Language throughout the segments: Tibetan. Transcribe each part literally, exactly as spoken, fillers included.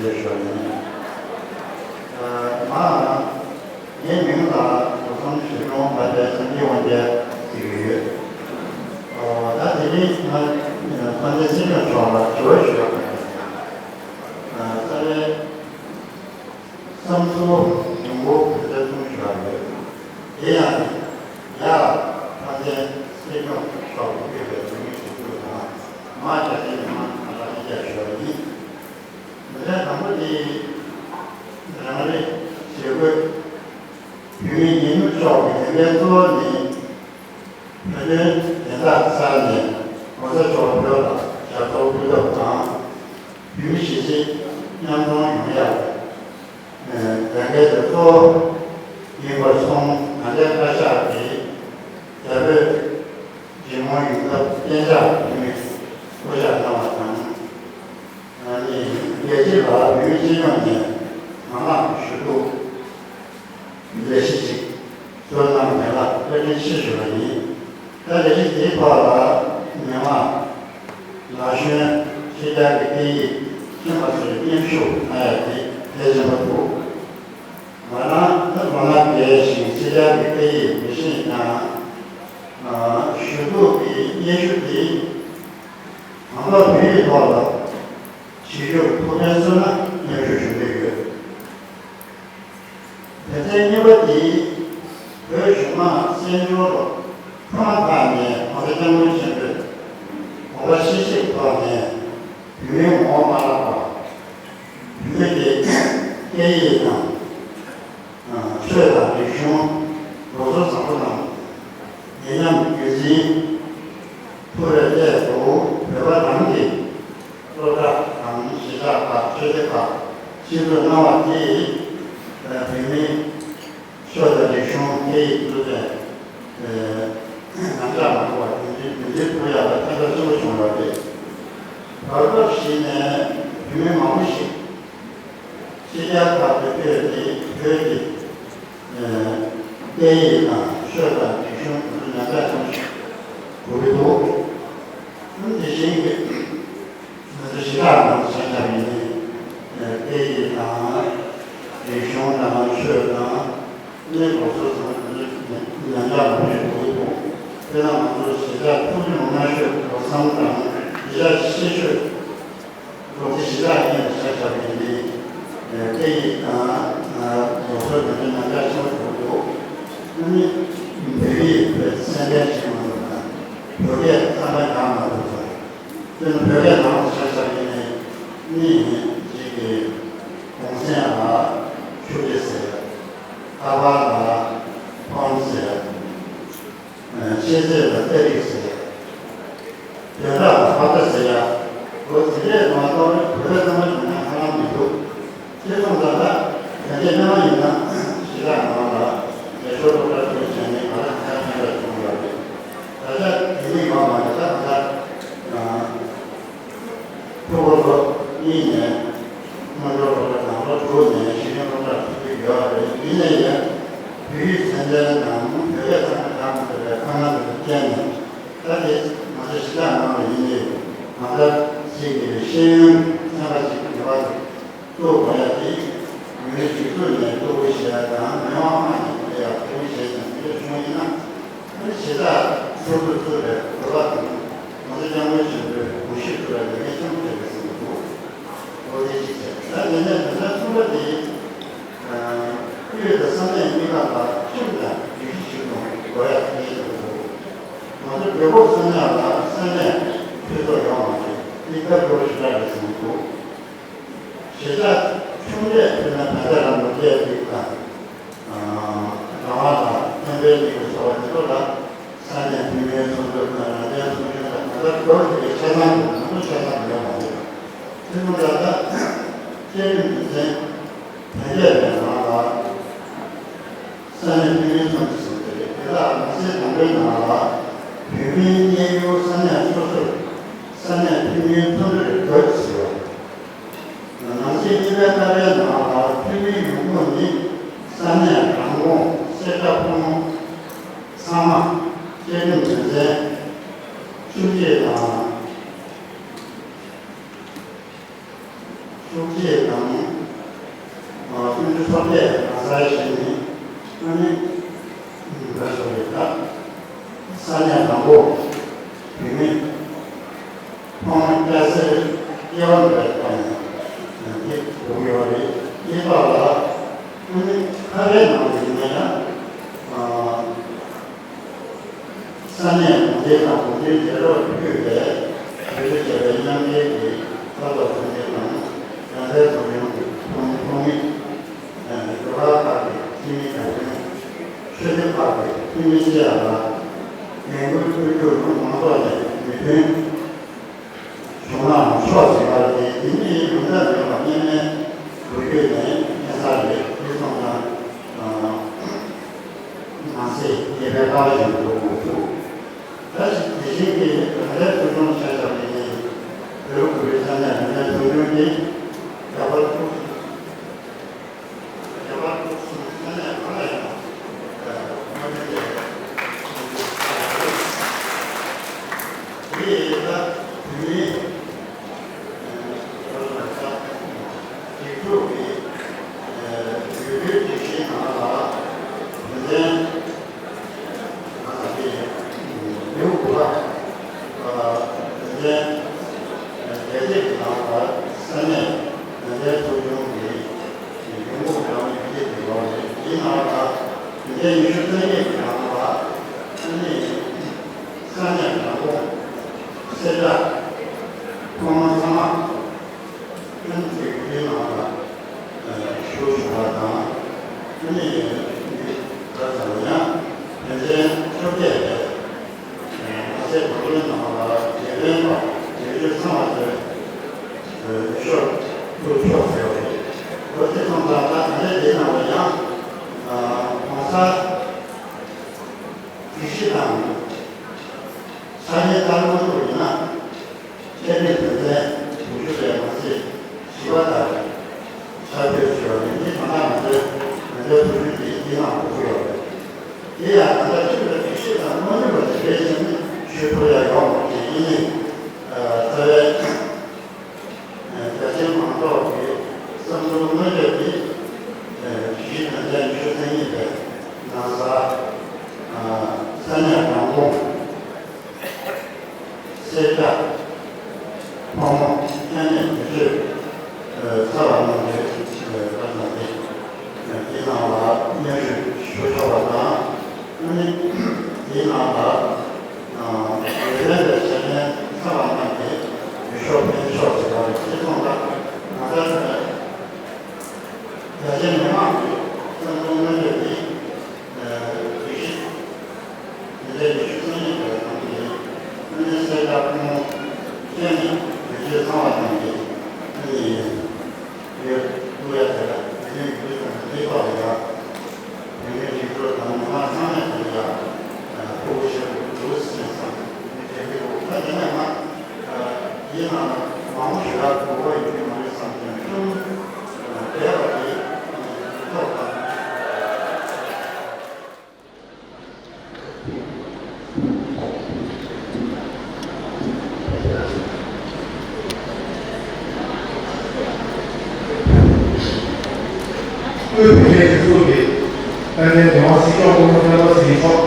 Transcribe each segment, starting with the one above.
ཞུ་བ་ཡིན། ཨ། མ། ངའི་མིང་ལ་མགོ་སམ་ཞིབ་ལོང་བ་དེ་སངས་རྒྱས་དབང་རྒྱལ་ཟེར་གྱི་ཡོད། ཨོ། ད་དེ་རིང་ང་ཕ་ཚན་སྲིད་སྐྱོང་མཆོག་ལ་དྲི་བ་ཞུ་བ་ཡིན། ཨ། རྩ་བའི་བསམ་ཚུལ་ཉུང་པོ་བོད་སྐད་གསུང་ཞུ་བ་ཡོད། དེ་ཡང་ཡ་ཕ་ཚན་སྲིད་སྐྱོང་མཆོག་གིས་ཕུལ་བའི་དོན་དངོས་ཞུ་རྒྱུ་དང་མ་རྒྱ་ཆེན་མི་མང་ཁ་ལ་ཡིད་ཆེས་ཞུ་བ་ཡིན། དེ་ནས་དང་པོ་དེ་རང་རེ་ཞེ་དགུའི་བོད་མིའི་ཉིན་མོ་ཕྱོགས་ཀྱི་ལས་འགན་གཙོ་བོ་ནི། བོད་དོན་བདེན་མཐའ་གསལ་ནས་༸གོང་ས་མཆོག་བོད་ལ་ཞབས་ཏོག་སྐུལ་ཐབས་དང་། བོད་མི་གཞིས་བྱེས་མཉམ་འཛོམས་ཡོང་ཡག་ལས་འགན་དེ་གཙོ་བོ་ཡིན་པར་སོང་། ད་ལྟའི་བཀའ་ཤག་གིས་རྒྱ་བོད་ཇི་མོ་ཡོང་ཐབས་གཏན་འཇགས་ཡོད་མེད་བསྐོ་བཞག་གནང་བ་དང་། ཨ་ནི་རྒྱལ་སྤྱི་ལ་བོད་མི་སྤྱི་ཡོངས་ནས་དང་བླངས་ཞུ་གཏུག་ལས་གཞི་ཞིག་བཟོ་གནང་ཡོད་ལ་བཀའ་དྲིན་ཆེ་ཞུ་བ་ཡིན། ད་ལས་གཞི་དེའི་ཐོག་ལ་མི་མང་ལ་གཞོན་ཕྱི་རྒྱལ་གྱི་སྐད་ཡིག་མཁྱེན་པ་ཚོས་མཉམ་ཞུགས་གནང་ཡ་དེ་གལ་ཆེན་པོ་འདུག་མ་ན་ད་མ་ན་རྒྱལ་ཞིང་ཕྱི་རྒྱལ་གྱི་སྐད་ཡིག་མི་ཤེས་ཀྱང་། ཞུ་གཏུག་གི་སྙན་ཞུ་དེ་གང་ལྟར་བོད་ཡིག་ཐོག་ལ་བྲིས་རྒྱུར་ཐུགས་ཕན་གསོས་ན་སྙན་ཞུ་ཞུ་འདོད་ཡོད། དོན་ཚན་གཉིས་པ་དེ་བོད་གཞུང་མང་བཙན་བྱོལ་དུ་ཐོག་མཐའ་ནས་༸གོང་ས་༸སྐྱབས་མགོན་ཆེན་པོས་དགོངས་པ་བཞེས་བཞེས་ཐོག་ནས་བོད་མིའི་ངོ་བོ་མ་བརླག་པ། བོད་ཀྱི་སྐད་ཡིག་དང་། ཆོས་དང་རིག་གཞུང་། ལུགས་སྲོལ་བཟང་པོ་རྣམས་ངེས་ཉམས་རྒྱུན་འཛིན་ཐུབ་པའི་སླད་དུ་བོད་པ་རང་གི་སློབ་གྲྭ་དང་གཞིས་ཆགས་ཁག་ཆོས་སྡེ་ཁག་ཆེད་འཛུགས་གནང་བ་དེས་བོད་མིའི་ཆོས་དང་རིག་གཞུང་སྐད་ཡིག་འཛུགས་སྐྲུན་ཉམས་ཆག་མ་འགྲོ་བར་རྒྱུན་འཛིན་རྒྱུན་འཛིན་ཐུབ་ཡག་ལ་ཕན་ཐོགས་ཆེན་པོ་བྱུང་ཡོད་པ་རེད། བར་སྐབས་ཤིག་ནས་བོད་མི་མང་པོ་ཞིག་ཕྱི་རྒྱལ་ཁག་ཏུ་བསྐྱོད་དེ་བོད་ཀྱི་སྐད་ཡིག་དང་ཆོས་དང་རིག་གཞུང་དེ་ཚོ་ཉམས་ཆག་ཆེན་པོ་ཞིག་འགྲོ་གི་འདུག་དེ་བཞིན་གྱི་ང་ཚོ་གཞིས་ཆགས་ནང་དུ་ཆ་བཞག་པ་ཡིན་ན། སྐད་ཡིག་དང་རིག་གཞུང་དང་ཆོས་དང་ནི་ལུགས་སྲོལ་ཚང་མ་ཉམས་ཆག་མང་པོ་ཞིག་འགྲོ་གི་འདུག་དཔེར་ན་ང་ཚོ་གཞིས་ཆགས་ཐུགས་རྗེ་མོ་སྔ་ཤོས་རྡོ་ཟམ་དང་གཞིས་ཆགས་ཤེས་ཤོས། ལོ་ཚིགས་བཞི་ལྷག་གཉིས་ལ་ཆ་བཞག་པ་ཡིན་ཏེ། སྐད་ཡིག་དང་ལུགས་སྲོལ་དེ་ཚོའི་ཉམས་ཆག་ཆེན་པོ་འགྲོ་གི་འདུག་ཨ་ནི་བོད་ཡིག་བོད་སེམས་ཁྲལ་བྱེད་མ་ཐུབ་དང་། བོད་སྐད་ཚང་མས་སྦྱང་མ་ཐུབ་ཙང་། དེ་ནི་བོད་སྐད་ནང་དུ་ཆ་བཞག་པ་ཡིན་ནའི་ནི་གཅིག་གི་གུང་སེང་ལ་ཆུ་ཚོད་ཟེར། ཁ་པར་ལ་ཕོན་ཟེར། ཨ། ཤེས་ཚད་ལ་ལྟ་རིགས་ཟེར། དོན་དག་ལ་ཧ་ད་ཟེར་ཡ། འོ་དེ་འདྲས་མ་གཏོགས་བོད་པའི་ཚང་མ་བྱུང་ན་ཧ་ལམ་མི་འདུག་དེ་སོང་ཙང་ད་དོན་གྱི་སྣེ་མ་ཡིན་ན་གཞིས་ཆགས་ནང་ལ་རྒྱ་ཤོར་སློབ་གྲྭ་ཚོའི་བྱས་ནས་ག་ལ་ག་ལ་ཕན་པ་བྱུང་ཡོད་རེད། ད་ཆ་དེ་ནི་ཡོད་མ་རེད། ད་ད་ལྟ་ཕྲུ་གུ་ལོ་གཉིས་ནས་སྔོན་འགྲོ་སློབ་གྲྭ་དང་ལོ་དྲུག་ནས་གཞི་རིམ་སློབ་གྲྭར་ཐུག་གི་ཡོད་རེད། ཡིན་ནའི་ཡང་བོད་ཡིག་ཚད་ལྡན་དང་བོད་སྐད་ཚང་མ་སྦྱང་མ་ཐུབ་པའི་དཀའ་ངལ་དེ་ཚོ་བརྟེན་ནས། ད་དེ་ང་ཚོ་གཞིས་ཆགས་ནང་ལ་ཡིན་ནའི་གང་ལྟར་ཅིག་གི་ཤེས་ཡོན་ཚན་པ་ཅིག་ངེས་པར་དུ་བཙུགས་དགོས་ཡ་དེ། མི་རིགས་སྒྲིག་འཛུགས་ནས་གཏུག་པ་བྱེད་ཡ་དང་མི་དབང་དམངས་ཀྱིས་སྤྲད་ཡ་གཏུག་པ་བྱེད་ཀྱང་དེ་འདྲ་བྱུང་བ་ཡིན་ན། ཨ་ནི་གཞིས་ཆགས་སོ་སོས་བཙུགས་པའི་བོད་པ་དང་ང་ཚོ་སྐྱབས་མགོན་ཆེན་པོའི་དགོངས་གཞི་ཐོག་ལ་ལས་འགན་ཆེན་པོ་འཁྱེར་དགོས་བསམ་གྱི་འདུག་འོ་དེ་གཅིག་བྱས། ད་དེ་ནས་དོན་ཚན་གསུམ་པ་དེ། ཨ། དབུས་དང་ས་གནས་གཉིས་ཀ་ལ་ཁྲིམས་དང་སྒྲིག་གཞི་ཞིག་དང་དགོས་ཡ་གལ་ཆེན་པོ་འདུག་ང་ཚོ་བོད་ཁོག་ས་གནས་ལ་ས་གནས་འཐུས་ཚོགས་ཡོད་མ་རེད། འདི་སྐབས་འགྲོ་ཞེ་དྲག་རེད་བསམ་གྱི་འདུག་གཞིས་ཆགས་ཆུང་གྲས་དཔེར་ན་བན་ད་ར་ལུང་རྒྱལ་གླིང་དང་། ཨ། རང་དབང་དང་མཐོན་པའི་གླིང་དུ་སོགས་པ་དེ་ཚོ་ལ་ས་གནས་བུད་མེད་ཚོགས་འདུ་དང་རང་བཙན་གསུང་ཆོས་དང་གང་ལྟར་བོད་ཀྱི་ཆ་ཚང་དུ་ང་ཚོ་ཆ་ཚང་དུ་ཡོད་མ་རེད། དེ་ཚོ་ལ་ད་བཅའ་ཁྲིམས་དོན་ཚན་བརྒྱད་པའི་ནང་ལ། ས་གནས་བུད་མེད་ཚོགས་འདུ་ཟེར་གྱི་རེད། དེ་དག་ནང་གསེས་དང་པོའི་ནང་ལ་བོད་མིའི་གནས་ཡུལ་ས་གནས་སོ་སོར་ས་གནས་བུད་མེད་ཚོགས་འདུ་རེ་དགོས་ཟེར་བ། ནང་གསེས་གཉིས་པའི་ཀ་པའི་ནང་ལ་བོད་མིའི་ཡོང་ཁུངས་ནི་ས་གནས་རང་དབང་གསེར་རྟ་ཕོ་མོ་ཚང་མ་བཅའ་ཁྲིམས་དོན་ཚན་བཅུ་གཅིག་དང་། བཅུ་གཅིག་དང་ ཚོགས་པས་ང་ཚོའི་གཞི་ནས་ཨ་ནི་འགྲོ་བཞིན་ཡོད་ད། ས་གནས་དང་པོ་བོད་མི་ཐོག་མ་སྐྱ་སེར་སྐྱེ་བ་འདྲ་བཏང་ནས་འདི་བྱུང་ཡོད་རེད། དེ་དག་ལ་ཨ་ནི་ཁ་བའི་ནང་དུ་ཡིན་ན་ཡང་། ས་གནས་གུང་ཁྲན་དང་གུང་ཁྲན་རྒྱལ་རབས་ཕུད་པའི་བོད་རིགས་བྱ་བའི་མཉམ་འབྲེལ་གྱི་ལྟ་རྟོག་ཚོགས་འདུ་དང་རྒྱལ་སའི་ཚོགས་ཆུང་གི་ཚོགས་མི་ཚོགས་མི། ལས་འགུལ་ཁག་གི་འཐུས་མི་དང་། ཆོས་བརྒྱུད་ཁག་གི་འཐུས་མི་བཅས་ལ་ལས་འགུལ་སྤེལ་རྒྱུར་མང་ཚོགས་ནས་མོས་མཐུན་བྱུང་ནའང་ཆོག་ཟེར་བ་དེ་འདི་ནི་ཡོང་ཐབས་མེད་པ་སྔོན་མའི་ལོ་རྒྱུས་ནས་མཁྱེན་གསལ་རེད། དེ་སོང་ཙང་། ནང་གསེས་ཉེས་པའི་ཁ་བཞིན་འགྲོ་དགོས་འདུག་ད་དེ་བཞིན་གྱི་རང་རེའི་ཚོགས་ཆུང་ཆ་བཞག་པ་ཡིན་ན། བོད་རིགས་ས་གནས་རང་རེའི་ཚོགས་ཆུང་གིས་རྒྱ་གར་ཕྲུག་རྒྱ་གར་ཕྲུག་གསུམ་ས་གནས་གང་ལ་ཡང་དངོས་འབྲེལ་བྱས་ཡོད། དེ་ཡིན་ད་བོད་མིའི་སྒྲིག་འཛུགས་ཀྱི་བོད་བརྒྱུད་སྒྲིག་གཞིའི་ནང་ལ་དོན་ཚན་ང་ཚོ་གི་ལེའུ་དགུ་པ། དོན་ཚན་བརྒྱད་ཅུ་གི་ནང་ལ་ས་གནས་ཡོན་ཏན་ཚོགས་ཆུང་གི་ཡོང་འབབ་རང་ཡོད་ཀྱི་ཡོད་རེད། དེའི་ནང་ལ་དོན་ཚན་ཉི་ཤུ་རྩ་གཉིས་ཀྱི་ནང་ལ་ས་གནས་ས་གནས་རང་ཁོངས་སེར་སྐྱ་ཕོ་མོ་ཚང་མ་ཀུན་གྱིས་དེའི་ནང་ལ་ཞུགས་བྱུང་བ་དང་། ཨ་ནི་འདི་ག་ཚང་ཡང་དོན་ཚན་བཅོ་བརྒྱད་པའི་མ་ཟད་དོ་དགོན་ནང་ལ་དགེ་འདུན་པ་དགེ་བཅུ་ཚང་བ་ཚོས་ཤོག་ཐུག་ཆོག་ཟེར་བ་རེད། འོ་དེ་སོང་ཙང་ད་ད་ལྟ་དེའི་ནང་ལ་ཡང་གོང་ས་སྒྲིག་གཞི་དང་ས་གནས་ལྟར་མ་གཏོགས་ཡིན་ན། ཁྱད་ནས་དོན་ཚན་དྲུག་ཅུ་ལས་མ་ཟད་བཞི་པ་ལྟར་ཁྱབ་སྤེལ་བྱས་པ་རེད། འདི་ད་ལྟ་ང་ཚོའི་ང་ཚོའི་ཐུགས་རྒྱུད་འདི་འདི་ནང་འཁོད་ཀྱི་ཡོད་རེད། དེ་ཡང་ད་ལྟ་ཆོས་ལ་དགེ་བཤེས་དང་མ་ནུས་པ་དེ་རེད་ཟེར་ནས་ཆོས་ཐོག་ཡ་ཡོང་བ་དེ་ཡིན་ནས། རྩ་བའི་རྒྱ་ཆེན་མང་ཚོགས་ཀྱི་བསམ་ཚུལ་མངོན་བརྗོད་དེ་གཞི་དོན་ཚན་ཉི་ཤུ་རྩ་གཉིས་པའི་ནང་གསར་ས་གནས་རང་ཁོངས། སེར་སྐྱ། ཕོ་མོ། ཁྱད་ནས་དེ་ཚོས་ཚབ་པ་གནང་སྟེ་བཀའ་གནང་སྟེ། དེའི་ནང་ལ་སྙན་ཞུ་ཞུ་ཆོག་པ་དང་། ཨ་ནི་དེའི་ནང་ལ་འོས་ལྡན་པའི་ཆེད་ལས་ཚབ་པ་གནང་སྟེ་འོས་ཤོག་འཕེན་ཆོག་ཟེར་བ་རེད། དེ་སོང་ཙང་ང་ཚོ་རྒྱ་ཆེ་མི་མང་གི་བསམ་བློ་མངོན་འདོད་ཀྱིས། སྒྲིག་གཞི་དེ་འདྲའི་ཉི་ཤུ་རྩ་གཉིས་པའི་ནང་གི་ཨ་ནི་གསལ་བསྒྲགས་ཐུན་མོང་བཅས་ནས་བོད་ཆོས་ཚང་བ་རྣམས་ཀྱིས་ཨ་ནི་ཡོད་བླུག་ཡ་དེ་ལ་བོད་དོན་ཡིག་འབུལ་དང་འབྲེལ་ཐོག་ལ་ཡ་བོད་མིའི་སྒྲིག་འཛུགས་དང་མི་མང་ཚང་མས་དེ་ལ་ཡ་ཕོག་ཤེས་འདུག་ཟེར་བསམ་ནས་དྲན་གྱི་འདུག་ད་དེ་ནས་མ་ཡིན་ན་མང་པོ་ཞིག་ལ་གོ་བ་ཡོད་ཀྱི་མ་རེད་བསམ་ཀྱང་ཅུང་བདེ་བ་དེ་ཐོག་དང་། བོད་མིའི་སྒྲིག་འཛུགས་ཀྱི་དཔལ་ལྡན་འབྲུག་པ་སྲིད་སྐྱོང་སྐུ་ངོ་སྤེན་པ་ཚེ་རིང་མཆོག་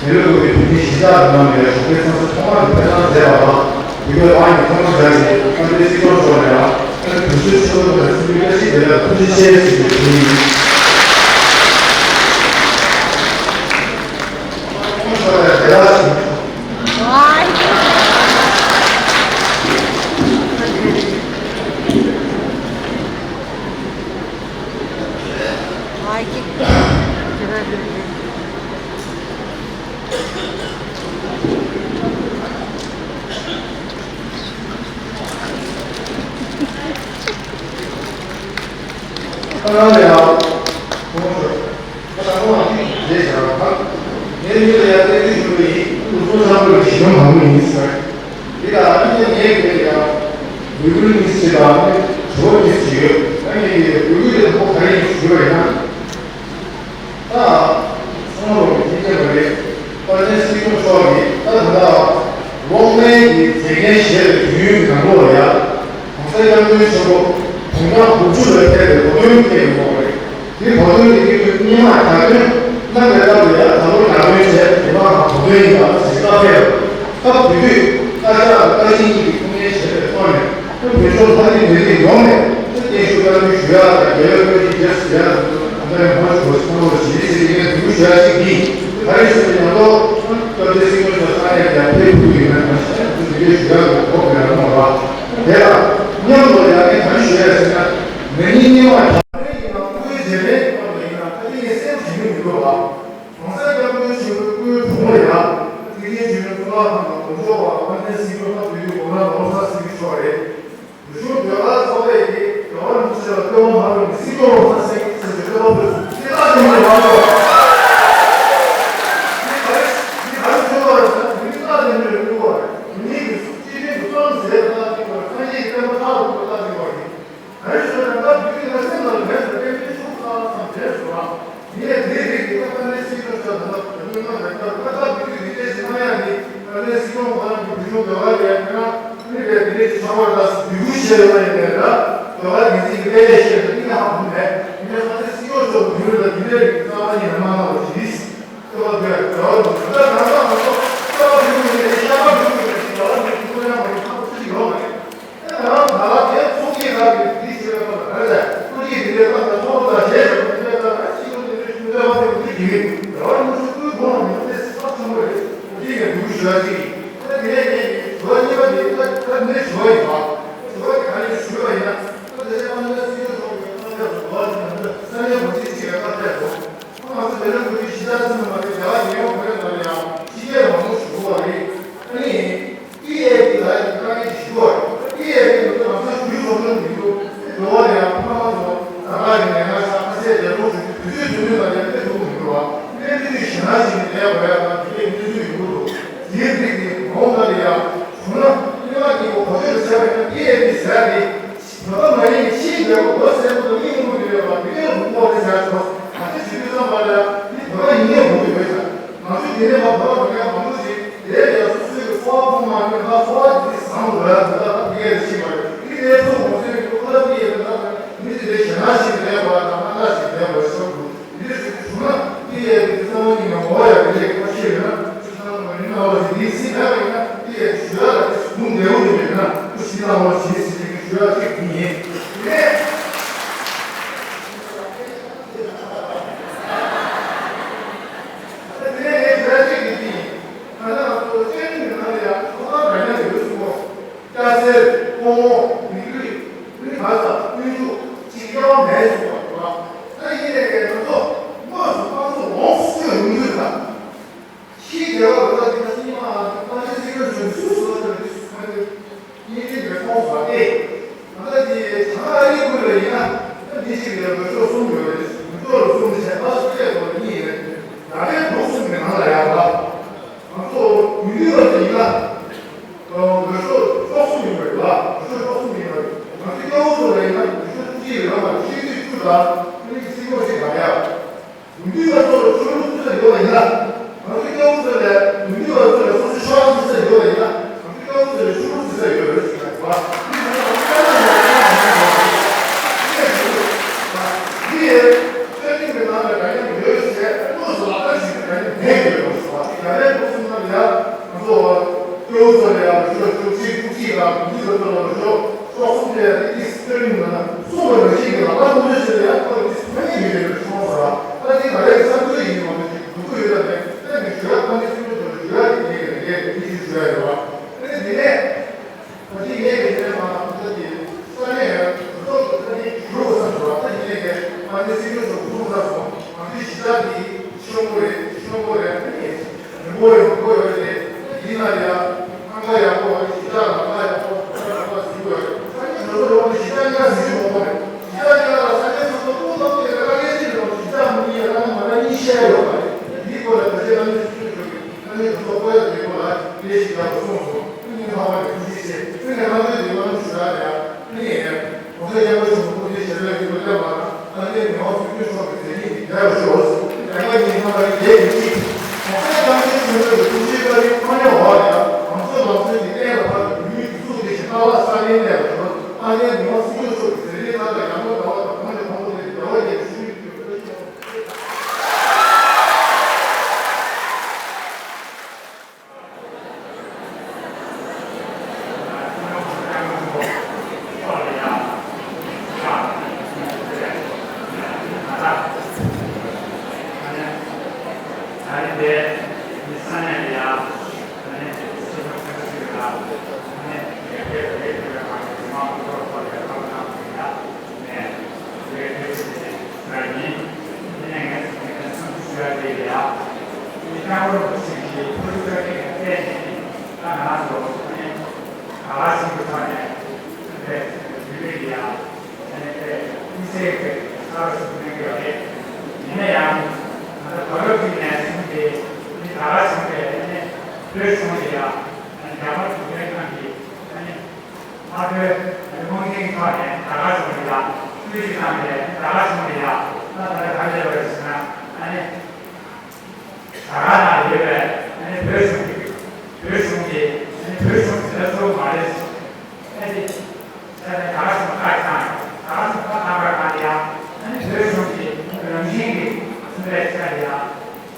མི་ལོ་དགུ་པའི་བོད་མིའི་གཞིས་ཆགས་ཀྱི་ནང་ནས་གཞུང་འབྲེལ་ཚོགས་འདུ་ཐོག་མ་དེ་སྤེལ་གནང་མཛད་པ་དང་། དེ་གའི་བར་གྱི་ཐོག་མ་རྒྱ་ཆེ་ཨ་རིའི་སྲིད་སྐྱོང་མཆོག་ནས་ཡང་ཨ་རིའི་དུས་ཚོད་ཆུ་ཚོད་དང་སྲིད་འཛིན་བཀྲ་ཤིས་བདེ་ལེགས་ཐུགས་རྗེ་ཆེ་ཞུ་རྒྱུ་དེ་ཡིན། ཐོག་མ་མཆོག་ལ་བདེ་ལེགས་ཞུ། ཨ་ལ་ཡ། ཁོང་ཚོ། ཁ་སང་ཁོང་རང་ཚོས་རེད་བྱ་བ་དང་། ངའི་མི་ལ་ཡ་བསྟན་འཛིན་ཞུ་གི་ཡིན། ཁོང་ཚོ་བསམ་བློ་ཞིག་མང་པོ་ཡིན་ཟེར། འདི་ལ་ཨ་ནི་ངའི་མི་ལ་ཡ་འོས་བསྡུ་གཉིས་བྱེད་པ་ནི་གྲོས་གཉིས་བྱེད་ཡོད། ཨ་ནི་འོས་བསྡུ་དེ་ཁོ་ག་རེ་ཡིན་ཞུ་བ་ཡིན་ན། ད་ཚང་མ་ལོག་གི་མཁྱེན་པ་རེད། དཔལ་ལྡན་སྲིད་སྐྱོང་མཆོག་གིས་ད་ད་ལྟ་གློག་སྨན་གྱི་མཛད་འགན་བཞེས་པའི་དུས་ཡུན་ནང་ལོགས་ལ་ཡ། ༸གོང་ས་༸སྐྱབས་མགོན་ཆེན་པོ་དུང་སྒང་དགུ་བཅུ་ལ་ཕེབས་པའི་གོ་སྟོན་སྤྲད་ཡོད་པ་རེད། ཁོང་གི་ལས་འགུལ་སྔོན་མ་དྲག་དོན་གནང་བའི་སྐབས་ལ་ཡང་ད་ལོ་དྲག་དོན་བྱས་དེ་མ་གང་དོ་དོན་ཡིན་པ་ཞེས་བཀའ་ཕེབས། སྐབས་དེ་དུས་བཀའ་ཤག་ལ་བཀའ་བཞིན་གྱི་ཐུགས་འགན་བཞེས་པའི་ཐོག་ནས་བོད་ལྗོངས་མཐའ་སྡིངས་བོད་སྡིངས་ཡོངས་ནས་བརྟན་བཞུགས་བཀའ་འདྲི་ཞུ་ཡག་དང་རྒྱལ་བའི་བཀའ་འདྲི་རྒྱས་སུ་ཡག་དང་ད་ལྟ་ཡང་ཧོན་ཞུ་བ་ཚང་ལོ་ཞིག་ཟེར་ཡིན་ནས་འདུག་ཞུ་ཡག་ཅིག་འདི་ག་རེ་ཟེར་ན་ཡང་ཏོག་སྐབས་དེ་སྲིད་སྐྱོང་མཆོག་ས་ཡ་རྒྱ་ཕེབས་ཐུབ་ཡོད་ན་གང་ཤེས་འདུག་འདི་འདྲའི་ཞུ་ཡག་གི་གོ་སྐབས་ཡང་གནང་བ་དེ་ལ་མཉམ་དུ་ཡང་ངས་ག་རེ་ཞུ་ཡག་ཟེར་ན་མི་ཉིད་སྣེ་མང་གྲངས་རེ་ཡིན་ན་སྐུའི་རྗེས་དྲན་སྐབས་ལ་ཡིན་ན་ད་ལྟ་ངས་གསལ་པོ་ཞིག་མི་འདུག་བ། གོང་ས་སྐྱབས་མགོན་ཆེན་པོའི་སྐུའི་དྲུང་ལ་ཡང་ཐེག་ཆེན་ཆོས་གླིང་གཙུག་ལག་ཁང་དང་དགོངས་ལྗོངས་པ་དཔལ་ལྡན་སྲིད་སྐྱོང་སྐབས་དེ་དུས་གོང་ས་ནོར་བུ་བཟང་སེང་གེ་མཆོག་རེད། བོད་གཞུང་ཟློས་གར་ཚོགས་པས་ཀྱིས་རྒྱལ་བ་རིན་པོ་ཆེ་ལ་བསྟོད་པ་མ་ཕུལ་བའི་སྲིད་སྐྱོང་ལོ་ས་སེང་གེ་ཟེར་བའི་བསྟོད་པ་ཕུལ་སོང་། དེ་ལྟར་བྱུང་བའི་ལམ་ལུགས། དེ་ག་རེ་དེ་ག་རེ་བྱུང་བ་རེད་ཟེར་ན་དེ་མིན་ལྟ་དེ་འདྲ་རེད་བསྟོད་པ་རེད། དེ་མིན་གྱི་སྤྱི་དོན་གྱི་བསམ་ཟེར་ལྟ་དེ་བར་སངས་རྒྱས་ཀྱི་བསྟན་པ་མཐའ་རུ་ཁོ་ལྟ་དེ་བར་རེད། ག་རེ་ཞུ་ན་སྐབས་དེ་དུས་ང་སེམས་ནང་ལ་ངས་བོད་པའི་ཕྱུག་ཁག་ཙམ་རེད་ཟེར་བ། ངས་དེའི་རིགས་ཀྱི་སྐབས་དཔལ་ལྡན་སྲིད་སྐྱོང་མཆོག་དང་སྐབས་དེ་དུས་ང་ལ་སྐབས་སྐབས་དེ་དུས་དེ་འདྲའི་ཞིག་གནང་ཡག་གི་དཔལ་ལྡན་སྲིད་སྐྱོང་ཁོ་རང་གི་བོད་གཞུང་ཟློས་གར་ཡང་ཁྱེད་རང་མི་རེད་དེ་འདྲའི་ཞིག་ཆགས་པར་ད་འབོད་སྐུལ་བྱས་ཡོད་པ་ཡིན་ནའི་ལ་ཟློས་གར་འགན་འཛིན་གྱི་དཔལ་ལྡན་ཤེས་དང་གཉིས་ཀ་ཧ་གོ་མེད། ཡིན་ནའི་སྐབས་དེ་སྲིད་སྐྱོང་མཆོག་གི་བོད་ལ་དེ་འདྲའི་རིགས་ཀྱི་རྩ་བ་ཉིད་ནས་མ་གནང་བ་ཞིག་རེད། སྐབས་དེ་ཟློས་གར་ཟློས་གར་ད་ད་ད་ང་ཚོ་ལྟ་བ་བྱུང་མི་རེད་ཤ་བ་བྱུང་མི་རེད་ཟློས་གར་མི་ཁོ་རང་མ་ཡིན་ཁག་པོ་ཅི་ཞིག་ཡོད་མ་རེད། ད་ང་ཚོ་ད་ལྟ་དེ་ཚོགས་ཀྱི་ཁག་གི་འདི་བྱེད་པའི་སྐོར་ལ་ག་རེ་ཟེར། ཚོགས་ཀྱི་འདི་འདྲའི་ཏང་དང་ཚོགས་པ་དང་གཞས་ཞབས་ཀྱི་འདི་འདྲའི་ཏང་ཅིག་ཡོད་འདི་འདྲའི་ཤུགས་ལྡན་པ་དེ་འདི་བྱེད་ཀྱི་རེད་བ། མི་ཚོ་སྐུའི་དགོངས་ལ་མི་ཚེ་སྲིད་པ་ཆེན་པོ་རེད། འདི་ངས་འདུག་ཞུ་བ་ཅིག་ཡིན། ད་དེ་ནས་ངས་ནི་ཞུ་བ་གཉིས་པ་འདི་ད་ད་འདི་ཞུ་བ་ཡིན་པ། ཞུ་བ་གི་ག་རེ་ཞུ་བ་ཡིན་ན། ད་དེ་ནས་ཨ་མདོ་སྲིད་སྐྱོང་མཆོག་གི་ཁ་གཏད་དུ་འགྲོ་བ་ཅིག་ན་འདི་ས་གནས་གོ་སྒྲིག་ཅིག་ལ་ཁ་གཏད་དུ། ང་ཚོ་བོད་ལ་འགྲོ་རྒྱུ་གཞིས་ཆགས་ཚུད་མ་རེད། རྒྱ་གར་རྒྱལ་ཡོངས་བོད་ནང་ལ་ཡང་ཕྱི་རྒྱལ་མང་པོ་ཞིག་འགྲོ་བ་རེད། ཨ་ནི་པི་ཨེ་པི་ལ་ཡང་དཀའ་ངལ་ཞིག་འགྲོ་བ་རེད། པི་ཨེ་པི་འགྲོ་དུས་ང་ཚོ་ཞུ་ཡིག་ཚོགས་ཆུང་མི་འདུག་འགྲོ་བ་ལ་ཡང་ཕ་མ་ཚོ་ཟ་ཁང་གི་ཉལ་ཁང་ཆགས་ཁ་ཟས་རྒྱལ་ཚོགས་ཞུ་རྒྱུ་དུས་ཚོད་ཐུང་ཐུང་དང་ཡང་སྤྲད་ཐུབ་ཀྱི་མི་འདུག་བ། སྨན་བཅོས་ཞེ་ན་ཞིག་ནས་བསྡད་དགོས་ཡ་དང་དེ་འདྲའི་གནས་ཚུལ་ཡོང་གི་འདུག་དེའི་རིགས་ནི་གོང་ལ་ཡང་བྱུང་ན་སྨན་པ་གཉིས་པོ་གོ་ཐོས་ལ་བྱས་པ་ཡིན་ན་པི་ཨེ་པི་ཟེར་ཡ་དེ། བོད་པ་མ་ཡིན་ཕྱིའི་རྒྱལ་ཁབ་བོད་སེར་པོ་དང་མི་མང་པོ་ཡོད་པ་དེ་གའི་ལུང་པ་རེད་ཟེར་སོང་། ང་ཚོས་བྱེད་དུས་ཙམ་པ་ལ་འདི་བོད་པ་ཡིན་ངེས་དགོས་ཀྱི་ཡོད་ཟེར། ང་ཚོས་དེ་ནས་ཕར་བོད་པ་མི་ངན་མང་པོ་ཞིག་དེའི་རྒྱལ་སོ་སོའི་གི་འཚོ་བ་ཕུང་མ་ཐོན་ཁ་འཚོ་བ་དེ་བཟང་དགོས་ལ་དེ་ལ་ཕར་དེ་གའི་རེ་ཞིག་མ་རེད། དེ་གའི་ཚོ་ངོ་ཚོའི་གི་ཁོ་ལ་དེ་ཡས་པའི་ལ་མི་དེ་འདྲའི་ཞེ་ན་ཞིག་ལས་པ་དང་སྣ་ཁ་ཞིག་ལས་པ་ཞིག་འདུག་འདིར་ཞུགས་བྱུང་ན་དེ་ཡས་དེ་གཙང་མ་ཉིད་ནས་ངོ་བོ་ཡག་གི་ལས་ཀྱི་ཁ་ཤས་ཡོད་ན་ཅི་ལྟར་མ་ཡིན་ན་བ་ཞིག་འདིའི་སྲིད་ལ་ཡིན་ན་དེ་ཡས་ཞུ་ཡག་ལ་དེ་སུ་འདུག་འདེའུ་ཡོད་ན་ཀུ་ཤི་ལ་བ་ཞིག་སྲིད་ཀྱི་ཞུ་ཡག་ཅིག་དེ་ཡིན། དེ་ནས་དེ་ནས་ངས་ཞུ་ཡག་ཅིག་དེ་དེ་ཡིན། ང་ཚོ་བཅའ་ཁྲིམས་ཀྱི་ནང་ལ་ཡང་ཐོབ་ཐང་འདྲ་མཉམ་ཡོད་གསུངས་པ། སྐྱ་སེར། ཕོ་མོ། མི་རིགས། མི་ག་ས་དཀོན་མཆོག་ཅིག་དབྱེ་བ་མེད་གསུངས་པ་རེད་བ། ད་ཡིན་ནའི་ང་ཚོ་དངོས་སུ་ང་ཚོ་ལོངས་སུ་སྤྱོད་ཡོང་དུས་ད། ཕྱིའི་རྒྱལ་ཁབ་ལ་ད་དེ་ང་ཚོ་ཉི་མ་ང་ཚོ་སྤྱི་ཁྱབ་ཆོས་སུ་སུ་ལ་ད་དེ་སུ་ང་ཚོ་གཉིས་འཛིན་པའི་ཁོངས་སུ་སྟེ། ད་ལྟ་དེ་བྱང་ཨ་རིའི་ཁུལ་ལ་ཡིན་ན་ད་མི་གཅིག་ལ་འོས་ཤོག་གསུམ་ཡོད་རེད། འོས་ཤོག་ལ་གསུམ་བྱས་ད་སུ་སྐད་ཐོག་ལ་གཉིས་ཡིན་རེད། ད་ལྟའི་འདུག་གསུམ་གྱི་ནང་ལ་ཡང་ད་ང་ཚོ་ཡུལ་དུས་བར་དུ་ཡིན་ན། འོས་ཤོག་བཅུ་གསུམ་ཡིན་པ་རེད་ལ། འོས་ཤོག་བཅུ་གསུམ་ཡིན་པ་རེད། ང་ཚོ་སྐྱ་བོ་ཚོ་ལ་ཡིན་ན་འོས་ཤོག་བཅུ་གཅིག་ཡོད་པ་རེད། ཆིག་སྒྲིལ་བཅུ་དང་ཨ་ནི་སྲིད་སྐྱོང་གཅིག་གང་ཡག་འོས་བསྡུ་བ་ཚོ་ལ་ཕྱུག་པོ་བརྩི་ས་ཡོད་པ་ཡིན་ན། ང་ཚོ་སྐྱ་བོ་ཚོ་ལ་འོས་བསྡུ་བ་ཚོ་ལ་སོ་སོའི་ཤོག་ཁག་བརྩི་ས་ཡོད་པ་ཡིན་ན། ང་ཚོ་སྐྱ་བོ་ཚོ་ལ་ཕྱུག་པོ་བརྩི་ས་ཡོད་རེད་ཟེར་གྱི་རེད་བ། འདི་ཚོ་ང་ཚོ་སྐྱ་བོ་ཚོ་ལ་ཡང་མི་འདུག་བ། འདི་ཡི་བཅའ་ཁྲིམས་ཀྱི་ནང་ལ་འདྲ་མཉམ་ཡོད་ཟེར་དངོས་སུ་ལག་བསྟར་བྱེད་རྒྱུ་འདྲ་མཉམ་མེད་ཀྱི་ཡོད་པ་རེད་བ། ཡ་ལན་འདུག་སེ་ན་ཡ། ང་ཚོ་སྐྱ་བོ་ཚོ་ལ་ཡང་ཤོག་ཤོག་ཅིག་ཅིག་དང་འདི་ཚོ་ལ་ཤོག་ཤོག་གསུམ་དེ་ཡང་དེ་དེ་སྐྱོན་ཡིན་ན་གསུངས་པ་རང་བཞིན་གྱི་ལག་པ་ཐུག་འདོད་ཟེར་ཡང་ཁོ་ལ་དེ་ཐོན་ཡས་མི་རེད་པས་ཆུང་ཟེར་བ། ད་དེ་ང་རའི་བསམ་ཚུལ་ཡིན་མ་གཏོགས་ཅིག་སྡུག་པོ་ཡོད་ད་མེད། ད་ནི་ཞུ་ཡག་ཐོན་ནས་སྐྱོན་ཚོ་ལ་ཞུ་ཡག་དེ་ངས་ངས་དེ་ཅིག་ཞུ་ཡག་ཡོད་བ། ཨ་ནི་དེ་ནས་ད་དེ་ངས་དེ་ནས་མ་ད་དེ་ས་གནས་ཡང་གྲོས་ཚོགས་ཀྱི་ད་དེ་ཞུ་རོགས་བསམ་ཟེར་བ། ད་དེ་ནས་ངས་ཨ་ནི་སྲིད་སྐྱོང་ཚོ་གསུངས་ས་སོང་། ང་ཚོའི་གཞིས་ཆགས་དེ་ཆེན་པོ་རེད། ཆེན་པོ་རེད། ཨ་ནི། མི་འབོར་ཡང་མི་འབོར་ཡོད་རེད། ཡིན་ན་ཡང་ལམ་ཁ་ཡག་པོ་ཡོད་རེད། གཞིས་ཆགས་ལམ་ཁ་ཡག་པོ་ཡོད་རེད། ལམ་ཁ་ཟིན་པོ་ཡོད་རེད། ས་གནས་སོ་སོ་ལོག་ནས་གཞིས་ཆགས་གཉིས་ཀ་ཟིན་རྒྱུ་མང་པོ་རེད། གཞིས་ཆགས་གཉིས་ཀ་ལ་ས་གནས་སོ་སོ་ལྟོ་ལྟོ་སྟེ་དཀའ་ངལ་ཅི་རེད་ལོག་གཞིས་ཆགས་མི་གཉིས་ཀ་ལ་མ་ལ་གཉིས་བཤད་ཡོད་པ་རེད། འདིའི་སྐོར་ལ་ད་ཆ་ལ་ནས་སུ་ཆོས་ཆོས་ཀྱི་ས་གནས་སོ་སོ་བཀོད་ཡ་དེའི་སྐོར་ལ་ལས་ཞིག་རྒྱག་དགོས་གསུངས་སོང་། ཨ་ནི་ལྷག་པ་ནས་ཐུགས་རྗེ་ཆེ། ཨ་ནི་ལྷག་པའི་དེ་མ་ནུ་ཞུ་ཡ་རེད། ཨ་ནི། གོང་ས་སྐྱབས་མགོན་ཆེན་པོ་སྐུ་ཚེ་ཞབས་པད་བརྟན་པ་དང་། ཨ་ནེ་མི་དབང་གཙུག་གྱུར་མཆོག་གི་མཛད་འཕྲིན་ཡང་ཡག་པར་ཤོག། དེ་ཡང་ཉིན་མ་ལ་རེ་བརྒྱད་ཀྱི་གཅིག་གོང་ས་སྐྱབས་མགོན་ཆེན་པོའི་ཐུགས་རྗེའི་བཀའ་དྲིན་ཐོག་མའི་འོག་ལ་ཡང་ང་ཚོའི་ལམ་སྲོལ་གྱི་གཏན་ལ་ཕབ་པའི་བོད་མིའི་སྒྲིག་འཛུགས་དེ་བཞིན་རྟག་ལགས་སྲ་བརྟན་གནས་པར་ཤོག། ཨ་ནེ་མི་དབང་གཙུག་གྱུར་མཆོག་གི་མཛད་འཕྲིན་མཐའ་དག་ཡང་དག་ཟླ་བ་དང་གོང་ནས་གོང་དུ་འཕེལ་ཏེ་རྒྱལ་བ་རྒྱལ་པོའི་ཤུལ་ལུས་ཐོབ་པར་ཤོག། ཡ། ཡི་ཀྲང་ཝུའུ་རིན་པོ་ཆེ་གིས་ཕུར་ཚུགས་ཀྱི་བརྟེན་ནས་ད་ང་རང་ཚོ་ནི་ག་བ་ཞིག་གི་ཐོག་ནས་འདས་ཡུལ་མི་ཡ། ཨ་ནི་དེ་དམིགས་བསལ་གྱི་ས་རུ་ཞུགས་གནང་གི་ཡོད་རེད། ཡིན་ན་ཡང་ང་ཚོ་བར་སྐབས་ཅིག་ནས་བཟུང་སྟེ་ནི་ད་ག་བྱུང་བའི་ནི་བོད་གཞུང་ལ་ཡ་ཨ་ནི་རྒྱ་དམར་གཞུང་འབྲེལ་ཁང་གིས་ཨ་ནི། ཨ་ཁུ་རྨོངས་ཅན་ཐོག་ནས་ད་ག་བྱུང་རེད་ཡ། སྐུལ་ཞིག་བཏང་རེད། ད་ག་བྱུང་རེད་ཡ། ད་ད་ལྟ་ག་རེ་ལབ་རེད་ཟེར་ན། ཨ་ནི་ད་ག་ནང་ཡོད་པའི་ཨ་ནི་བོད་གཞུང་གི་བོད་གཞུང་གི་ཨ་ནི་བོད་གཞུང་ཟེར་ན་གཙོ་བོ་མ་རེད། ཨ་ནི་ད་ནི་ད་ག་བྱུང་ཁ་བྱང་ད་ག་བྱུང་ཁ་བྱང་བ་གང་རེད་ཡ། ཨ་ནི་བོད་གཞུང་གི་རང་བཞིན་གྱི་མཚོན་པའི་ཆ་རེད་ཡ། ཨ་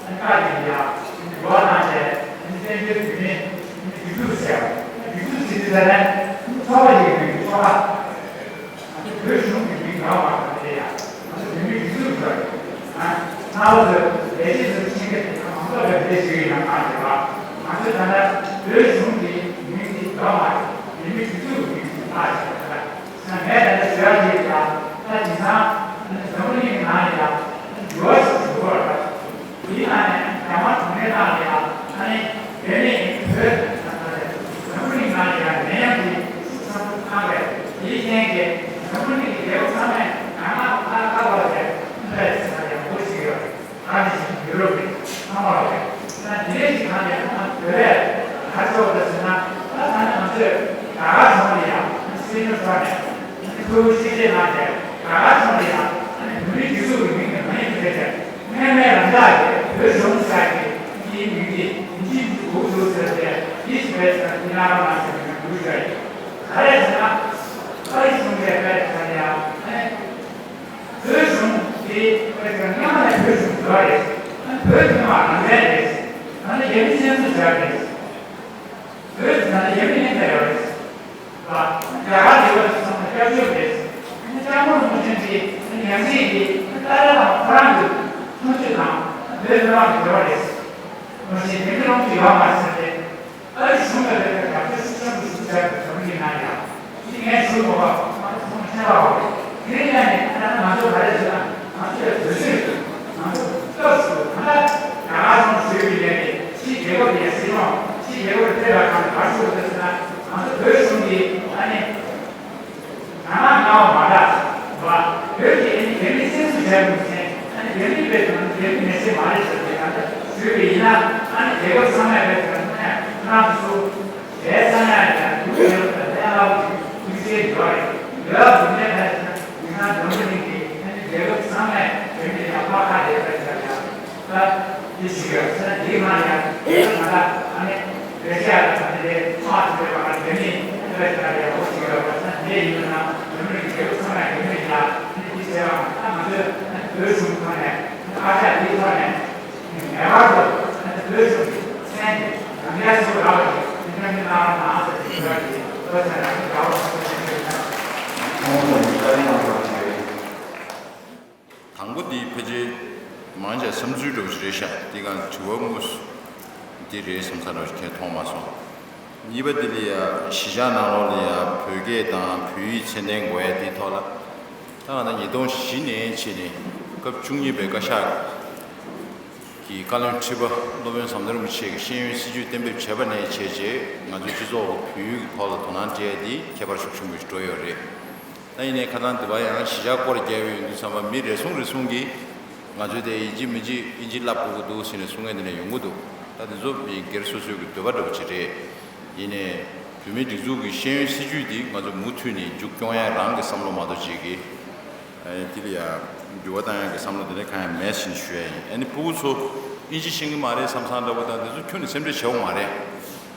ནི་བཀའ་དྲིན་ཡ། ཨ་ནི་འགྲོ་བ་དང་བཅས་ཨ་ནི་བཙན་བྱོལ་བོད་མིའི་ཨ་ནི་སྒྲིག་འཛུགས་ཟེར་བ། སྒྲིག་འཛུགས་ཟེར་དུས་ད་ནི་ཚོགས་པ་ཞིག་ཡིན་པའི་ཚོགས་པ། ང་ཚོ་བོད་གཞུང་གི་མིང་ཡོད་མ་རེད་དེ་ཡ། ང་ཚོ་བོད་མིའི་སྒྲིག་འཛུགས་ཡོད་རེད། ཨ། གནང་བ་ཚོས་ལས་བྱེད་ཚོ་ཕྱིན་གྱི་དེ་དང་མང་ཚོགས་ལ་འདི་ཞིག་ཡིན་ན་མ་བྱེད་པ། ང་ཚོས་ད་ལྟ་བོད་གཞུང་གི་མིང་དེ་ཡོད་མ་རེད། བོད་མིའི་སྒྲིག་འཛུགས་ཀྱི་མིང་དེ་མ་བྱེད་པ་ད། ང་ངས་ད་ལྟ་ཞུ་ཡག་དེ་ཡ། ད་དེང་སང་འཛམ་བུ་གླིང་གི་ནང་ལ་ཡ་འགྱུར་བ་ཞིག་འགྲོ་གི་རེད། དེའི་ནང་ནས་རྒྱ་དམར་གཞུང་འབྲེལ་ནང་ལ་ཡ་ཨ་ནི་བོད་མི་བོད་འཛམ་བུ་གླིང་ནང་ལ་ཡ་ནད་ཡམས་ཀྱི་ཤུགས་ཆེན་པོ་བཏང་བས། དེའི་རྐྱེན་གྱིས་འཛམ་བུ་གླིང་གི་རྒྱལ་ཁབ་ཚང་མས་རྒྱ་དམར་ཁ་ཁ་བར་བྱས་འཕེལ་ཟེར་ཡག་པོ་ཞིག་ཡོད། ད་ནི་ཡུ་རོབ་ནས་ཚང་མ་ལ་རེད། ད་དེ་རིང་གི་ནང་ནས་ཁོང་བོད་པས་ག་རེ་ཟེར་བ་རེད་ཟེར་ན། ད་ད་ནི་ང་ཚོས་རྒྱ་གར་གཞུང་ལ་ཡང་སེམས་ཤུགས་སྤར་ནས་ཁོའི་ཤེས་བྱའི་ནང་ནས་རྒྱ་གར་གཞུང་ལ་ཡང་ཨ་ནི་བོད་མིའི་སྒྲིག་འཛུགས་ཀྱི་མིང་ནས་མ་ཡིན་པ་བྱས་ཏེ། སྔོན་མའི་རང་འཇགས་ཀྱི་བོད་གཞུང་ཟེར་གྱི་དེའི་མིང་འདི་ཡིན་གཅིག་མིན་གཅིག་དགོས་ཀྱི་འདུག་ཟེར་ཏེ། དེ་ཞིག་བས་ཟེར་ན་དེ་ང་རང་ལ་ཟེར་ནས་འགྲོ་གི་ཡོད་རེད། ག་རེ་ཟེར་ན་ཨ་རི་གཞུང་ལས་བས་ཟེར་ཡང་ཨ་ནི། བོད་གཞུང་དེ་དཔེར་ན་སྔོན་མ་ནས་བོད་གཞུང་ཡོད་རེད། བོད་མི་མང་རང་བཙན་རེད། ད་ནི་རྒྱ་མི་བཙན་འཛུལ་བྱས་རེད། བོད་དེ་ད་ནི་རྒྱ་མི་སྙིང་གཏམ་ཡོད་རེད། ལ་རྒྱ་གར་ཡོད་པ་ཚང་མ་སྐྱབས་བཅོལ་རེད། ཨ་ནི་ལྕགས་མོ་རིན་པོ་ཆེ་གི་ཉམས་ཞིབ་ཀྱི་ཏཱ་ལའི་བླ་མ་ཁོ་རང་གི་མཐོང་ཆོས་དང་བོད་མི་མང་གི་འབྲེལ་བ་རེད། མ་གཞི་དེ་མི་རང་གི་ཡོད་མ་རེད་ཟེར་ཏེ། ཨ་རི་གཞུང་ལ་རེ་བའི་རྒྱབ་སྐྱོར་ཤུགས་ཆེན་པོ་ཞུ་བྱ་དགོས་ཟེར་བ་ཡིན་ན་ཡང་། འདི་ངས་ཞུ་དགོས་པ་ང་ཚོ་ཚང་མ་ཤེས་པ་རེད། དེ་རིང་ཡང་ནས་ད་ལྟ་ང་ཚོ་ག་རེ་བྱེད་ན་ང་ཚོ་ལ་བོད་ཤུགས་ང་ཚོ་སྐབས་སུ་ད་ལྟ་རྒྱ་གར་གཞུང་ཞུ་ཡི་ཡོད་ནས་ཕྱི་རྒྱལ་ཁབ་ཀྱི་སྲིད་སྐྱོང་ཕྱི་རྒྱལ་ཁབ་ཀྱི་ཕེབས་པ་གང་ག་ཞུ་དགོས་ཟེར་ན་ང་ཚོ་བོད་གཞུང་གིས་ཨ་ནི། ང་རང་ངའོ་མ་འདྲ་བ། བོད་ཀྱི་ཨ་ནི་རྒྱ་མི་སེམས་སུ་བྱས་མི་ཚེ་ཨ་ནི་རྒྱ་མི་བས་ཀྱང་རྒྱ་མི་མི་ཚེ་མ་རེད་ཟེར་ཏེ་ང་ཚོ་ཞུས་པ་ཡིན་ན། ཨ་ནི་རྒྱལ་ཁབ་ཚང་མས་བས་ཀྱང་ཨ་ནི་ང་རང་ཚོ་གཞས་ཚང་ཡང་ཡང་རྒྱུ་ཡོད་པ་ལས་ཨ་ལགས་ཀྱི་ཐུགས་རྗེ་ཡོད་རེད། ཡོད་ལ་དུ་ནས་ཕན་ཚུན་ང་ཚོ་འཛམ་བུ་གླིང་གི་ཨ་ནི་རྒྱལ་ཁབ་ཚང་མས་རྒྱ་མི་ཡང་ཕར་ཁ་བསྡད་པ་ཡིན་ན་ཡང་། ད་དེ་ཞིག་ཡོད་ཟེར་ན་དེའི་ནང་ཡང་ད་ལྟ་ཨ་ནི་རེ་ཤ་ཡ་དང་དེ་ཚོགས་ཚོགས་པའི་བར་ལ་རྒྱ་མིས་ཨ་ནི་ད་ཡག་པོ་ཞིག་ཡོད་པ་ཟེར་ན་དེ་ཡིན་ན་རྒྱ་མི་རིགས་རྒྱལ་ཁབ་ཚང་མས་རྒྱ་མི་རིགས་ལ་ཨ་ནི་དེ་བྱས་པ་ད་ང་ཚོས་ཨ་ནི་བོད་གཞུང་ཁོ་ནས་ཨ་ནི་ཨ་ཅག་དེའི་ཐོག་ནས་ངེས་པར་དུ་ཨ་ནི་བོད་གཞུང་གི་མཚན་དེ་རང་རྒྱལ་ཞིག་རག་པ་ཞིག་མཚན་དེ་གནང་རོགས་གནང་ཟེར་ཏེ་ཞུ་ཡ་ཡིན། བོད་ཚང་མས་ཨ་ནི་རྒྱ་བོ་ཞིག་ཐུགས་རྗེ་ཆེ་ཞུ་ཡ་ཡིན། དང་པོ་འདི་ཕལ་ཆེར་མང་ཆེ་བསམ་ཚུལ་འདྲ་བོ་ཞིག་རེད་ཤག་འདི་གང་དྲི་བ་དངོས་སུ་འདི་རེད་བསམ་ས་འདྲ་བོ་ཞིག་ཁྱེད་མཐོང་མ་སོང་། གཉིས་པ་འདི་ལ་ཡ་གཞིས་ཆགས་ནང་ལོགས་ལ་ཡ་བོད་སྐད་དང་བོད་ཡིག་ཚད་ལྡན་དགོས་ཡ་འདིའི་ཐོག་ལ་ད་གང་ལྟར་ཉིས་སྟོང་བཞི་ནས་བྱས་ནས་སྐབས་བཅུ་གཉིས་པའི་བཀའ་ཤག་གི་བཀའ་བློན་ཁྲི་པ་སློབ་དཔོན་ཟམ་གདོང་རིན་པོ་ཆེ་གིས་ཤེས་ཡོན་སྲིད་བྱུས་གཏན་འབེབས་བྱས་པ་ནས་བྱས་རྗེས་ང་ཚོའི་སྤྱི་ཚོགས་ཀྱི་བོད་ཡིག་གི་ཐོག་ལ་དོ་སྣང་སྤྲད་ཡ་འདི་ཁྱད་པར་ཤུགས་ཆེན་པོ་ཞིག་འགྲོ་ཡོད་རེད། ད་ཡིན་ནའི་ཁ་སང་འདི་པ་ཡང་གཞིས་ཆགས་སྐོར་རྒྱག་ཡོང་དུས་ཙམ་པ་མི་རེ་ཟུང་རེ་ཟུང་གིས་ང་ཚོའི་དེ་ཡིན་གཅིག་མིན་གཅིག་ཨིན་ཇི་བསླབ་དགོས་ཀྱི་འདུག་ཟེར་ནས་གསུང་མཁན་དེ་འདྲ་ཡོང་གི་འདུག་ད་དེ་ཚོ་མི་སྒེར་སོ་སོའི་གི་འདོད་པ་འདྲ་བོ་ཅིག་རེད། ཡིན་ནའི་བོད་མིའི་སྒྲིག་འཛུགས་ཀྱི་ཤེས་ཡོན་སྲིད་བྱུས་འདི་ང་ཚོ་མུ་མཐུད་ནས་མཇུག་སྐྱོང་ཡ་རང་གི་བསམ་བློ་མ་གཏོགས་ཅིག་གི་ཨ་དེ་ལ་ཡ་འགྱུར་བ་བཏང་ཡ་གི་བསམ་བློ་དེ་འདྲ་གང་ཡང་མེད་ཟེར་ནས་ཞུ་ཡ་ཡིན། ཨ་ནི་ཕྲུ་གུ་ཚོ་ཨིན་ཇི་ཤེས་ཀྱི་མ་རེད་བསམ་བསམ་འདྲ་བོ་དང་དེ་ཚོ་ཁྱོན་ནས་སེམས་ཁྲལ་བྱེད་དགོས་མ་རེད།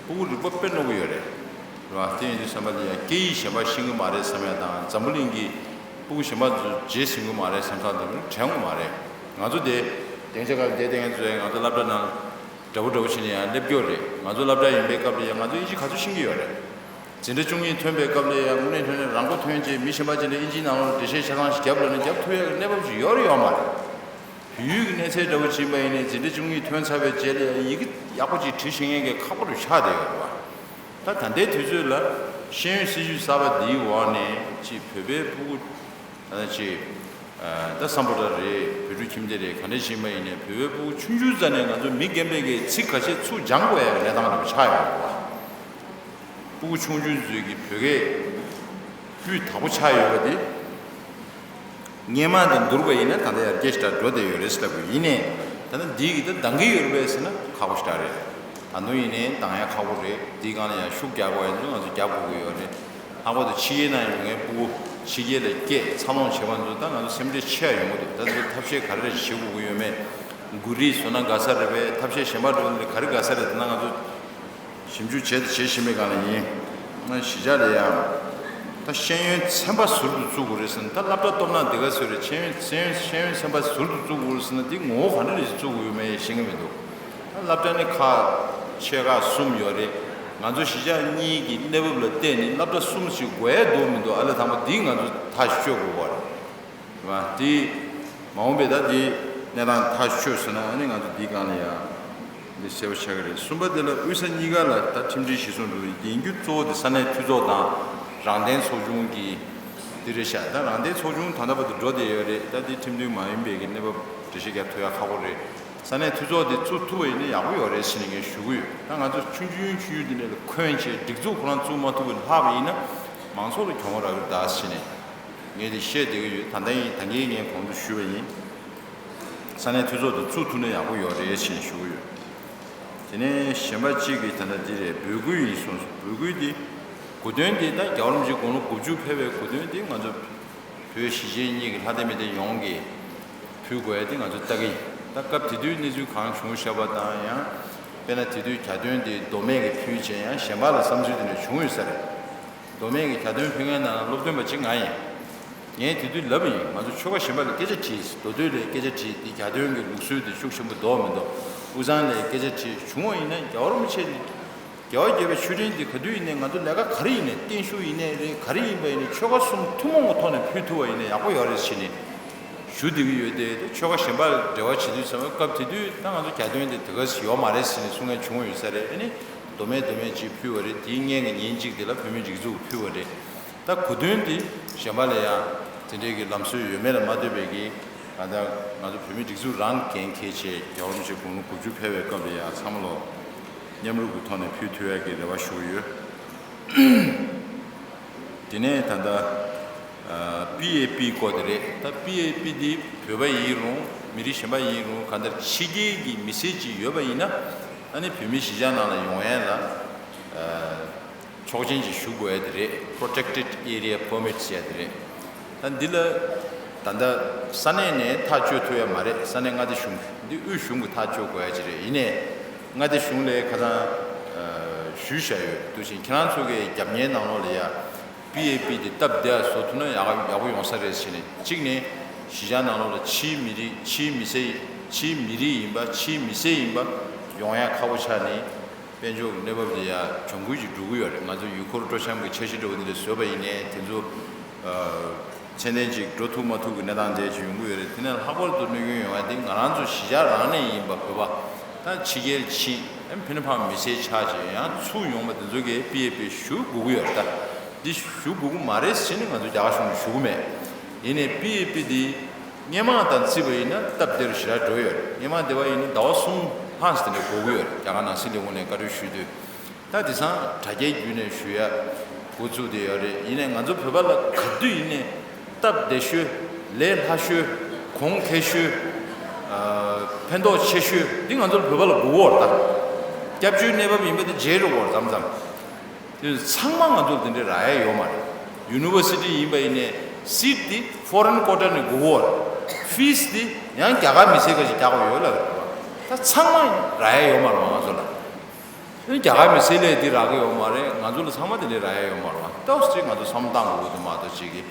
ཕྲུ་གུ་རིག་པ་དཔེ་རྣོ་པོ་ཡོད་རེད། རེད་བ། དེ་ཡིན་དུས་ཙམ་པ་ལ་ཡ་སྐད་ཡིག་གཞན་པ་ཤེས་ཀྱི་མ་རེད་བསམ་ཡ་དང་འཛམ་བུ་གླིང་གི་ཕྲུ་གུ་གཞན་པ་ཚོ་བརྗེད་ཟིན་གྱི་མ་རེད་བསམ་བསམ་དེ་དྲན་གྱི་མ་རེད། ང་ཚོ་དེ་སྡིངས་ཆ་ཁ་ལ་བསྡད་བསྡད་མཁན་ཚོ་ཡང་ང་ཚོ་སློབ་གྲྭ་ནང་འདྲ་པོ་འདྲ་པོ་བྱས་ནས་ཡང་སླེབས་ཀྱི་ཡོད་རེད། ང་ཚོ་སློབ་གྲྭ་ཡིན་པའི་སྐབས་ལ་ཡང་ང་ཚོ་ཨིན་ཇི་ག་ཚོད་ཤེས་ཀྱི་ཡོད་རེད། འཛིན་གྲྭ་བཅུ་གཉིས་ཐོན་པའི་སྐབས་ལ་ཡང་དངོས་གནས་དྲང་གནས་རང་མགོ་ཐོན་རྗེས་མི་གཞན་པ་ཅིག་ལ་ཨིན་ཇིའི་ནང་ལོགས་འགྲེལ་བཤད་ཆ་ཚང་ཞིག་རྒྱབ་ལབ་ན་རྒྱབ་ཐུབ་ཡག་གི་གནས་བབ་ཅིག་ཡོད་རེད་ཡོད་མ་རེད། བོད་ཡིག་གི་གནས་ཚད་འདྲ་བོ་ཅིག་ཡིན་པ་ཡིན་ནའི་འཛིན་གྲྭ་བཅུ་གཉིས་ཐོན་ཚར་བའི་རྗེས་ལ་ཡང་ཡི་གེ་ཡག་པོ་ཅིག་འབྲི་ཤེས་མཁན་གྱི་ཁག་པོ་རུ་ཆགས་བསྡད་ཡོད་རེད་བ། ད་ད་ལྟའི་དུས་ཚོད་ལ་ཤེས་ཡོན་སྲིད་བྱུས་གསར་པ་འདིའི་འོག་ནས་ཅིག་བོད་པའི་ཕྲུ་གུ་ད་ཅིག་ ད་སམ་བྷོ་ཊ་རེད། བོད་ཕྲུག་ཁྱིམ་སྡེ་རེད། ག་འདྲ་ཞིག་མ་ཡིན་ནའི་བོད་པའི་ཕྲུ་གུ་ཆུང་ཆུང་རྩ་ནས་ང་ཚོ་མི་རྒན་པའི་གི་ཚིག་ཁ་ཤས་ཚུར་སྦྱང་དགོས་ཡ་གི་གནས་སྟངས་རེད་པ་ཆགས་ཡོད་རེད་པ། ཕྲུ་གུ་ཆུང་ཆུང་ཚོས་ཀྱི་བོད་སྐད་སྤུས་དག་པོ་ཆགས་ཡོད་པ་དེ། སྔོན་མ་དང་བསྡུར་བ་ཡིན་ན་ད་ལྟ་ཡར་རྒྱས་ཤིག་འགྲོ་བསྡད་ཡོད་རེད་ཟེར་ལབ་དགོས། ཡིན་ནའི་ད་ལྟ་འདི་གི་ད་འདང་གི་ཡོད་རེད་པས་ཟེར་ན་ཁག་པོ་ཞིག་རེད། ད་དུང་ཡིན་ནའི་འདང་ཡ་ཁག་པོ་རེད། འདིའི་སྒང་ལ་ཡང་ཤུགས་རྒྱག་དགོས་ཡ་ཚོ་ང་ཚོ་རྒྱག་དགོས་ཀྱི་ཡོད་རེད། ལྷག་པར་དུ་ཕྱི་རྒྱལ་ནང་ཡོད་མཁན་ཕྲུ་གུ་ཕྱི་རྒྱལ་ལ་སྐྱེས་འཚར་ལོངས་བྱེད་པ་ཚོ་ད་ང་ཚོ་སེམས་ཁྲལ་ཆེ་ཡ་ཡོང་གི་འདུག་ད་ཚོ་ཐབས་ཤེས་ག་རེ་རེ་བྱེད་དགོས་ཀྱི་ཡོད་མེད། མགོ་རིལ་བཟོ་ན་དགའ་ས་རེད་པས། ཐབས་ཤེས་གཞན་པ་འགྲོ་ནི་ག་རེ་དགའ་ས་རེད། ད་ང་ཚོ་ཞིབ་འཇུག་བྱས་དང་བྱེད་བཞིན་པའི་སྒང་ལ་ཡིན། ང་གཞིས་ཆགས་ལ་ཡང་ད་ཤེས་ཡོན་ཚན་པ་ཟུར་དུ་བཙུགས་དགོས་རེད་ཟེར་ན། ད་སློབ་གྲྭ་གཏོར་ན་འདི་ག་ཚོད་རེད། ཤེས་ཡོན་ཤེས་ཡོན་ཤེས་ཡོན་ཚན་པ་ཟུར་དུ་བཙུགས་དགོས་རེད་ཟེར་ན་འདི་ངོ་བོ་ག་འདྲ་རེད་བཙུགས་དགོས་ཡོད་མེད་ཤེས་ཀྱི་མི་འདུག་ད་སློབ་གྲྭ་ནི་ཁག་ཆེ་ཁག་གསུམ་ཡོད་རེད། ང་ཚོ་གཞིས་ཆགས་གཉིས་ཀྱི་གནས་བབ་ལ་བལྟས་ནས་སློབ་གྲྭ་གསུམ་ཞིག་དགོས་ཡ་འདུག་མི་འདུག་ཨ་ལས་དང་པོ་འདི་ང་ཚོ་ཐག་གཅོད་དགོས་པ་རེད། དེ་མ་འོངས་པའི་ད་དེ་གནས་སྟངས་ཐག་ཆོད་སོང་ན་ཨ་ནི་ང་ཚོ་འདིའི་སྒང་ལ་ཡང་འདི་གསལ་པོ་ཆགས་ཀྱི་རེད། གསུམ་པ་དེ་ལ་དབུས་ས་གཉིས་ཀ་ལ་ད་ཁྲིམས་སྒྲིག་གཞིར་བཟུང་འགྲོ་ཡིན་རྒྱུ་གཙོ་བོ་དེ་ས་གནས་འཐུས་ཚོགས་དང་རང་བདེན་ཚོགས་ཆུང་གི་འདི་རེད་ཤག་ད་རང་བདེན་ཚོགས་ཆུང་ད་ལྟ་བར་དུ་འགྲོ་བསྡད་ཡོད་རེད། ད་འདི་ཁྲིམས་མཐུན་མ་ཡིན་པའི་གི་གནས་བབ་འགྲེལ་བཤད་རྒྱག་ཐུབ་ཡ་ཁག་པོ་རེད། ས་གནས་འཐུས་ཚོགས་དེ་བཙུགས་ཐུབ་པ་ཡིན་ན་ཡག་པོ་ཡོད་རེད་ཟེར་ནས་ངས་ཞུ་གི་ཡོད། ད་ང་ཚོ་ཆུང་ཆུང་ཆུང་ཆུང་འདི་འདྲ་ལ་འཁོན་བྱས་སྒྲིག་འཛུགས་ཁོ་རང་བཙུགས་མ་ཐུབ་པ་ལྷག་པ་ཡིན་ན་མང་ཚོགས་ལ་གྱོང་རག་གི་རེད་ད་ཟེར་ནས། ངས་དེ་བཤད་བསྡད་ཀྱི་ཡོད། ད་ལྟ་ཡིན་ད་གིན་ངས་གོང་དུ་ཞུས་པ་ཡིན། ས་གནས་འཐུས་ཚོགས་དེ་བཙུགས་ཐུབ་ན་ཡག་པོ་ཡོད་རེད་ཞེས་ཞུ་གི་ཡོད། དེ་ནས་གཞན་པ་གཅིག་གིས་ད་ལྟ་འདི་རེད། འབོད་སྐུལ་ཡིན་གསུངས་སོང་། འབོད་སྐུལ་འདི་གོ་སྟོན་དེ་ད་རྒྱལ་བ་རིན་པོ་ཆེ་དགུང་ལོ་དགུ་བཅུ་ཕེབས་པའི་གོ་སྟོན་དེ་ང་ཚོ་བོད་གཞིས་བྱེས་གཉིས་ཀྱི་ལྷ་སྡེ་མི་སྡེ་ཡོངས་ཀྱིས་ཕུལ་དགོས་ཡ་དེ་ང་ཚོ་ལྟ་གི་ཡིན། ད་སྐབས་དེ་དུས་གནས་ཚུལ་གང་བྱུང་ཤག་པ་དང་ཡང་དཔེར་ན་དེ་དུས་གྱ་སྟོན་དེ་མདོ་སྨད་ཀྱིས་ཕུལ་བྱས་ཡང་གཞན་པ་ལ་བསམ་ཚུལ་དེ་འདྲ་བྱུང་ཡོད་ས་རེད། མདོ་སྨད་ཀྱི་གྱ་སྟོན་ཕུལ་མཁན་ནང་སློབ་སྟོན་པ་གཅིག་ང་ཡིན། ངས་དེ་དུས་ལབ་པ་ཡིན། ང་ཚོ་ཆོལ་ཁ་གཞན་པ་ལ་སྐད་ཆ་དྲིས། མདོ་སྟོད་ལ་སྐད་ཆ་དྲིས། དེ་གྱ་སྟོན་གྱི་ལུགས་སྲོལ་དེ་ཤུགས་ཆེན་པོ་འདུག་མི་འདུག་དབུས་གཙང་ལ་སྐད་ཆ་དྲིས། བྱུང་བ་ཡིན་ན་རྒྱལ་བ་རིན་པོ་ཆེ་རྒྱལ་བ་དགྱེས་པའི་མཆོད་སྤྲིན་འདི་ག་དུས་ཡིན་ནའི་ང་ཚོ་ལས་ཀ་ག་རེ་ཡིན་ནའི་བརྟན་བཞུགས་ཡིན་ནའི་རེད། ག་རེ་ཡིན་པ་ཡིན་ནའི་ཆོལ་ཁ་གསུམ་ཐུན་མོང་གི་ཐོག་ནས་ཕུལ་ཐུབ་པ་ཡིན་ན་ཡག་པོ་ཡོད་རེད་ཟེར་ནས་ཞུ་བསྡད་ཀྱི་ཡོད་དེ། ཆོལ་ཁ་གཞན་པ་ལ་འབྲེལ་བ་བྱེད་དུས་ཙམ་པ་སྐབས་དེ་དུས་ད་ང་ཚོ་གྱ་སྟོན་དེ་དེ་ག་ཡོད་མ་རེད་ཟེར་ནས་གསུང་མཁན་བྱུང་ཡོད་ས་རེད། ཨ་ནི་མདོ་སྨད་མདོ་སྨད་ཅིག་ཕུལ་བ་རེད། དེའི་སྔོན་གྱི་ཉིན་གཅིག་དེ་ལ་བོད་མིའི་སྒྲིག་འཛུགས་ཕུལ་བ་རེད། ད་གོ་སྟོན་དེ་གཞན་པ་ལ་ཡང་དེ་འདྲའི་གི་ལམ་སྲོལ་ཡོད་མེད་ལ་མ་ལྟོས་པའི་གི་ད་ལྟ་ང་ཚོ་བོད་མིའི་སྒྲིག་འཛུགས་རང་འགན་འཁྱེར་བྱས་རྒྱལ་བ་རིན་པོ་ཆེ་དགུང་ལོ་དགུ་བཅུ་ཕེབས་པའི་སྐབས་ལ་ཡང་ཚང་མ་ལོ་མཉམ་རུབ་ཀྱི་ཐོག་ནས་ཕུལ་ཐུབ་ཡག་གི་རེ་བ་ཞུ་གི་ཡོད། དེ་ནས་ད་ལྟ་པི་ཨེ་པི་སྐོར་དེ་རེད། ད་པི་ཨེ་པི་འདི་བོད་པ་ཡིན་རུང་མི་རིགས་གཞན་པ་ཡིན་རུང་གང་ལྟར་ཕྱི་རྒྱལ་གྱི་མི་སེར་ཅིག་ཡོད་པ་ཡིན་ན་ཨ་ནི་བོད་མི་གཞིས་ཆགས་ནང་ལ་ཡོང་ཡ་ལ་ཆོག་མཆན་ཅིག་ཞུ་དགོས་ཡ་དེ་རེད། Protected Area Permit ཟེར་ཡ་དེ་རེད། ད་འདི་ལ་ད་ལྟ་ས་གནས་ནས་ཐག་གཅོད་ཐུབ་ཡ་མ་རེད། ས་གནས་མངའ་སྡེ་གཞུང་གི་འདི་དབུས་གཞུང་གི་ཐག་གཅོད་དགོས་ཡ་ཅིག་རེད། ཡིན་ནའི་མངའ་སྡེ་གཞུང་ལ་ཁ་སང་ཞུས་བཞག་ཡོད་འདུག་ཅིང་ཁྱེད་རང་ཚོ་གི་རྒྱབ་གཉེར་ནང་ལོགས་ལ་ཡ་པི་ཨེ་པི་འདི་སྟབས་བདེ་བ་བཟོ་ཐུབ་ན་ཡག་ཡག་པོ་ཡོང་ས་རེད་ཟེར་ནས་གཅིག་ནས་གཞིས་ཆགས་ནང་ལོགས་ལ་ཕྱིའི་མི་རིགས་ཕྱིའི་མི་སེར་ཕྱིའི་མི་རིགས་ཡིན་པ་ཕྱིའི་མི་སེར་ཡིན་པ་ཡོང་ཡ་ཁག་པོ་ཆགས་ནས། དཔལ་འབྱོར་གྱི་གནས་བབ་དེ་ཡང་གྱོང་གུན་ཞིག་འགྲོ་གི་ཡོད་རེད། ང་ཚོ་ཡུལ་སྐོར་སྤྲོ་འཆམ་གྱི་འཆར་གཞི་འདྲ་བོ་འདི་འདྲ་བཟོས་པ་ཡིན་ནའི་དེ་ཚོ་ཚད་ལྡན་ཅིག་འགྲོ་ཐུབ་མ་ཐུབ་ཀྱི་གནས་སྟངས་དེ་ཅིག་ཡོང་གི་ཡོད་རེད། དེ་ནས་ལྷག་པར་དུ་གནོད་སྐྱོན་ཡོང་ཡ་དེ་ང་རང་ཚོ་གཞིས་ཆགས་རང་ནས་ཡིན་པ་བོད་པ་ད་ཕྱི་རྒྱལ་ཕྱིན་ཨེམ་ཕི་ནི་ཕ་མི་སེར་ཆགས་བྱས་ཡང་ཚུར་ཡོང་བ་དེ་ཚོ་གིས་པི་ཨེ་པི་ཞུ་དགོས་ཀྱི་ཡོད་རེད། ད་འདི་ཞུ་དགོས་ཀྱི་མ་རེད་ཟེར་ནས་ང་ཚོ་རྒྱ་གར་གཞུང་ལ་ཞུ་གི་མེད། ཡིན་ནའི་པི་ཨེ་པི་འདི། སྔོན་མ་དང་བརྩིས་པ་ཡིན་ན་སྟབས་བདེ་རུ་ཞེ་དྲག་འགྲོ་ཡོད་རེད། སྔོན་མ་དེ་བ་ཡིན་ན་ཟླ་བ་གསུམ་ལྷག་ཙམ་དེ་འདྲ་འགོར་གྱི་ཡོད་རེད། རྒྱ་གར་ནང་སྲིད་ལས་ཁུངས་ནས་བཀའ་འཁྲོལ་ཞུས་དུས། ད་དེང་སང་དྲ་རྒྱའི་བརྒྱུད་ནས་ཞུ་ཡ་འགོ་བཙུགས་བསྡད་ཡོད་རེད། ཡིན་ནའི་ང་ཚོ་བོད་པ་ལ་ག་དུས་ཡིན་ནའི་སྟབས་བདེ་ཤོས་ལས་སླ་ཤོས་གོང་འཕེལ་ཤོས་ཨ་ཕན་ཐོགས་ཆེ་ཤོས་འདི་ང་ཚོ་བོད་པ་ལ་དགོས་ཀྱི་ཡོད་རེད། ད་སྐྱབས་བཅོལ་གནས་བབ་ཡིན་པ་དེ་བརྗེད་འགྲོ་གི་ཡོད་རེད་མཚམས་མཚམས། དེ་ཚང་མ་ང་ཚོར་དེ་འདྲའི་རག་ཡ་ཡོད་མ་རེད། ཡུ་ནི་ཝར་སི་ཊི་ཡིན་པ་ཡིན་ནའི་སིཊ་དེ་ཕོ་རེན་ཀོ་ཊ་ནས་དགོས་ཀྱི་ཡོད་རེད། ཕིས་དེ་ཡང་རྒྱ་གར་མི་སེར་ཁ་ཤས་རྒྱག་དགོས་ཡོད་ལབ་རེད། ད་ཚང་མ་རག་ཡ་ཡོད་མ་རེད་ང་ཚོ་ལ། རྒྱ་གར་མི་སེར་ལ་དེ་རག་གི་ཡོད་མ་རེད། ང་ཚོ་ལ་ཚང་མ་དེ་འདྲའི་རག་ཡ་ཡོད་མ་རེད། ཏོག་ཙམ་ང་ཚོ་བསམ་བློ་བཏང་དགོས་ཀྱི་འདུག་མ་གཏོགས་ཅིག་གི་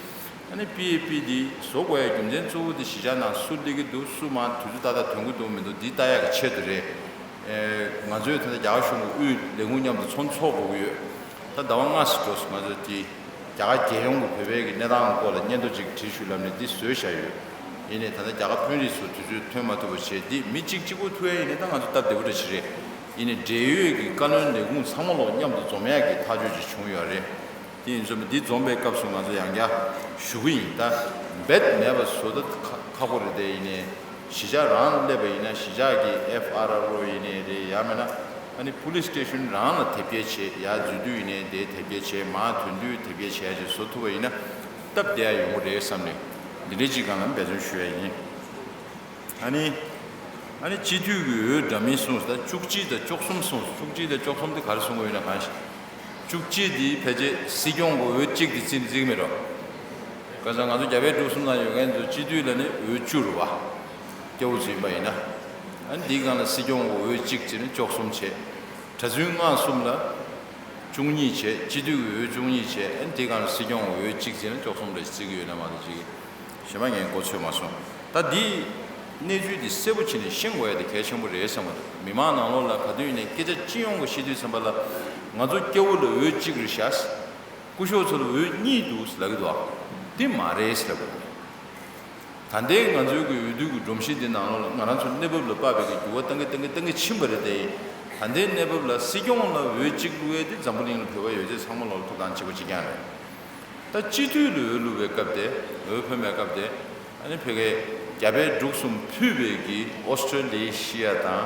ཨ་ནི་པི་ཨེ་པི་འདི་བཟོ་དགོས་ཡ་རྒྱུ་མཚན་གཙོ་བོ་དེ་གཞིས་ཆགས་ནང་སུ་སླེབས་ཀྱི་འདུག་སུ་མར་དུས་ཚོད་ཏག་ཏག་ཐོན་གྱི་འདུག་མི་འདུག་འདི་ལྟ་ཡ་གི་ཆེད་དུ་རེད། ཨེ་ང་ཚོས་ད་ལྟ་རྒྱ་གར་གཞུང་གི་དབུས་ལས་ཁུངས་མཉམ་དུ་ཚོགས་ཚོགས་དགོས་ཀྱི་ཡོད། ད་ཟླ་བ་ལྔ་ཙམ་འགྲོ་སོང་། ང་ཚོས་འདི་རྒྱ་གར་རྒྱལ་ཡོངས་ཀྱི་བོད་པའི་གི་གནས་སྟངས་སྐོར་ལ་སྙན་ཐོ་ཅིག་བྲིས་ཞུ་ལབ་ནས་འདི་བཟོས་བཞག་ཡོད། ཡིན་ནའི་ད་ལྟ་རྒྱ་གར་དཔོན་རིགས་ཚོ་དུས་ཚོད་ཐོན་མ་ཐུབ་པ་བྱས། འདི་མི་གཅིག་གཅིག་པོ་ཐུག་ཡ་ཡིན་ནའི་ད་ང་ཚོ་སྟབས་བདེ་པོ་འདྲ་ཞིག་རེད། ཡིན་ནའི་འབྲེལ་ཡོད་ཀྱི་བཀའ་བློན་ལས་ཁུངས་ཚང་མ་ལོག་མཉམ་དུ་འཛོམས་ཡག་གི་ཐག་གཅོད་ཅིག་བྱུང་ཡོད་རེད། དེ་ཡིན་ཙང་འདི་འཛོམས་པའི་སྐབས་སུ་ང་ཚོ་ཡང་བསྐྱར་ཞུ་གི་ཡིན། ད་ རྦད་མེད་པ་བཟོ་ད་ཁག་པོ་རེད་དེ། ཡིན་ནའི་གཞིས་ཆགས་རང་སླེབས་པ་ཡིན་ན་གཞིས་ཆགས་ཀྱི་ཨེཕ་ཨར་ཨར་ཨོ་ཡིན་ནའི་རེད། ཡང་མིན་ན་ཨ་ནི་པུ་ལིས་སི་ཊེ་ཤན་རང་ལ་དེབ་སྐྱེལ་བྱེད། ཡར་འཛུལ་དུས་ཡིན་ནའི་དེ་དེབ་སྐྱེལ་བྱེད། མར་ཐོན་དུས་དེབ་སྐྱེལ་བྱེད་ཅེས་བཟོ་ཐུབ་པ་ཡིན་ན་སྟབས་བདེ་ཡ་ཡོང་གི་རེད་བསམ་ནས་འདི་འདྲའི་ཅིག་སྒང་ལ་འབད་བརྩོན་ཞུ་ཡ་ཡིན། ཨ་ནི། ཨ་ནི་སྤྱི་འཐུས་ཀྱི་འོས་འདྲ་མིན་གསུངས་ད་བཅུ་གཅིག་དང་བཅུ་གསུམ་གསུངས། བཅུ་གཅིག་དང་བཅུ་གསུམ་དེ་ག་རེ་གསུང་གི་ཡོད་ན་གང་ཞིག་བཅུ་གཅིག་དེ་ཕལ་ཆེར་སྲིད་སྐྱོང་གི་འོས་གཅིག་དེ་རྩིས་རྩིས་ཀྱི་མེད་རོ། ག་ས་ང་ཚོ་རྒྱ་བལ་འབྲུག་གསུམ་ནང་ཡོད་མཁན་ཚོ་སྤྱི་འཐུས་ལ་ནི་འོས་བཅུ་རེད་བ། སྐྱ་བོ་ཚོ་ཡིན་པ་ཡིན་ན། ཨ་ནི་འདིའི་སྒང་ལ་སྲིད་སྐྱོང་གི་འོས་གཅིག་བྱས་ནས་བཅུ་གསུམ་བྱས། གྲྭ་བཙུན་ལྔ་གསུམ་ལ། བཅུ་གཉིས་བྱས། སྤྱི་འཐུས་ཀྱི་འོས་བཅུ་གཉིས་བྱས། ཨ་ནི་དེའི་སྒང་ལ་སྲིད་སྐྱོང་འོས་གཅིག་བྱས་ན་བཅུ་གསུམ་རེ་བརྩི་གི་ཡོད་ན་མ་གཏོགས་ཅིག་གཞན་པ་ངས་མགོ་ཚོས་མ་སོང་། ད་འདིའི་གནས་ཚུལ་འདི་གསལ་པོ་བྱས་ནས་ཤེས་དགོས་ཡ་དེ་གལ་ཆེན་པོ་རེད་བསམ་གི་འདུག་མི་མང་ནང་ལོགས་ལ་ག་དུས་ཡིན་ནའི་སྐད་ཆ་སྤྱི་ཡོངས་ཀྱི་བཤད་དུས་ཙམ་པ་ལ་ང་ཚོ་སྐྱ་བོ་ལ་འོས་གཅིག་རེད་ཤག་སྐུ་ཞབས་ཚོ་ལ་འོས་གཉིས་འདུག་ལབ་ཀྱི་འདུག་དེ་མ་རེད་ཟེར་དགོས། ད་ལྟའི་ང་ཚོའི་གི་འོས་བསྡུ་གི་སྒྲོམ་གཞི་འདི་ནང་ལོགས་ལ་ང་རང་ཚོ་གནས་བབ་ལ་དཔག་པའི་གི་འགྱུར་བ་བཏང་གི་བཏང་གི་བཏང་གི་ཕྱིན་པ་རེད་དེ། ད་ལྟའི་གནས་བབ་ལ་སྲིད་སྐྱོང་ལ་འོས་གཅིག་བླུག་ཡས་དེ་འཛམ་བུ་གླིང་ལ་བོད་པ་ཡོད་ཚད་ཚང་མ་ལོག་ལ་ཐོབ་ཐང་གཅིག་པ་གཅིག་རྐྱང་རེད། ད་སྤྱི་འཐུས་ལ་འོས་བླུག་པའི་སྐབས་དེ། འོས་འཕེན་པའི་སྐབས་དེ། ཨ་ནི་ཕ་གིའི་རྒྱ་བལ་འབྲུག་གསུམ་ཕུད་པའི་གི་ཨོ་སི་ཀྲོ་ལི་ཤི་ཡ་དང་།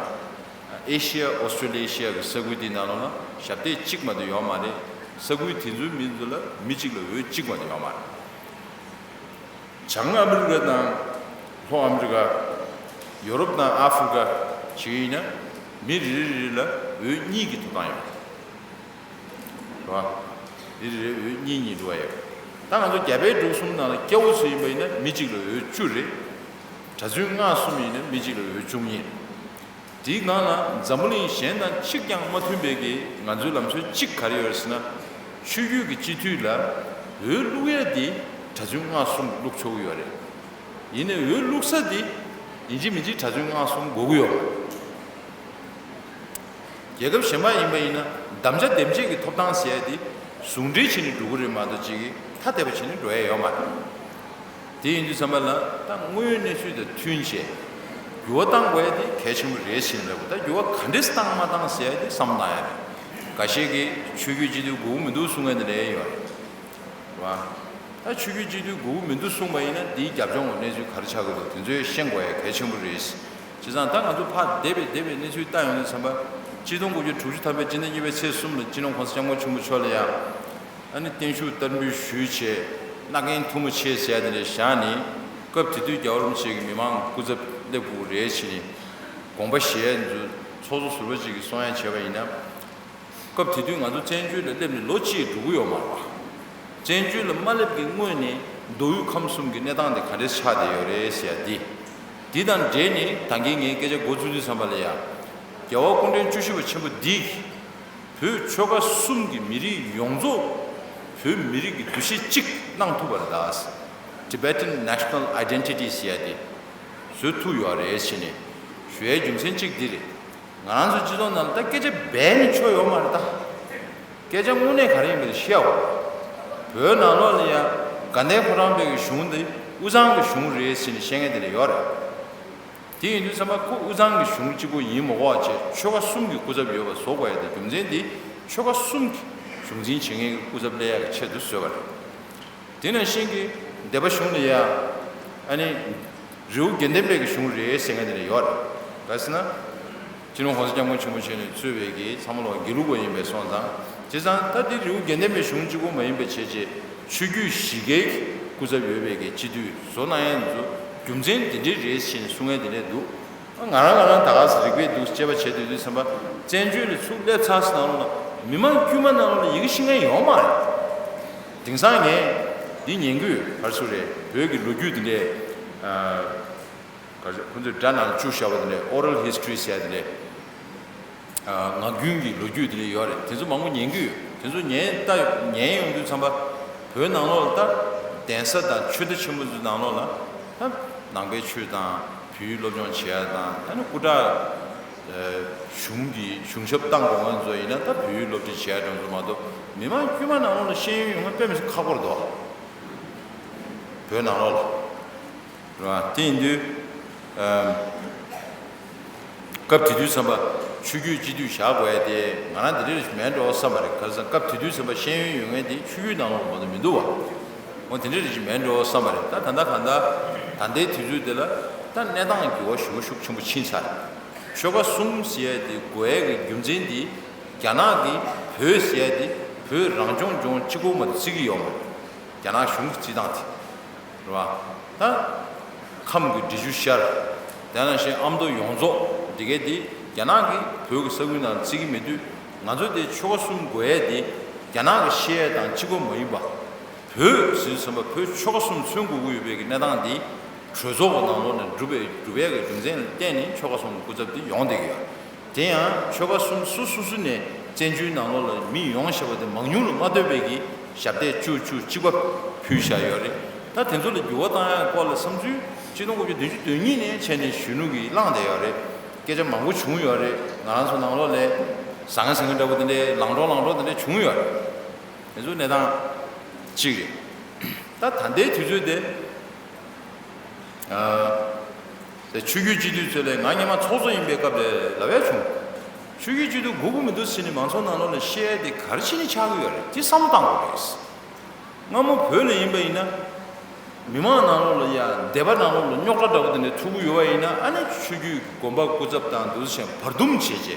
ཨེ་ཤི་ཡ་ཨོ་སི་ཀྲོ་ལི་ཤི་ཡ་གི་ས་ཁུལ་དེའི་ནང་ལོགས་ལ་ཞབས་སྟེགས་གཅིག་མ་གཏོགས་ཡོད་མ་རེད། ས་ཁུལ་དེ་ཚོའི་མི་ཚོ་ལ་མི་གཅིག་ལ་འོས་གཅིག་མ་གཏོགས་ཡོད་མ་རེད། བྱང་ཨ་མི་རི་ཀ་དང་ལྷོ་ཨ་མི་རི་ཀ། ཡོ་རོབ་དང་ཨ་ཧྥེ་རི་ཀ་བྱེད་ཀྱི་ཡིན་ན་མི་རེ་རེ་རེ་ལ་འོས་གཉིས་ཀྱི་ཐོབ་ཐང་ཡོད་རེད་བ། མི་རེ་རེ་འོས་གཉིས་གཉིས་འགྲོ་བ་ཡོད། ད་ང་ཚོ་རྒྱ་བལ་འབྲུག་གསུམ་ནང་ལ་སྐྱ་བོ་ཚོ་ཡིན་པ་ཡིན་ན་མི་གཅིག་ལ་འོས་བཅུ་རེད། གྲྭ་བཙུན་ལྔ་གསུམ་ཡིན་ན་མི་གཅིག་ལ་འོས་བཅུ་གཉིས། དེའི་སྒང་ལ་འཛམ་བུ་གླིང་གཞན་དང་གཅིག་ཀྱང་མ་མཐུན་པའི་གི་ང་ཚོའི་ལམ་སྲོལ་གཅིག་ག་རེ་ཡོད་རེད་ཟེར་ན། ཆོས་བརྒྱུད་ཀྱི་སྤྱི་འཐུས་ལ་འོས་བླུག་ཡས་དེ་གྲྭ་བཙུན་ལྔ་གསུམ་བླུག་ཆོག་གི་ཡོད་རེད། ཡིན་ནའི་འོས་བླུག་ས་དེ་ཡིན་གཅིག་མིན་གཅིག་གྲྭ་བཙུན་ལྔ་གསུམ་དགོས་ཀྱི་ཡོད་རེད། རྒྱལ་ཁབ་གཞན་པ་ཡིན་པ་ཡིན་ན་དམ་བཅའ་འདེམས་བྱེད་ཀྱི་ཐོབ་ཐང་ཟེར་ཡ་དེ་ཟུང་འབྲེལ་བྱས་ནས་འགྲོ་གི་རེད་མ་གཏོགས་ཅིག་ཐ་དད་པ་བྱས་ནས་འགྲོ་ཡ་ཡོད་མ་རེད། དེ་ཡིན་དུས་ཙམ་པ་ལ་ད་དངོས་ཡོད་གནས་ཚུལ་དང་མཐུན་བྱས་འགྱུར་བ་གཏང་དགོས་ཡ་དེ་གལ་ཆེན་པོ་རེད་ཟེར་ལབ། ད་འགྱུར་བ་ག་འདྲས་བཏང་མ་བཏང་ཟེར་ཡ་དེ་བསམ་བློ་བཏང་ཡ་རེད། འགའ་ཤས་ཀྱིས་ཆོས་བརྒྱུད་སྤྱི་འཐུས་དགོས་མི་འདུག་གསུང་མཁན་དེ་འདྲ་ཡོད་རེད། བ། ད་ཆོས་བརྒྱུད་སྤྱི་འཐུས་དགོས་མི་འདུག་གསུངས་པ་ཡིན་ན་འདིའི་རྒྱབ་ལྗོངས་ཀྱི་གནས་ཚུལ་ག་རེ་ཆགས་ཀྱི་འདུག་དེ་ཚོ་ཤེས་དགོས་ཡ་གལ་ཆེན་པོ་རེད། བྱས་ཙང་ད་ང་ཚོ་ཕར་འདས་པའི་འདས་པའི་གནས་ཚུལ་ལྟ་ཡོང་དུས་ཙམ་པ། ཆིག་སྟོང་དགུ་བརྒྱ་དྲུག་ཅུ་ཐམ་པའི་སྤྱི་ཟླ་གཉིས་པའི་ཚེས་གསུམ་ལ་སྤྱི་ནོར་༸གོང་ས་༸སྐྱབས་མགོན་ཆེན་པོ་མཆོག་ལ་ཡང་། ཨ་ནི་བརྟན་བཞུགས་བསྟར་འབུལ་ཞུས་བྱས་མནའ་གན་ཐུ་མི་ཆེ་ཟེར་ཡ་དེ་འདྲ་བཞག་ནས། སྐབས་དེ་དུས་རྒྱལ་བ་རིན་པོ་ཆེ་གིས་མི་མང་སྐུ་ཚབ་སླེབས་དགོས་རེད་བྱས་ནས་དགོངས་པ་བཞེས་ཡ་ཚོ་ཚོགས་གཙོ་ཟུར་པ་ཅིག་གིས་གསུང་ཡ་བྱས་པ་ཡིན་ན། སྐབས་དེ་དུས་ང་ཚོ་བཙན་བྱོལ་ལ་སླེབས་ནས་ལོ་གཅིག་འགྲོ་གི་ཡོད་མ་རེད་བ། བཙན་བྱོལ་ལ་མ་སླེབས་ཀྱི་སྔོན་ནས་མདོ་དབུས་ཁམས་གསུམ་གྱི་གནས་སྟངས་དེ་ག་འདྲས་ཆགས་བསྡད་ཡོད་རེད་ཟེར་ཡ་འདི། འདི་དང་འབྲེལ་ནས་ད་གིན་ངས་སྐད་ཆ་འགོ་བཙུགས་དུས་ཙམ་པ་ལ་ཡ། རྒྱལ་བ་སྐུ་ཕྲེང་བཅུ་བཞི་པ་ཆེན་པོ་འདིས་བོད་ཆོལ་ཁ་གསུམ་གྱི་མི་རིགས་ཡོངས་རྫོགས་བོད་མི་རིགས་ཀྱི་འདུ་ཤེས་གཅིག་གནང་ཐུབ་པ་རེད་ད། Tibetan National Identity ཟེར་ཡ་དེ་བཟོ་ཐུབ་ཡོད་རེད་ཟེར་ནས་ཞུ་ཡའི་རྒྱུ་མཚན་གཅིག་འདི་རེད། ང་རང་ཚོ་སྤྱི་ཚོགས་ནང་ལ་ད་སྐད་ཆ་སྦས་ནས་ཆོ་ཡོད་མ་རེད་ད། སྐད་ཆ་དངོས་གནས་ག་རེ་ཡིན་པ་དེ་བཤད་འོ། བོད་ནང་ལོགས་ལ་ཡ་དགའ་ལྡན་ཕོ་བྲང་དཔོན་གྱི་གཞུང་འདི་དབུས་གཙང་གི་གཞུང་རེད་ཟེར་ནས་བཤད་མཁན་དེ་འདྲ་ཡོད་རེད། དེ་ཡིན་དུས་ཙམ་པ་ཁོ་དབུས་གཙང་གི་གཞུང་གཅིག་པོ་ཡིན་མ་དགོས་པ་བྱས་ཆོལ་ཁ་གསུམ་གྱི་སྐུ་ཚབ་ཡོད་པ་བཟོ་དགོས་ཡ་དེ་རྒྱུ་མཚན་འདི་ཆོལ་ཁ་གསུམ་གྱི་གཞུང་འཛིན་བྱེད་མཁན་གྱི་སྐུ་ཚབ་སླེབས་ཡ་གི་ཆེད་དུ་བཟོས་པ་རེད། དེ་ནང་བཞིན་གྱི་སྡེ་པ་གཞུང་ལ་ཡ། ཨ་ནི། རི་བོ་དགེ་ལྡན་པའི་གི་གཞུང་རེད་ཟེར་མཁན་དེ་འདྲ་ཡོད་རེད། ག་ཟེར་ན། སྤྱི་ནོར་༸གོང་ས་༸སྐྱབས་མགོན་ཆེན་པོ་མཆོག་ནས་གཙོས་པའི་གི་ཚང་མ་ལོག་དགེ་ལུགས་པ་ཡིན་པས་སོང་ཙང་། བྱས་ཙང་ད་འདི་རི་བོ་དགེ་ལྡན་པའི་གཞུང་གཅིག་པོ་མ་ཡིན་པའི་བྱས་རྗེས་ཆོས་བརྒྱུད་བཞི་ཀའི་སྐུ་ཚབ་ཡོད་པའི་གི་སྤྱི་འཐུས་བཟོ་གནང་ཡ་ཚོ་རྒྱུ་མཚན་དེ་འདྲའི་རེད་ཟེར་ནས་གསུང་མཁན་དེ་འདྲ་འདུག་ང་རང་ང་རང་ད་ག་སེ་རིག་པས་འདུག་དཔྱད་པ་བྱས་དུས་དུས་ཙམ་པ། བཙན་བྱོལ་ལ་ཚུར་སླེབས་ཚར་སོང་ནང་ལོགས་ལ་མི་མང་དཀྱུས་མ་ནང་ལོགས་ལ་ཡི་གེ་ཤེས་མཁན་ཡོད་མ་རེད། དེང་སང་ངས་འདི་ཉན་གི་ཡོད། ག་རེ་ཟེར་རེད། བོད་ཀྱི་ལོ་རྒྱུས་འདི་འདྲས། ཨ། ག་རེ་ཟེར། ཁོ་ཚོས་སྒྲ་ནང་བཅུག་བཞག་པ་འདི་འདྲས་oral history ཟེར་ཡ་འདི་འདྲས། ཨ། ངག་རྒྱུན་གྱི་ལོ་རྒྱུས་འདི་འདྲས་ཡོད་རེད། དེ་ཚོ་མང་པོ་ཉན་གི་ཡོད། དེ་ཚོ་ཉན་ལྟ་ཉན་ཡོང་དུས་ཙམ་པ། བོད་ནང་ལོགས་ལ་ད་གདན་ས་དང་ཆོས་བདག་ཆེན་པོ་ཚོའི་ནང་ལོགས་ལ་ད་ནང་པའི་ཆོས་དང་བོད་ཡིག་སློབ་སྦྱོང་བྱེད་ཡ་དང་། ད་ནི་སྐུ་དྲག་གཞུང་གི་གཞུང་ཞབས་བཏང་དགོས་མཁན་ཚོ་ཡིན་ན་ད་བོད་ཡིག་སློབ་ཁྲིད་བྱེད་ཡ་དེ་ཚོ་མ་གཏོགས་མི་མང་དཀྱུས་མ་ནང་ལོགས་ལ་ཤེས་ཡོན་ཡོང་མཁན་དཔེ་མི་སྲིད་ཁག་པོ་རེད་དོ། བོད་ནང་ལོགས་ལ། རེད་བ། དེ་ཡིན་དུས། ཨམ། སྐབས་དེ་དུས་ཙམ་པ་ཆོས་བརྒྱུད་སྤྱི་འཐུས་བཞག་དགོས་ཡ་དེ་ང་རང་དེ་འདྲ་མིན་འགྲོ་བསམ་པ་རེད། ག་རེ་ཟེར་ན་སྐབས་དེ་དུས་ཙམ་པ་ཤེས་ཡོན་ཡོད་མཁན་དེ་ཆོས་བརྒྱུད་ནང་ལོགས་ལ་མ་གཏོགས་མི་འདུག་བ། འོ་དེ་འདྲ་རེ་ཅིག་མེད་འགྲོ་བསམ་པ་རེད། ད་ད་ལྟ་གང་ལྟར་ད་ལྟའི་དུས་ཚོད་འདི་ལ་ད་གནས་སྟངས་འགྱུར་བ་ཞེ་པོ་ཤུགས་ཆེན་པོ་ཕྱིན་ཚར། ཆོལ་ཁ་གསུམ་ཟེར་ཡ་དེ་དགོས་ཡ་གི་རྒྱུ་མཚན་དེ་རྒྱ་ནག་གིས་བོད་ཟེར་ཡ་དེ་བོད་རང་སྐྱོང་ལྗོངས་གཅིག་པོ་མ་གཏོགས་བརྩི་གི་ཡོད་མ་རེད། རྒྱ་ནག་གཞུང་གི་བརྩི་སྟངས་དེ། རེད་བ། ད་ཁམས་ཀྱི་འབྲི་ཆུ་ཤར། དེ་ནང་བཞིན་ཨ་མདོ་ཡོངས་རྫོགས་འདི་གའི་དེ་རྒྱ་ནག་གིས་བོད་ཀྱི་ས་ཁུལ་ནང་བརྩི་གི་མེད་དུས། ང་ཚོ་དེ་ཆོལ་ཁ་གསུམ་དགོས་ཡས་དེ་རྒྱ་ནག་གིས་བཤད་ཡས་དང་གཅིག་པ་མ་ཡིན་པ། བོད་ཟེར་དུས་ཙམ་པ་བོད་ཆོལ་ཁ་གསུམ་མཚོན་དགོས་ཀྱི་ཡོད་པའི་གི་གནས་སྟངས་འདི་གྲོས་ཚོགས་ཀྱི་ནང་ལོགས་ནས་འགྲུབ་པའི་འགྲུབ་ཡས་ཀྱི་རྒྱུ་མཚན་ལ་བརྟེན་ནས་ཆོལ་ཁ་གསུམ་གྱི་སྐུ་ཚབ་དེ་ཡོང་བསྡད་ཀྱི་ཡོད། དེ་ཡང་ཆོལ་ཁ་གསུམ་སོ་སོ་སོ་ནས་བཙན་བྱོལ་ནང་ལོགས་ལ་མི་ཡོང་བཞག་པ་དེ་མང་ཉུང་ལ་མ་ལྟོས་པའི་གི་ཞབས་སྟེགས་བཅུ་བཅུ་གཅིག་པ་ཕུལ་བཞག་ཡོད་རེད། ད་དེ་ཚོ་ལ་འགྱུར་བ་བཏང་ཡག་སྐོར་ལ་བསམ་ཚུལ་གཅིག་སྟོང་དགུ་བརྒྱ་བདུན་ཅུ་དོན་གཉིས་ནས་བྱས་ནས་གཞོན་ནུ་གིས་བསླངས་བསྡད་ཡོད་རེད། སྐད་ཆ་མང་པོ་བྱུང་ཡོད་རེད། ང་རང་ཚོ་ནང་ལོགས་ལ་ཟང་ངེ་ཟིང་ངེ་འདྲ་པོ་དེ་འདྲའི་ལངས་གྲོགས་ལངས་གྲོགས་དེ་འདྲ་བྱུང་ཡོད་རེད། དེ་ཚོ་གནས་སྟངས་གཅིག་རེད། ད་ད་ལྟའི་དུས་ཚོད་དེ། ཨ། དེ་ཆོས་བརྒྱུད་སྤྱི་འཐུས་ཚོ་ལས་ང་སྔོན་མ་ཚོགས་གཙོ་ཡིན་པའི་སྐབས་ལ་ལབ་ཡ་བྱུང་། ཆོས་བརྒྱུད་སྤྱི་འཐུས་དགོས་ཀྱི་མི་འདུག་ཟེར་ནས་མང་ཚོགས་ནང་ལོགས་ལ་བཤད་ཡ་དེ་ག་རེ་བྱས་ནས་ཆགས་ཀྱི་ཡོད་རེད། དེ་བསམ་བློ་བཏང་དགོས་རེད། སྔ་མོ་བོད་ལ་ཡིན་པ་ཡིན་ན། མི་མང་ནང་ལོགས་ལ་ཡ་སྡེ་པ་ནང་ལོགས་ལ་རྙོག་དྲ་འདྲ་པོ་དེ་འདྲ་ཐུག་གི་ཡོད་པ་ཡིན་ན། ཨ་ནི་ཆོས་བརྒྱུད་དགོན་པ་སྐུ་ཚབ་དང་འདུག་སེ་བྱས་བར་འདུམ་བྱས་རྗེས། སྤྱི་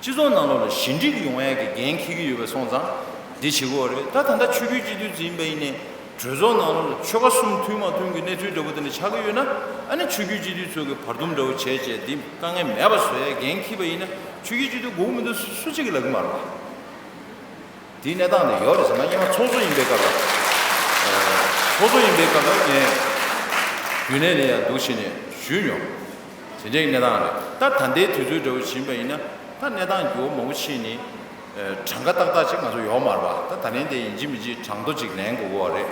ཚོགས་ནང་ལོགས་ལ་ཞི་འགྲིག་ཡོང་ཡས་ཀྱི་འགན་འཁྱེར་གྱི་ཡོད་པ་སོང་ཙང་འདི་བྱེད་དགོས་རེད། ད་ད་ལྟ་ཆོས་བརྒྱུད་སྤྱི་འཐུས་འཛིན་པ་ཡིན་ནའི་གྲོས་ཚོགས་ནང་ལོགས་ལ་ཆོལ་ཁ་གསུམ་མཐུན་མ་མཐུན་གྱི་གནས་ཚུལ་འདྲ་པོ་དེ་འདྲ་ཆགས་ཀྱི་ཡོད་ན། ཨ་ནི་ཆོས་བརྒྱུད་སྤྱི་འཐུས་ཚོ་གིས་བར་འདུམ་འདྲ་པོ་བྱས་བྱས་འདི་དཀའ་ངལ་མེད་པ་བཟོ་ཡས་འགན་འཁྱེར་པ་ཡིན་ན། ཆོས་བརྒྱུད་སྤྱི་འཐུས་དགོས་ཀྱི་མི་འདུག་སུ་གཅིག་གིས་ལབ་ཀྱི་མ་རེད། དེའི་གནས་སྟངས་དེ་ཡོད་རེད་ཟེར་ན། སྔོན་མ་ཚོགས་གཙོ་ཡིན་པའི་སྐབས་ལ། ཚོགས་གཙོ་ཡིན་པའི་སྐབས་ལ་ངས་རྒྱུན་ལས་ལ་ཡང་འདུག་བྱས་ནས་ཞུས་མྱོང་། དེ་འདྲའི་གནས་སྟངས་རེད། ད་ད་ལྟའི་དུས་ཚོད་འདྲ་བོ་ཕྱིན་པ་ཡིན་ན། ད་གནས་སྟངས་འགྱུར་བ་མང་པོ་ཕྱིན་ནས། གྲངས་ཀ་ཏག་ཏག་ཅིག་ང་ཚོ་ཡོད་མ་རེད་པ། ད་ད་ལན་དེ་ཡིན་གཅིག་མིན་གཅིག་གྲངས་ཐོ་ཅིག་ལེན་དགོས་ཀྱི་ཡོད་རེད།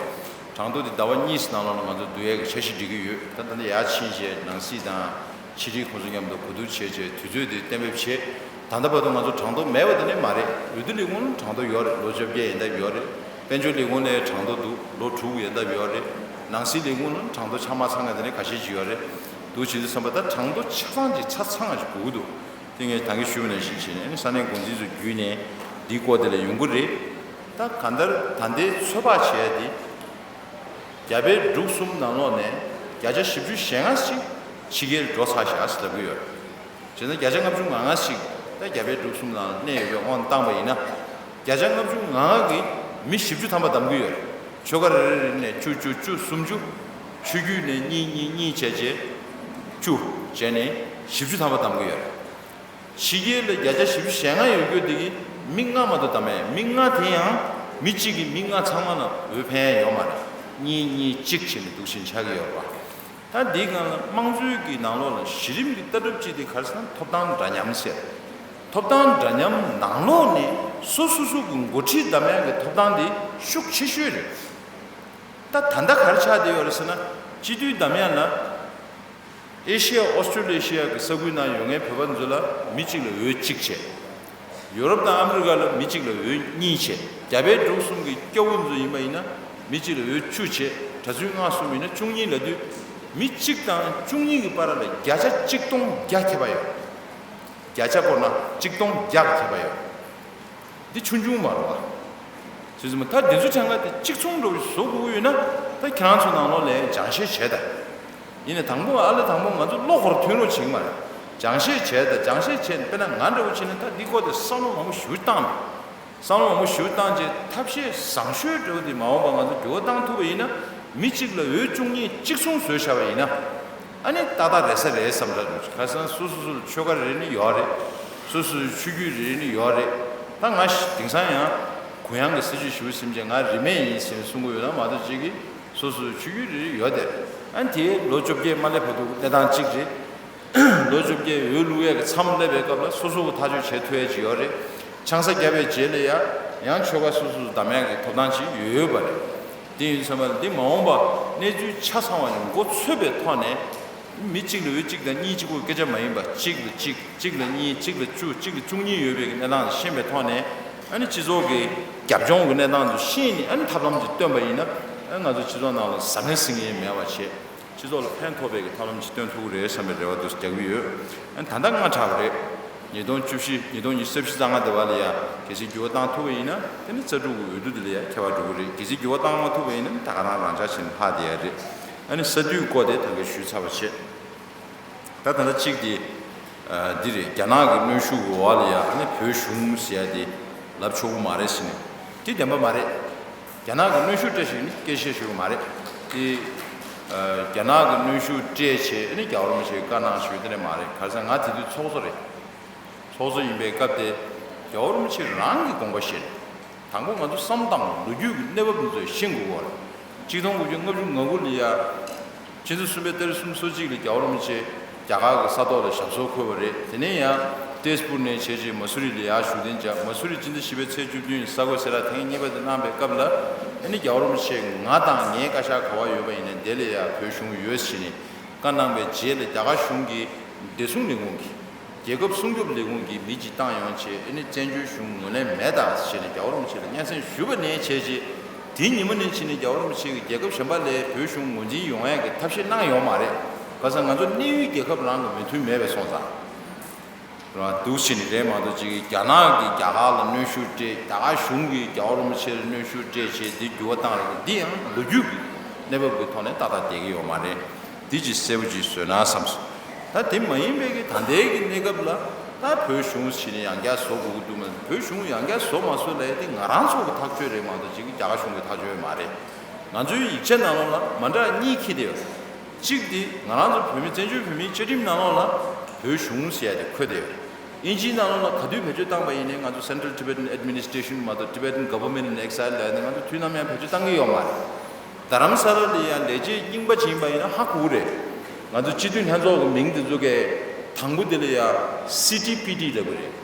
གྲངས་ཐོ་དེ་ཟླ་བ་གཉིས་ནང་ལོགས་ལ་ང་ཚོ་བསྡུ་ཡས་ཀྱི་འཆར་གཞི་སྒྲིག་གི་ཡོད། ད་ད་ལྟ་ཡར་ཕྱིན་བྱས་ནང་སྲིད་དང་། ཕྱི་དྲིལ་ཁོང་ཚོ་མཉམ་དུ་གོ་བསྡུར་བྱས་བྱས་དུས་ཚོད་དེ་གཏན་འབེབས་བྱས། ད་ལྟ་བར་དུ་ང་ཚོ་གྲངས་ཐོ་མེད་པ་དེ་ནི་མ་རེད། འོས་བསྡུ་ལས་ཁུངས་ལ་གྲངས་ཐོ་ཡོད་རེད། ལོ་བཅོ་བརྒྱད་ཡན་འདབ་ཡོད་རེད། དཔལ་འབྱོར་ལས་ཁུངས་ལ་གྲངས་ཐོ་འདུག་ལོ་དྲུག་ཡན་འདབ་ཡོད་རེད། ནང་སྲིད་ལས་ཁུངས་ལ་གྲངས་ཐོ་ཆ་མ་ཚང་བ་དེ་ནི་ཁ་ཤས་ཅིག་ཡོད་རེད། འདུག་བྱེད་དུས་ཙམ་པ་ད་གྲངས་ཐོ་ཆ་ཚང་ཅིག་ཆ་ཚང་བ་ཅིག་དགོས་ཀྱི་འདུག་དེ་ངས་ད་གིན་ཞུས་པ་ནང་བཞིན་བྱས་ནས་ས་གནས་འགོ་འཛིན་ཚོ་བརྒྱུད་ནས་འདིའི་སྐོར་དེ་ལ་ཡོང་གི་རེད། ད་གང་ལྟར་ད་ལྟའི་ཚོད་དཔག་བྱས་ཏེ། རྒྱ་བལ་འབྲུག་གསུམ་ནང་ལོགས་ནས་བརྒྱ་ཆ་བཞི་བཅུ་ཞེ་ལྔ་ཞིག་ཕྱི་རྒྱལ་འགྲོ་ཚར་བཞག་ཟེར་ལབ་ཀྱི་ཡོད། བྱས་ན་བརྒྱ་ཆ་ལྔ་བཅུ་ང་ལྔ་ཞིག་ད་རྒྱ་བལ་འབྲུག་གསུམ་ནང་གནས་ཡོད་པའི་དབང་བཏང་པ་ཡིན་ན། བརྒྱ་ཆ་ལྔ་བཅུ་ང་ལྔ་གིས་མི་བཞི་བཅུ་ཐམ་པ་བདམས་ཀྱི་ཡོད་རེད། ཆོལ་ཁ་རེ་རེ་རེ་ནས་བཅུ་བཅུ་བཅུ་སུམ་ཅུ། ཆོས་བརྒྱུད་ནས་གཉིས་གཉིས་གཉིས་བྱས་རྗེས་བཅུ། བྱས་ནས་བཞི་བཅུ་ཐམ་པ་བདམས་ཀྱི་ཡོད་རེད། ཕྱི་རྒྱལ་ལ་བརྒྱ་ཆ་བཞི་བཅུ་ཞེ་ལྔ་ཡོད་རྒྱུ་དེ་གི་མི་ལྔ་མ་གཏོགས་བདམས་མེད། མི་ལྔ་དེ་ཡང་མི་གཅིག་གིས་མི་ལྔ་ཚང་མ་ལ་འོས་འཕེན་ཡ་ཡོད་མ་རེད། གཉིས་གཉིས་གཅིག་བྱས་ནས་འདུག་བཞིན་ཆགས་ཀྱི་ཡོད་རེད་པ། ད་འདིའི་སྒང་ལ་དམངས་གཙོའི་གི་ནང་ལོགས་ལ་གཞི་རིམ་གྱི་ལྟ་གྲུབ་ཅིག་དེ་ག་རེ་ཟེར་ན་ཐོབ་ཐང་འདྲ་མཉམ་ཟེར། ཐོབ་ཐང་འདྲ་མཉམ་ནང་ལོགས་ནས་སོ་སོ་སོ་གི་འགོ་ཁྲིད་གདམ་ཡ་གི་ཐོབ་ཐང་དེ་ཤུགས་ཆེ་ཤོས་རེད། ད་ད་ལྟ་ག་རེ་ཆགས་བསྡད་ཡོད་རེད་ཟེར་ན། སྤྱི་འཐུས་གདམ་ཡ་ལ། ཨེ་ཤི་ཡ་ཨོ་སི་ཀྲོ་ལེ་ཤི་ཡ་གི་ས་ཁུལ་ནང་ཡོད་མཁན་བོད་པ་ཚོ་ལ་མི་གཅིག་ལ་འོས་གཅིག་བྱས། ཡུ་རོབ་དང་ཨ་མི་རི་ཀ་ལ་མི་གཅིག་ལ་འོས་གཉིས་བྱས། རྒྱ་བལ་འབྲུག་གསུམ་གྱི་སྐྱ་བོ་ཚོ་ཡིན་པ་ཡིན་ན་མི་གཅིག་ལ་འོས་བཅུ་བྱས། གྲྭ་བཙུན་ལྔ་གསུམ་ཡིན་ན་བཅུ་གཉིས་ལབ་དུས། མི་གཅིག་དང་བཅུ་གཉིས་ཀྱི་བར་ལ་བརྒྱ་ཆ་གཅིག་སྟོང་བརྒྱ་ཁྱད་པར་ཡོད། བརྒྱ་ཆ་བསྐོར་ན་གཅིག་སྟོང་བརྒྱ་ཁྱད་པར་ཡོད། འདི་ཆུང་ཆུང་མ་རེད་པ། བྱས་ཙང་ད་འདི་ཚོ་གྲངས་ཀ་དེ་གཅིག་མཚུངས་འདྲ་བོ་བཟོ་དགོས་ཀྱི་ཡོད་ན། ད་ཁྱེད་རང་ཚོ་ནང་ལོགས་ལ་སྦྱང་བཤད་བྱས་དང་། ཡིན་ནའི་དང་པོ་ཨ་ལེ་དང་པོ་ང་ཚོ་བློ་ཁོག་ཐོན་རོགས་བྱེད་ཀྱི་མ་རེད། སྦྱང་བཤད་བྱས་དང་། སྦྱང་བཤད་བྱས་ནས་དཔེར་ན་ང་འདྲ་བོ་བྱས་ན་ད་འདི་སྐོར་དེ་བསམ་བློ་མང་པོ་ཞེ་པོ་བཏང་མེད། བསམ་བློ་མང་པོ་ཞེ་པོ་བཏང་རྗེས་ཐབས་ཤེས་བཟང་ཤོས་འདྲ་བོ་དེ་མ་འོངས་པ་ང་ཚོ་འགྱུར་བ་བཏང་ཐུབ་པ་ཡིན་ན། མི་གཅིག་ལ་འོས་བཅུ་གཉིས་གཅིག་མཚུངས་བཟོས་བཞག་པ་ཡིན་ན། ཨ་ནི་ཏག་ཏག་རེད་ས་རེད་བསམ་འདྲ་འདུག་ཁ་སང་སོ་སོ་སོ་ལ་ཆོལ་ཁ་རེ་རེ་ནི་ཡོད་རེད། སོ་སོ་སོའི་ཆོས་བརྒྱུད་རེ་རེ་ནི་ཡོད་རེད། ད་ང་ཞིག་དེང་སང་ཡང་གུ་ཡངས་ཀྱི་སྲིད་བྱུས་ཞུ་སེམས་ཅན་ང་རིས་མེད་ཡིན་ཟེར་ནས་གསུང་གི་ཡོད་ན་མ་གཏོགས་ཅིག་གིས་སོ་སོའི་ཆོས་བརྒྱུད་རེ་རེ་ཡོད་དེ། ཨ་ནི་དེ་ལོ་བཅོ་བརྒྱད་མ་སླེབས་བར་དུ་གནས་སྟངས་གཅིག་རེད། ལོ་བཅོ་བརྒྱད་འོས་བླུག་ཡས་ཀྱི་མཚམས་སླེབས་པའི་སྐབས་ལ་སོ་སོ་གི་ཐག་གཅོད་བྱེད་ཐུབ་ཡས་ཅིག་ཡོད་རེད། ཆང་ས་བརྒྱབ་པའི་རྗེས་ལ་ཡང་ཡང་ཆོལ་ཁ་སོ་སོ་སོ་བདམས་ཡས་ཀྱི་ཐོབ་ཐང་ཅིག་ཡོད་ཡོད་པ་རེད། དེ་ཡིན་ཙམ་པ་ལ་འདི་མ་འོངས་པ་གནས་ཚུལ་ཆ་ཚང་བ་ཡང་མགོ་ཚོས་པའི་ཐོག་ནས། མི་གཅིག་ལ་འོས་གཅིག་དང་གཉིས་གཅིག་པོ་སྐད་ཆ་མ་ཡིན་པ། གཅིག་ལ་གཅིག་གཅིག་ལ་གཉིས། གཅིག་ལ་བཅུ། གཅིག་ལ་བཅུ་གཉིས་ཡོད་པའི་གནས་སྟངས་ཤེས་པའི་ཐོག་ནས། ཨ་ནི་སྤྱི་ཚོགས་ཀྱི་རྒྱབ་ལྗོངས་ཀྱི་གནས་སྟངས་ཚོ་ཤེས་ནས། ཨ་ནི་ཐབས་ལམ་ཅིག་བཏོན་པ་ཡིན་ན། ཨ་ནི་ང་ཚོ་སྤྱི་ཚོགས་ནང་ལ་ཟང་ངེ་ཟིང་ངེ་མེད་པ་བྱས། སྤྱི་ཚོགས་ལ་ཕན་ཐོགས་པའི་གི་ཐབས་ལམ་ཅིག་སྟོན་ཐུབ་ཀྱི་རེད་བསམ་པའི་རེ་བ་འདུག་རྒྱག་གི་ཡོད། ཨ་ནི་ད་ལྟ་སྔ་དྲགས་པ་རེད། ཉིས་སྟོང་བཅུ་བཞི་ཉིས་སྟོང་ཉི་ཤུ་རྩ་བཞི་རྩ་ལྔ་དེ་བ་ལ་ཡ་གལ་སྲིད་འགྱུར་བ་བཏང་ཐུབ་པ་ཡིན་ན་དེ་ནི་རྩ་དྲུག་གི་འོས་བསྡུ་དེ་ལ་ཡ་ཁྱད་པར་འགྲོ་གི་རེད། གལ་སྲིད་འགྱུར་བ་བཏང་མ་ཐུབ་པ་ཡིན་ན་ད་ག་རང་རང་འཇགས་བྱས་ནས་ལྷག་བསྡད་ཡ་རེད། ཨ་ནི་ས་འཐུས་སྐོར་དེ་ད་གིན་ཞུས་ཚར་བ་བྱས། ད་ད་ལྟ་གཅིག་དེ་འདི་རེད། རྒྱ་ནག་གི་གནོན་ཤུགས་འོག་ལ་ཡ་ཨ་ནི་བོད་གཞུང་ཟེར་ཡ་དེ་ལབ་ཆོག་གི་མ་རེད་ཟེར་ནས་དེ་བདེན་པ་མ་རེད། རྒྱ་ནག་གི་གནོན་ཤུགས་སྤྲད་ཞིག་ནི་སྐད་ཆ་ཞུ་གི་མ་རེད། དེ་རྒྱ་ནག་གི་གནོན་ཤུགས་སྤྲད་བྱས་ཨ་ནི་རྒྱལ་བ་རིན་པོ་ཆེ་བཀའ་གནང་ཞུས་དེ་ནས་མ་རེད། ག་རེ་ཟེར་ང་དེ་དུས་ཚོགས་གཙོ་རེད། ཚོགས་གཙོ་ཡིན་པའི་སྐབས་དེ་རྒྱལ་བ་རིན་པོ་ཆེ་རང་གི་དགོངས་པ་བཞིན། དང་པོ་ང་ཚོ་བསམ་བློ་བཏང་ལོ་རྒྱུས་ཀྱི་གནས་བབ་འདི་ཚོ་ཤེས་དགོས་པ་རེད། གཅིག་སྟོང་དགུ་བརྒྱ་ལྔ་བཅུ་ང་དགུ་ལ་ཡ། ཕྱི་ཚེས་གསུམ་པའི་ཏ་རིག་སུམ་ཅུ་སོ་གཅིག་ལ་རྒྱལ་བ་རིན་པོ་ཆེ་རྒྱ་གར་གྱི་ས་ཐོག་ལ་ཞབས་སོར་འཁོད་པ་རེད། དེ་ནས་ཡང་ཏེས་པུར་ནས་བྱས་རྗེས་མ་སུ་རི་ལ་ཡར་བཞུགས་གདན་འཇགས། མ་སུ་རི་སྤྱི་ཟླ་བཞི་པའི་ཚེས་བཅུ་བདུན་ས་གོ་སེ་ར་ཐེངས་གཉིས་པ་དེ་གནང་བའི་སྐབས་ལ་ཨ་ནི་རྒྱལ་བ་རིན་པོ་ཆེ་ང་དང་ངའི་བཀའ་ཤག་ག་བ་ཡོད་པ་ཡིན་ནའི་དེ་ལ་ཡ་བོད་གཞུང་ཡོད་ཟེར་ནས་བཀའ་གནང་བའི་རྗེས་ལ་རྒྱ་གར་གཞུང་གི་བདེ་སྲུང་ལས་ཁུངས་ཀྱིས། རྒྱལ་ཁབ་སྲུང་སྐྱོབ་ལས་ཁུངས་ཀྱིས་མི་གཅིག་བཏང་ཡོང་བྱས་ཨ་ནི་བཙན་བྱོལ་གཞུང་ངོས་ལེན་མེད་ད་ཟེར་ནས་རྒྱལ་བ་རིན་པོ་ཆེ་ལ་སྙན་སེང་ཞུས་པ་ནས་བྱས་རྗེས་དེའི་ཉིན་མོ་ནས་ཕྱིན་ནས་རྒྱལ་བ་རིན་པོ་ཆེ་གིས་རྒྱལ་ཁབ་གཞན་པ་ལ་བོད་གཞུང་ངོས་འཛིན་ཡོང་ཡག་གི་ཐབས་ཤེས་གནང་ཡོད་མ་རེད། ག་ས་ང་ཚོ་གནས་ཡུལ་རྒྱལ་ཁབ་རང་གི་མོས་མཐུན་མེད་པའི་སོང་ཙང་། རང་འདུག་བྱས་ནས་རེད་མ་གཏོགས་ཅིག་རྒྱ་ནག་གིས་རྒྱ་གར་ལ་གནོན་ཤུགས་སྤྲད། རྒྱ་གར་གཞུང་གིས་རྒྱལ་བ་རིན་པོ་ཆེར་གནོན་ཤུགས་སྤྲད་བྱས་འདི་འགྱུར་བ་བཏང་རེད། འདི་ཡང་ལོ་རྒྱུས་ཀྱི་གནས་བབ་ཀྱི་ཐོག་ནས་ཏག་ཏག་བསྡད་ཀྱི་ཡོད་མ་རེད། འདི་ཅིག་གསལ་པོ་ཅིག་བཟོས་ན་བསམ་སོང་། ད་དེ་མ་ཡིན་པའི་གི་ད་ལྟའི་གི་གནས་སྐབས་ལ་ད་བོད་གཞུང་ཟེར་ནས་ཡང་བསྐྱར་བཟོ་དགོས་ཀྱི་འདུག་མ་བོད་གཞུང་ཡང་བསྐྱར་བཟོ་མ་བཟོ་ལབ་ཡ་དེ་ང་རང་ཚོ་གི་ཐག་གཅོད་རེད་མ་གཏོགས་ཅིག་རྒྱ་གར་གཞུང་གི་ཐག་གཅོད་མ་རེད། ང་ཚོའི་ཡིག་ཆ་ནང་ལོགས་ལ་མ་འདྲ་གཉིས་འཁྱེར་བསྡད་ཡོད། གཅིག་དེ་ང་རང་ཚོ་བོད་མི་བཙན་བྱོལ་བོད་མིའི་བཅའ་ཁྲིམས་ནང་ལོགས་ལ་བོད་གཞུང་ཟེར་ཡ་དེ་འཁོད་བསྡད་ཡོད། ཨིན་ཇིའི་ནང་ལོགས་ལ་ག་དུས་བེད་སྤྱོད་བཏང་པ་ཡིན་ནའི་ང་ཚོ་Central Tibetan Administration མ་གཏོགས་Tibetan Government in Exile ལབ་ནས་ང་ཚོ་དུས་ནམ་ཡང་བེད་སྤྱོད་བཏང་གི་ཡོད་མ་རེད། རྡ་རམ་ས་ལ་ལ་ཡང་ལས་བྱེད་རྙིང་པ་ཕྱིན་པ་ཡིན་ན་ཧ་གོ་གི་རེད། ང་ཚོ་སྤྱི་འཐུས་ལྷན་ཚོགས་ཀྱི་མིང་དེ་ཚོ་གས་དང་པོ་དེ་ལ་ཡང་སི་ཊི་པི་ཊི་ལབ་གི་རེད།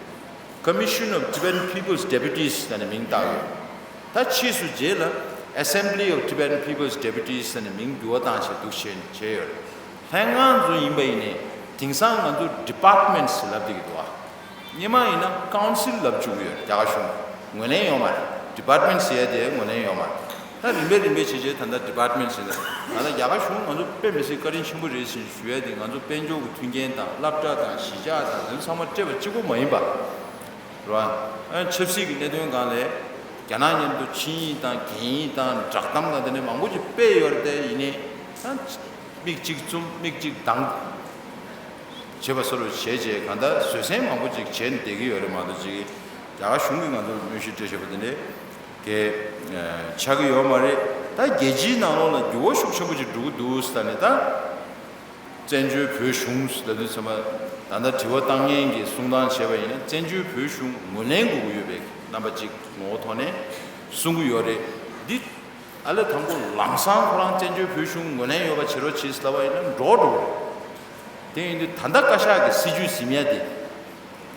Commission of Tibetan People's Deputies ཟེར་ནས་མིང་བཏགས་ཡོད། ད་ཕྱིས་སུ་རྗེས་ལ་Assembly of Tibetan People's Deputies ཟེར་ནས་མིང་འགྱུར་བ་བཏང་བྱས་འདུག་བྱས་བྱས་ཡོད། ལྷན་ཁང་ཚོ་ཡིན་པ་ཡིན་ནའི་དེང་སང་ང་ཚོ་Departments ལབ་བསྡད་ཀྱི་འདུག་ཨ། སྔོན་མ་ཡིན་ན་Council ལབ་བཅུག་གི་ཡོད། རྒྱ་གར་གཞུང་ངོས་ལེན་ཡོད་མ་རེད། Department ཟེར་ཡ་དེ་ངོས་ལེན་ཡོད་མ་རེད། ད་རིམ་པས་རིམ་པས་བྱས་བྱས་ད་ལྟ་Department ཟེར་ན་ད་ལྟ་རྒྱ་གར་གཞུང་ང་ཚོ་དཔེ་མི་སྲིད་བཀའ་དྲིན་ཆེན་པོ་རེད་ཟེར་ཞུ་ཡ་དེ་ང་ཚོ་དཔལ་འབྱོར་གྱི་མཐུན་རྐྱེན་དང་སློབ་གྲྭ་དང་གཞིས་ཆགས་དང་དེ་ཚོ་ཚང་མ་སྤྲད་པ་གཅིག་པོ་མ་ཡིན་པ། རེད་བ། ཨ་ཆབ་སྲིད་ཀྱི་གནད་དོན་སྒང་ལས་རྒྱ་ནག་མཉམ་དུ་ཆིངས་ཡིག་དང་གན་ཡིག་དང་བསྒྲགས་གཏམ་དང་དེ་འདྲ་མང་པོ་ཅིག་སྤེལ་ཡོད་རེད་དེ་ཡིན་ནའི་ད་མིག་གཅིག་བཙུམ་མིག་གཅིག་གདངས་བྱེད་པ་སོགས་བྱས་རྗེས་གང་ལྟར་བཟོད་བསྲན་མང་པོ་ཅིག་བྱས་ནས་བསྡད་ཀྱི་ཡོད་རེད་མ་གཏོགས་ཅིག་རྒྱ་གར་གཞུང་གིས་ང་ཚོར་གནོན་ཤུགས་སྤྲད་བཞག་པ་དེ་འདྲའི་གལ་ཆགས་ཀྱི་ཡོད་མ་རེད། ད་རྒྱལ་སྤྱིའི་ནང་ལོགས་ལ་འགྱུར་བ་ཤུགས་ཆེན་པོ་ཅིག་འགྲོ་གི་འདུག་ཟེར་ནས་ད། བཙན་བྱོལ་བོད་གཞུང་ལབ་དུས་ཙམ་པ་ད་ལྟ་དྲི་བ་བཏང་མཁན་གྱིས་གསུང་སྟངས་བྱས་པ་ཡིན་ན་བཙན་བྱོལ་བོད་གཞུང་ངོས་ལེན་དགོས་ཀྱི་ཡོད་པའི་རྣམ་པ་གཅིག་ངོ་བོ་ཐོག་ནས་གསུང་གི་ཡོད་རེད། འདི་ཨ་ལས་དང་པོ་ལམ་སང་ཁོ་རང་བཙན་བྱོལ་བོད་གཞུང་ངོས་ལེན་ཡོད་པ་བྱེད་རོགས་བྱེད་ཟེར་ལབ་པ་ཡིན་ན་འགྲོ་འགྲོ་གི་རེད། དེ་ཡིན་དུས་ད་ལྟ་བཀའ་ཤག་གི་སྲིད་བྱུས་ཟིན་ཡ་དེ།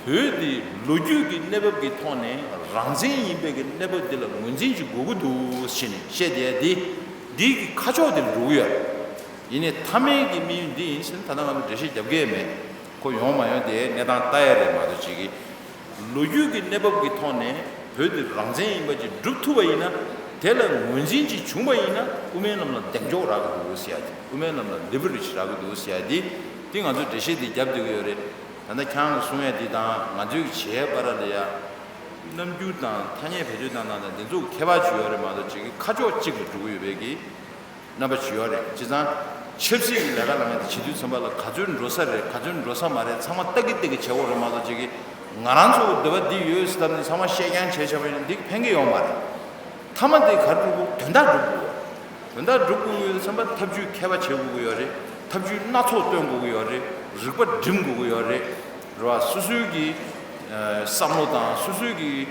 བོད་འདི་ལོ་རྒྱུས་ཀྱི་གནས་བབ་ཀྱི་ཐོག་ནས་རང་བཙན་ཡིན་པའི་གི་གནས་བབ་འདི་ལ་ངོས་འཛིན་ཅིག་དགོས་ཀྱི་འདུག་ཟེར་ནས་བཤད་བསྡད་ཡ་འདི་འདི་གི་ཁ་ཕྱོགས་འདིར་འགྲོ་གི་ཡོད་རེད། ཡིན་ནའི་མཐའ་མའི་གི་དམིགས་ཡུལ་འདི་ཡིན་ཟེར་ན་ད་ལྟ་ང་ཚོ་འགྲེལ་བཤད་རྒྱབ་ཀྱི་ཡོད་མེད། ཁོ་ཡོང་མ་ཡོང་དེ་གནས་སྟངས་ལྟ་ཡ་རེད་མ་གཏོགས་ཅིག་གི་ལོ་རྒྱུས་ཀྱི་གནས་བབ་ཀྱི་ཐོག་ནས་བོད་འདི་རང་བཙན་ཡིན་པ་ཅིག་སྒྲུབ་ཐུབ་པ་ཡིན་ན་དེ་ལ་ངོས་འཛིན་ཅིག་བྱུང་བ་ཡིན་ན་དབུ་མའི་ལམ་ལ་གདེང་འཇོག་རག་གི་འདུག་ཟེར་ཡ་དེ་དབུ་མའི་ལམ་ལ་ལི་བི་རེ་ཇི་རག་གི་འདུག་ཟེར་ཡ་དེ་དེ་ང་ཚོས་འགྲེལ་བཤད་དེ་རྒྱབ་བསྡད་ཀྱི་ཡོད་རེད། ད་ལྟ་ཁྱེད་རང་གིས་གསུང་ཡ་འདི་དང་ང་ཚོས་བྱེད་ཡ་བར་ལ་ཡ། རྣམ་འགྱུར་དང་ཐ་སྙད་བེད་སྤྱོད་བཏང་སྟངས་དང་འདི་ཚོ་ཁྱད་པར་ཅིག་ཡོད་རེད་མ་གཏོགས་ཅིག་གི་ཁ་ཕྱོགས་གཅིག་ལ་འགྲོ་གི་ཡོད་པའི་གི་རྣམ་པ་ཅིག་ཡོད་རེད། བྱས་ཙང་ཆབ་སྲིད་ཀྱི་ལས་ཀ་ལ་ངས་འདི་བྱེད་དུས་ཚན་པ་ལ་ག་ཚོད་འགྲོ་ས་རེད་ག་ཚོད་འགྲོ་ས་མ་རེད་ཚང་མ་ལྟ་གི་ལྟ་གི་བྱེད་དགོས་རེད་མ་གཏོགས་ཅིག་གི་ང་རང་ཚོ་འདོད་པ་འདི་ཡོད་ཟེར་ལབ་ནས་ཚང་མ་བཤད་རྐྱང་བྱས་བྱས་པ་ཡིན་ན་འདི་ཕན་གི་ཡོད་མ་རེད། མཐའ་མ་དེ་ག་རེ་འགྲུབ་དགོས་དོན་དག་འགྲུབ་དགོས། དོན་དག་འགྲུབ་དགོས་ཡོད་བསམ་པ་ཐབས་ཇུས་མཁས་པ་བྱེད་དགོས་ཀྱི་ཡོད་རེད། ཐབས་ཇུས་སྣ་ཚོགས་སྟོན་དགོས་ཀྱི་ཡོད་རེད། རིག་པ་སྒྲིམ་དགོས་ཀྱི་ཡོད་རེད། རེད་བ། སོ་སོའི་གི་ཨ་བསམ་བློ་དང་སོ་སོའི་གི་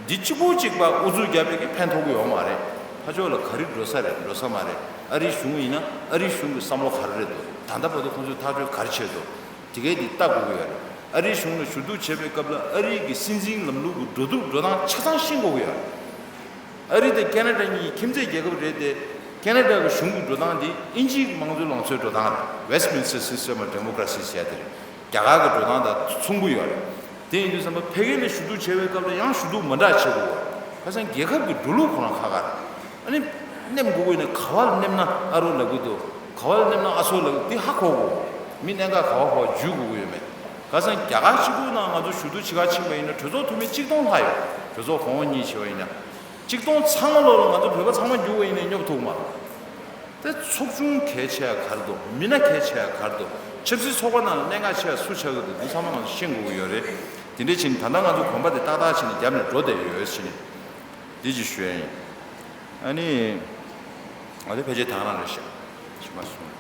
འདི་གཅིག་པོ་གཅིག་པ་ཨུ་ཚུགས་བརྒྱབ་པའི་གི་ཕན་ཐོགས་ཀྱི་ཡོད་མ་རེད། ཕར་ཕྱོགས་ལ་ག་རེ་འགྲོ་ས་རེད་འགྲོ་ས་མ་རེད། ཨ་རིའི་གཞུང་ཡིན་ན་ཨ་རིའི་གཞུང་གི་བསམ་བློ་ག་རེ་རེད་འདུག་ད་ལྟ་བར་དུ་ཁོང་ཚོས་ཐག་གཅོད་ག་རེ་བྱས་འདུག་དེ་གས་འདི་ལྟ་དགོས་ཀྱི་ཡོད་རེད། ཨ་རིའི་གཞུང་ལ་ཞུ་གཏུག་བྱེད་པའི་སྐབས་ལ་ཨ་རིའི་གི་སྲིད་འཛིན་ལམ་ལུགས་ཀྱི་འགྲོ་འདུག་འགྲོ་སྟངས་ཆ་ཚང་ཤེས་དགོས་ཀྱི་ཡོད་རེད། ཨ་རི་དང་ཁེ་ན་ཌ་གཉིས་ཁྱིམ་མཚེས་རྒྱལ་ཁབ་རེད་དེ། ཁེ་ན་ཌ་གི་གཞུང་གི་འགྲོ་སྟངས་འདི་དབྱིན་ཇིའི་མང་གཙོའི་ལང་ཚོའི་འགྲོ་སྟངས་རེད། Westminster System of Democracy ཟེར་ཡ་དེ་རེད། རྒྱ་གར་གི་འགྲོ་སྟངས་དང་མཚུངས་པོ་ཡོད་རེད། དེ་ཡིན་དུས་ཙམ་པ་ཕ་གི་ལ་ཞུ་གཏུག་བྱེད་པའི་སྐབས་ལ་ཡང་ཞུ་གཏུག་མ་འདྲ་བྱེད་དགོས། ཁ་སང་རྒྱལ་ཁབ་ཀྱི་འགྲོ་ལུགས་ཁོ་རང་ཁག་ཁག་རེད། ཨ་ནི་མནན་དགོས་ཀྱི་ཡོད་ན་ག་བ་ལ་མནན་ན་ཨ་རོ་ལབ་ཀྱི་འདུག་ག་བ་ལ་མནན་ན་ཨ་ཚོ་ལབ་ཀྱི་འདི་ཧ་གོ་དགོས། མི་གནད་འགག་ག་བ་ག་བ་འཇུས་དགོས་ཀྱི་ཡོད་མེད། ག་ ཁ་སང་རྒྱ་གར་གཅིག་པུ་ནང་ང་ཚོ་ཞུ་གཏུག་བྱེད་ག་ཕྱིན་པ་ཡིན་ན་གྲོས་ཚོགས་འཐུས་མི་གཅིག་སྟོང་ལྷག་ཡོད། གྲོས་ཚོགས་གོང་འོག་གཉིས་བྱས་པ་ཡིན་ན། གཅིག་སྟོང་ཚང་མ་ལོག་ལ་ང་ཚོ་བོད་པ་ཚང་མ་རྒྱུག་པ་ཡིན་ན་སྙོབ་ཐུབ་མ་རེད། དེ་ཚོགས་ཆུང་གལ་ཆེ་ཡ་ག་རེ་འདུག་མི་སྣ་གལ་ཆེ་ཡ་ག་རེ་འདུག་ཆབ་སྲིད་ཚོགས་པ་ནང་ལ་གནད་འགག་ཆེ་ཡ་སུ་ཆགས་ཀྱི་འདུག་འདི་ཚང་མ་ང་ཚོ་ཤེས་དགོས་ཀྱི་ཡོད་རེད། དེ་འདྲ་བྱས་ནས་ད་ལྟ་ང་ཚོ་གོམ་པ་དེ་ཏག་ཏག་བྱས་ནས་རྒྱབ་ནས་འགྲོ་བསྡད་ཡོད་བྱས་ནས། འདི་ཅིག་ཞུ་ཡ་ཡིན། ཨ་ནི། ང་ཚོ་ཕལ་ཆེར་དེ་ག་རང་རེད་ཤག་ཞུ་མ་སོང་།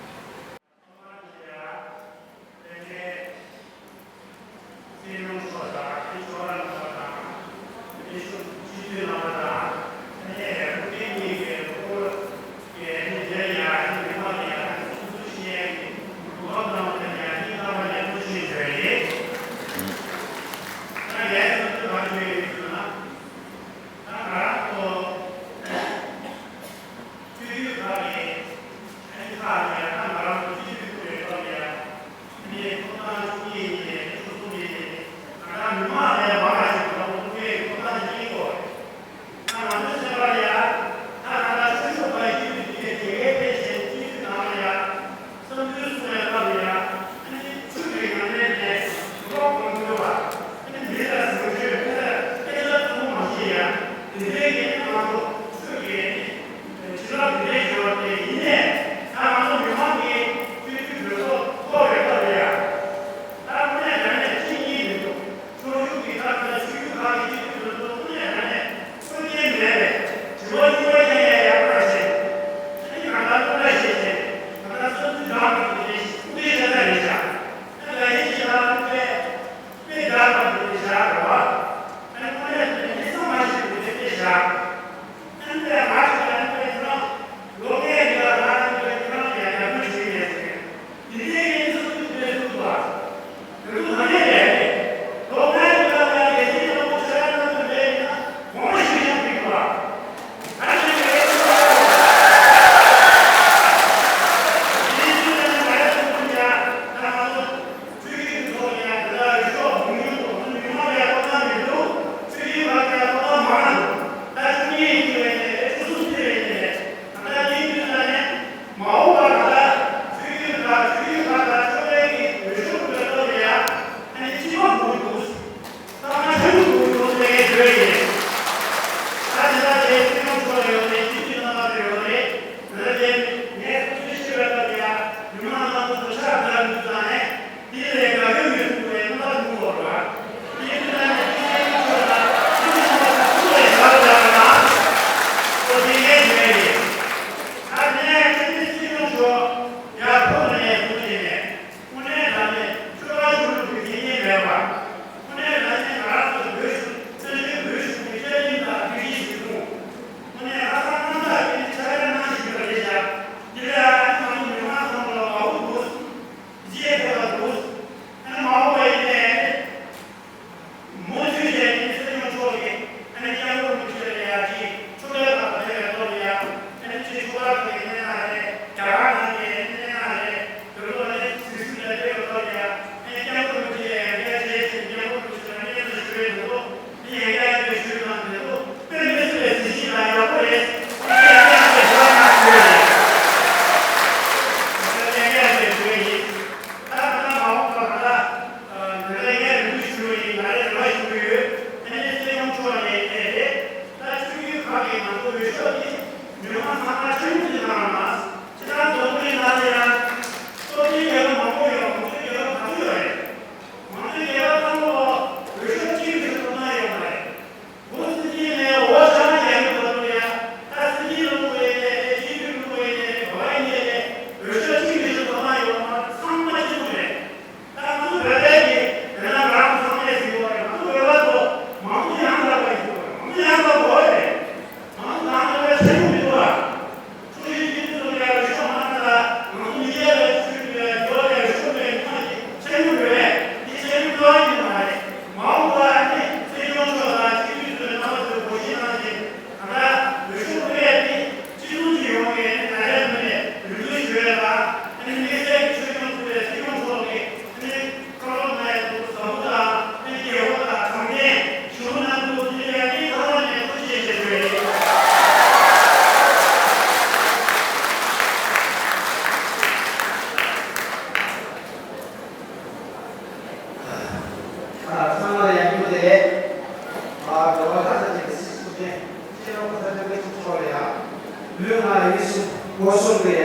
ལུས་ང་ཡིད་གསུམ་སྒོ་གསུམ་དུ་ཡ།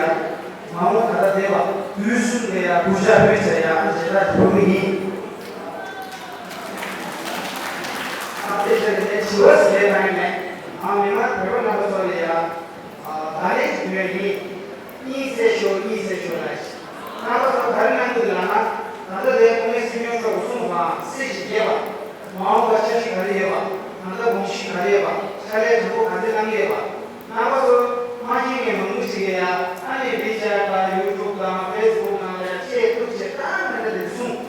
མ་འོངས་ད་ལྟ་བསྡད་པ་དུས་གསུམ་དུ་ཡ་བུ་ཆ་བུ་ཆ་ཡ་ཨ་ཇེ་ད་བུ་མི་ཡིན། ཨ་དེ་ཆ་དེ་ནས་དྲི་བ་ཟེར་བཏང་ནས་ཨ་མི་མང་བོད་པ་རྣམ་པ་ཚོ་ལ་ཡ། ཨ་ད་ལན་ཞིག་ཡོད་ཡིན། གཉིད་སད་ཤོག་གཉིད་སད་ཤོག་ལ་ཞིག་རྣམ་པ་ཚོ་ག་རེ་གནང་གི་འདུག་ལབ་ན། ད་ལྟ་ལས་ཁོང་ནས་སྲིད་སྐྱོང་མཆོག་གིས་གསུངས་པ་སྲིད་ཞིག་རྒྱས་པ། མ་འོངས་པ་འཆར་གཞི་ག་རེ་ཡོད་པ། ད་ལྟ་དགོངས་གཞི་ག་རེ་ཡོད་པ། ཕྱག་ལས་དྲང་པོ་ག་ཚོད་གནང་གི་ཡོད་པ། རྣམ་པ་ཚོ་མ་ཤེས་མཁན་མང་པོ་ཞིག་ཡོད་ཡ། ཨ་ནི་ཝི་ཆེ་ཊི་དང་ཡུ་ཊུབ་དང་ཕེ་སི་བུག་ནང་ལ་ཡ་ཆེད་གཏུག་བྱེད་སྟངས་མེད་ན་དེ་གསུངས།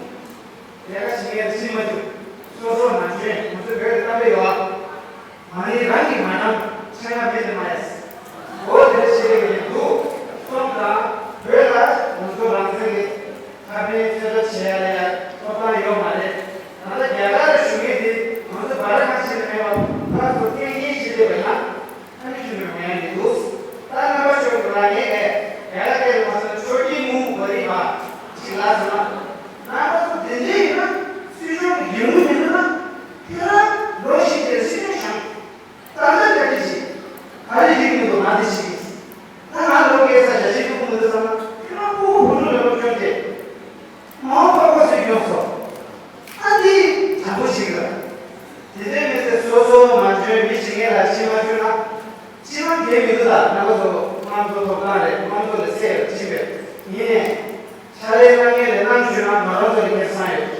ལས་ཀ་བྱེད་མཁན་ལ་ཕྱིན་མ་བཅུག་སོ་སོ་མ་འཇོན་ང་ཚོ་བོད་ལ་གཏམ་དཔེ་ཡོད་ཨ། མ་ཎི་རང་གིས་མ་བགྲངས་ཆང་རག་མེད་དེ་མ་ཡས། འོ་དེ་འདྲ་བྱེད་ཀྱི་འདུག་གསུམ་དང་བོད་ལ་ང་ཚོ་རང་བཙན་གྱི་ཁ་ཕན་རྩོད་ལྟ་བྱེད་ཡ་ལ་ཡ་ཐོབ་ཐང་ཡོད་མ་རེད། ད་ལྟ་རྒྱ་གར་ལ་བཞུགས་མཁན་དེ་ང་ཚོ་བར་ཁ་ཕྱེ་ནས་མེད་པ་ཕར་ཚུར་གཏན་འཁེལ་བྱེད་བསྡད་པ་ཡིན་ན། ཨ་ནི་ཁྱོད་ཚོས་ངོས་ནས་འདུག་ད་རྣམ་པ་ཚོས་ང་ངས་ཨེ་ཡ་ལ་ཏེ་ལ་མ་ཟེར་ན་ཆོས་ཀྱི་མུ་བ་རི་བ་ཅིག་ལ་ཟེར་ན། རྣམ་པ་ཚོ་དེ་འདྲ་ཡིན་ན་སྲིད་སྐྱོང་གི་འགན་འཁུར་ཡིན་ན་ཁྱེད་རང་ལོ་བཞི་དེར་སྲིད་སྐྱོང་བཞེངས། ད་ལྟ་ག་རེ་བྱེད། ག་རེ་བྱེད་ཀྱི་འདུག་ང་དེ་བྱེད་ཀྱི། ད་ང་ལོ་བརྒྱད་ཙམ་ཞག་ཅིག་ཐུག་གི་མི་འདུག་བསམ་ན་ཁྱེད་རང་ཕྲུ་གུ་བུ་ཕྲུག་ལ་སློབ་སྦྱོང་བྱེད། མ་འོངས་པ་ཁོ་ཚོས་སྐྱོང་སོང་། ཨ་འདི་དྲང་པོ་ཞིག་ལ། དེ་འདྲའི་མི་ཚེ་སོ་སོ་མ་འཇོན་མི་བྱེད་མཁན་ལ་ཕྱི་མ་བཅོལ་ན། ཕྱི་མ་འགན་མི་འདུག་ད་ང་ཚོ་དམངས་གཙོ་ཐོབ་ཐང་རེད། དམངས་གཙོ་ལ་སྲེད་ཡོད་ཕྱིན་པས་ཡིན་ནས། ཕྱག་ལས་གནང་མཁན་ལ་གནང་བཅོལ་ན་ང་རང་ཚོ་ལ་ཁེ་བཟང་ཡོད།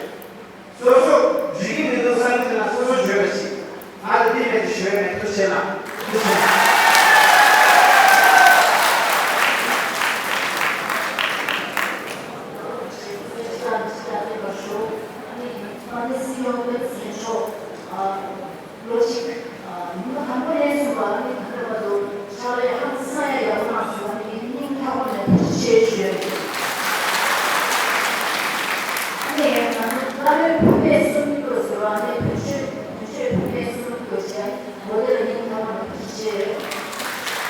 སོ་སོ་འཇོན་གྱི་མི་འདུག་བསམ་གྱི་ན་སོ་སོ་འཇོན་པ་ཞིག་ང་ལ་འདི་མེད་དེ་ཞུ་ཡ་མེད། ཐུགས་རྗེ་ཆེ་གནང་། ཐུགས་རྗེ་ཆེ་གནང་། ལོ་གཅིག་ཨ་ནི་ཉི་མ་དང་པོ་ལན་གསུམ་པ་ཨ་ནི་ད་ལྟ་བར་དུ་ཕྱག་ལས་ཧང་སང་ཡ་ཡག་པོ་གནང་སོང་། ཨ་ནི་སྙིང་ཐག་པ་ནས་ཐུགས་རྗེ་ཆེ་ཞུ་ཡ་ཡིན། ཨ་ནི་ང་ཚོ་བླ་མའི་བུད་མེད་གསུམ་དགོས་ཟེར་བ་ཨ་ནི་བོད་ཆོས་བོད་ཆོས་བུད་མེད་གསུམ་དགོས་བྱས་འོ་དེ་ལ་སྙིང་ཐག་པ་ནས་ཐུགས་རྗེ་ཆེ།